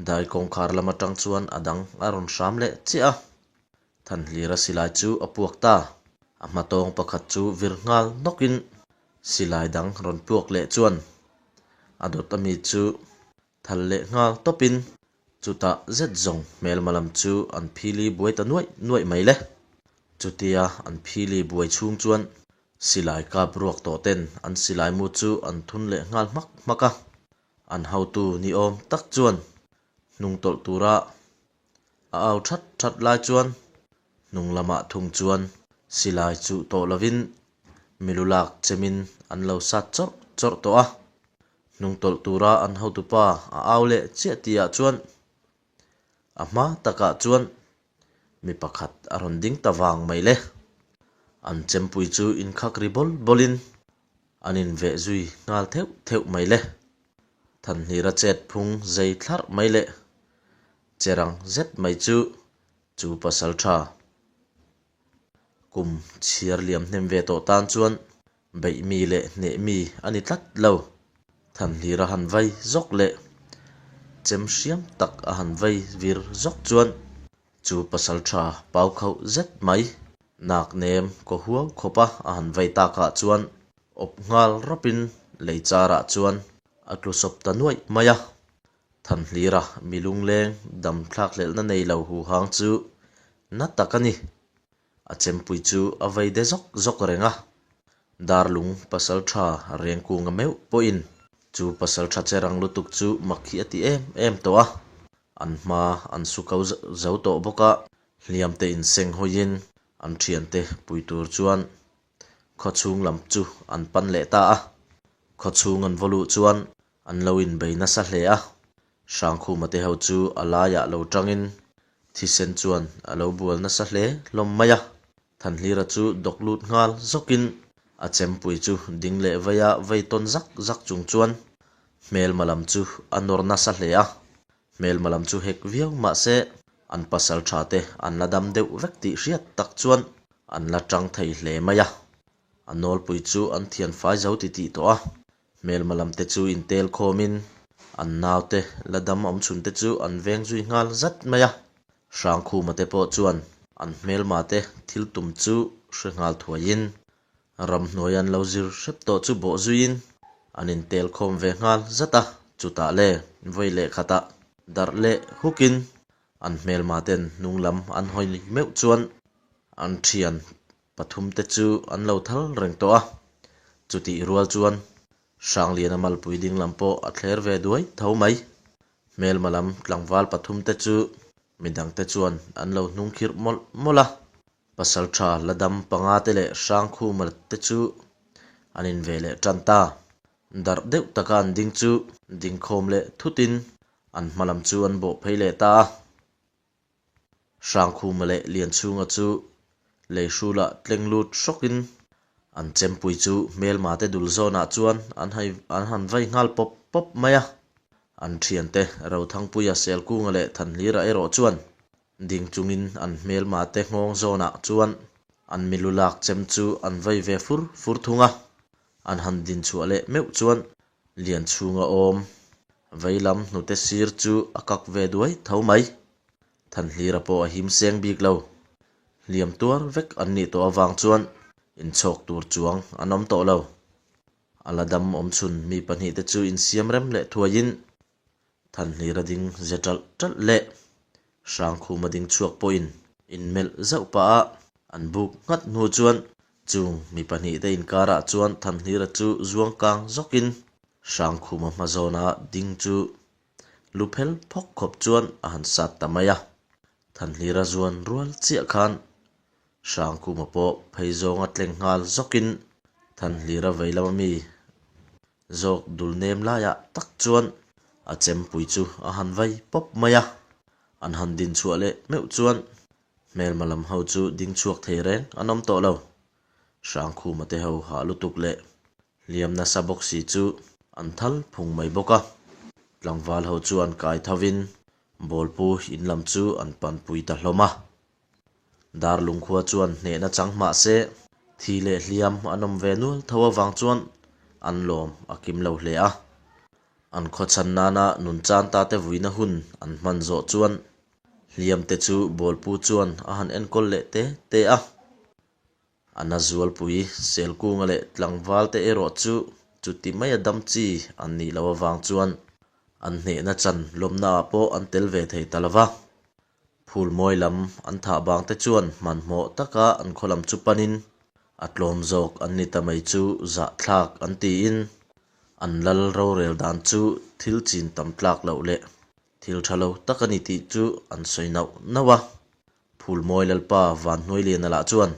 Dai kawngkhar lam atang chuan a dang a rawn hram leh chiah a. Thanhlira silai chu a puak ta. A hmatawng pakhat chu vir nghal nawkin silai dang rawn puak leh chuan A dawt ami chu thal leh nghal tawpin chutah zet zawng hmelma lam chu an phili buai ta nuaih nuaih mai le. Chutia an phili buai chhung chuan silai kap ruak tawh ten an silai mu chu an thun leh nghal hmak hmak a. An hotu ni awm tak chuan hnung tawlh tura a au that that lai chuan hnung lamah thung chuan silai chuh tawh lovin milu lak chemin an lo sat chawrh chawrh tawh a. Hnung tawlh tura an hotupa a au leh chiah tihah chuan a hma takah chuan mi pakhat a rawn ding ta vang mai le. An chempui chu inkhak ri bawl bawlin an inveh zui nghal theuh theuh mai le. Thanhnira chet phung zei thlarh mai leh che rang zet mai chu chu pasal tha kum chhiar liam hnem ve tawh tan chuan beih mi leh hneh mi a ni tlat lo. Thanhlira han vai zawk leh chem hriam tak a han vai vir zawk chuan chu pasal tha pau khauh zet mai nak nem kaw huau khawpa a han vai takah chuan awp nghal rawpin lei charah chuan a tlu sawp ta nuaih mai a. Thanhlira mi lungleng dam thlakhlelhna nei lo huhang chu na tak a ni. A chempui chu a vei de zawk zawk reng a. Darlung pasal tha Rengkunga meuh pawhin chu pasal tha che rang lutuk chu mak hi a ti em em tawh a. An hma an su ko zo tawh bawk a, hliam te inseng hawiin an thiante pui tur chuan khawchhung lam chu an pan leh ta a. Khawchhung an vaw luh chuan An lo inbei nasa hle a, Hrangkhuma te ho chu a laiah lo tangin thisen chuan a lo bual nasa hle hlawm mai a. Thanhlira chu dawk lut nghal zawkin a chempui chu ding leh veia vei tawn zak zak chung chuan hmelma lam chu a nawr nasa hle a. Hmelma lam chu hek viau mah se an pasal tha te an la dam deuh vek tih hriat tak chuan an la tang thei hle mai a. A nawlpui chu an thian fai zo titih tawh a, hmelma lam te chu intel khawmin an naute la dam awm chhun te chu an veng zui nghal zat mai a. Hrangkhuma te pawh chuan an hmelma te thil tum chu hre nghal thuaiin ramhnuai an lo zir hrep tawh chu bawh zuiin an intel khawm ve nghal zat a, chutah le vawi leh khatah darh leh hukin an hmelma ten hnung lam an hawi meuh chuan an thian Pathumte chu an lo thal reng tawh a, chutih rual chuan Hrangliana malpui ding lam pawh a thler ve duai tho mai. Hmelma lam tlangval pathumte chu midangte chuan an lo hnung khirh mawlh mawlh a, Pasaltha la dam pangate leh Hrangkhuma te chu an inve leh tan ta. Darh deuh taka an ding chu dingkhawm leh thutin an hma lam chu an bawh phei leh ta a. Hrangkhuma leh Lianchhunga chu lei hrulah tleng lut hrawkin an chempui chu hmelma te dul zawnah chuan an hai an han vai nghal pawp pawp mai a. An thiante Rothangpuia Selkunga leh Thanhlira erawh chuan ding chungin an hmelma te nghawng zawnah chuan an milu lak chem chu an vai ve fur fur thung a. An han din chhuah leh meuh chuan Lianchhunga awm veilam hnute sir chu a kak ve duai tho mai. Thanhlira pawh a him seng bik lo. Hliam tuar vek an nih tawh avang chuan inchhawk tur chuang an awm tawh lo. A la dam awm chhun mi pahnihte chu insiam rem leh thuaiin Thanhlira ding ze ṭalh ṭalh leh Hrangkhuma ding chhuak pawhin inmelh zauh pah a, an buk nghat hnu chuan chung mi pahnihte inkarah chuan Thanhlira chu zuang kang zawkin Hrangkhuma hma zawna ding chu lu phel phawk khawp chuan a han sat ta mai a. Thanhlira zuan rual chiah khan Hrangkhuma pawh phei zawnga tleng nghal zawkin Thanhlira vei lama mi Zawk dul nem laiah tak chuan a chempui chu a han vai pawp mai a, an han din chhuah leh meuh chuan hmelma lam ho chu ding chhuak thei reng an awm tawh lo. Hrangkhuma te ho hah lutuk leh hliam nasa bawk si chu an thal phung mai bawk a, tlangval ho chuan kai thovin bawlpu in lam chu an panpui ta hlawm a. Darlung khua chuan hnehna chang hmah se, thi leh hliam an awm ve nual tho avang chuan an lawm a kim lo hle a. An khawchhan nana nun chan ta te vuina hun an hman zawh chuan hliam te chu bawlpu chuan a han enkawl leh te te a. A na zualpui Selkunga leh tlangval te erawh chu Chuti maia dam chi an nih loh avang chuan an hnehna chan lawmnaah pawh an tel ve thei ta lo va. Phulmawi lam an thah bang te chuan hmanhmawh taka an khaw lam chu panin a tlawm zawk an ni ta mai chu zahthlak an tiin an lal rorel dan chu thil chin tam tlak loh leh thil tha lo tak a ni tih chu an sawi nauh nauh a. Phulmawi Lalpa Vanhnuailiana lah chuan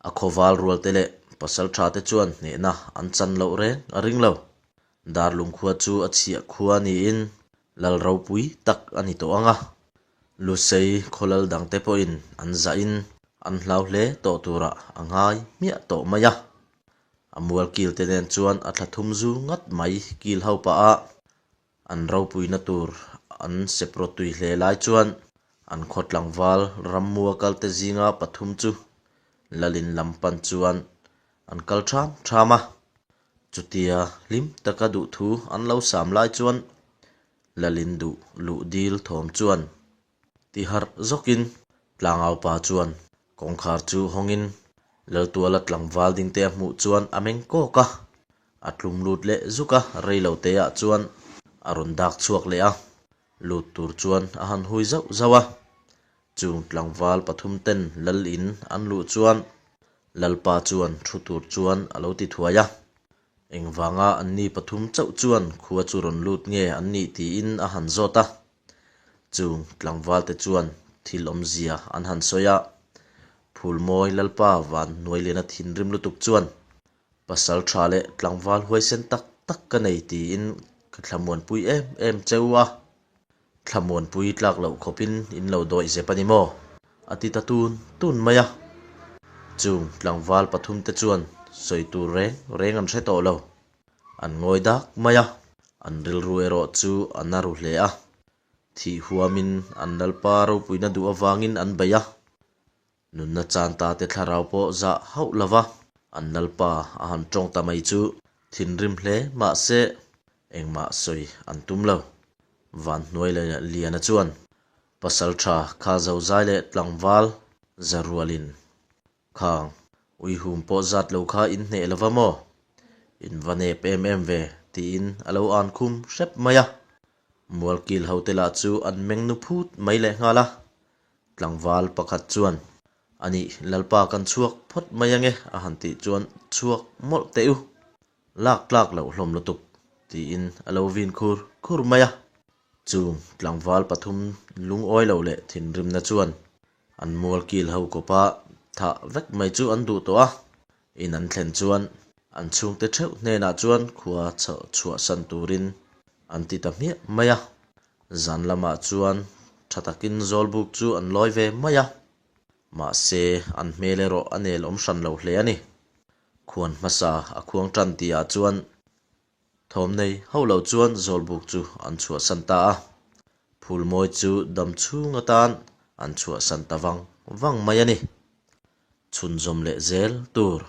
a khawval rualte leh pasaltha te chuan hnehna an chan loh reng a ring lo. Darlung khua chu a chhiah khua niin lal ropui tak a ni tawh ang a. Lusei khawlal dangte pawhin an zahin an hlau hle tawh turah a ngai hmiah tawh mai a. A mual kil te nen chuan a thla thum zu ngat mai kil ho pah a, An ropuina tur an seprawtui hle lai chuan an khaw tlangval rammua kalte zinga pathum chu Lalin lam pan chuan an kal ṭham ṭham a. Chutia hlim taka duhthu an lo sam lai chuan Lalin duh luh dil thawm chuan Ti harh zawkin tlangaupa chuan kawngkhar chu hawngin Laltuala tlangval dingte a hmuh chuan a meng kawk a, a tlum lut leh zuk a, reiloteah chuan a rawn dak chhuak leh a, lut tur chuan a han hui zauh zauh a. Chung tlangval pathum ten Lal in an luh chuan Lalpa chuan thu tur chuan a lo ti thuai a, engvanga anni pathum chauh chuan khua chu rawn lut nge an nih tiin a han zawt a. Chung tlangvalte chuan thil awmzia an han sawi a, Phulmawi Lalpa van hnuailiana thinrim lutuk chuan, Pasal tha leh tlangval huaisen tak tak ka nei tiin ka thlamuanpui em em cheu a, thlamuanpui tlak loh khawpin in lo dawih zep a ni maw? a ti ta tun tun mai a. Chung tlangval pathumte chuan sawi tur reng reng an hre tawh lo. An ngawi dak mai a, an rilru erawh chu a na ru hle a. Thih huamin an Lalpa ropuina duh avangin an bei a, nunna chan ta te thlarau pawh zah hauh lo va, an Lalpa a han tawng ta mai chu thinrim hle mahse engmah sawi an tum lo. Vanhnuai Liana chuan pasal tha kha zozai leh tlangval za rualin Khang, uihum pawh zat lo kha in hneh lo va maw? In va nep em em ve, tiin a lo an khum hrep mai a. Mualkil hote lah chu an meng nu phut mai leh nghal a. Tlangval pakhat chuan, Anih, Lalpa kan chhuak phawt mai ange, a han tih chuan chhuak mawlh teh u. Lak tlak loh hlawm lutuk, tiin a lo vin khur khur mai a. Chung tlangval pathum lungawi lo leh thinrimna chuan An mual kil ho kawpa thah vek mai chu an duh tawh a, in an thlen chuan an chhungte theuh hnenah chuan khua chhuahsan turin an ti ta hmiah mai a. Zan lamah chuan tha takin zawlbuk chu an lawi ve mai a, mahse an hmel erawh a nel awm hran lo hle a ni. Khuan hmasa a khuang tan tihah chuan Thawm nei hauh lo chuan Zawlbuk chu an chhuahsan ta a, Phulmawi chu dam chhung atan an chhuahsan ta vang vang mai a ni. Chhunzawm leh zel tur.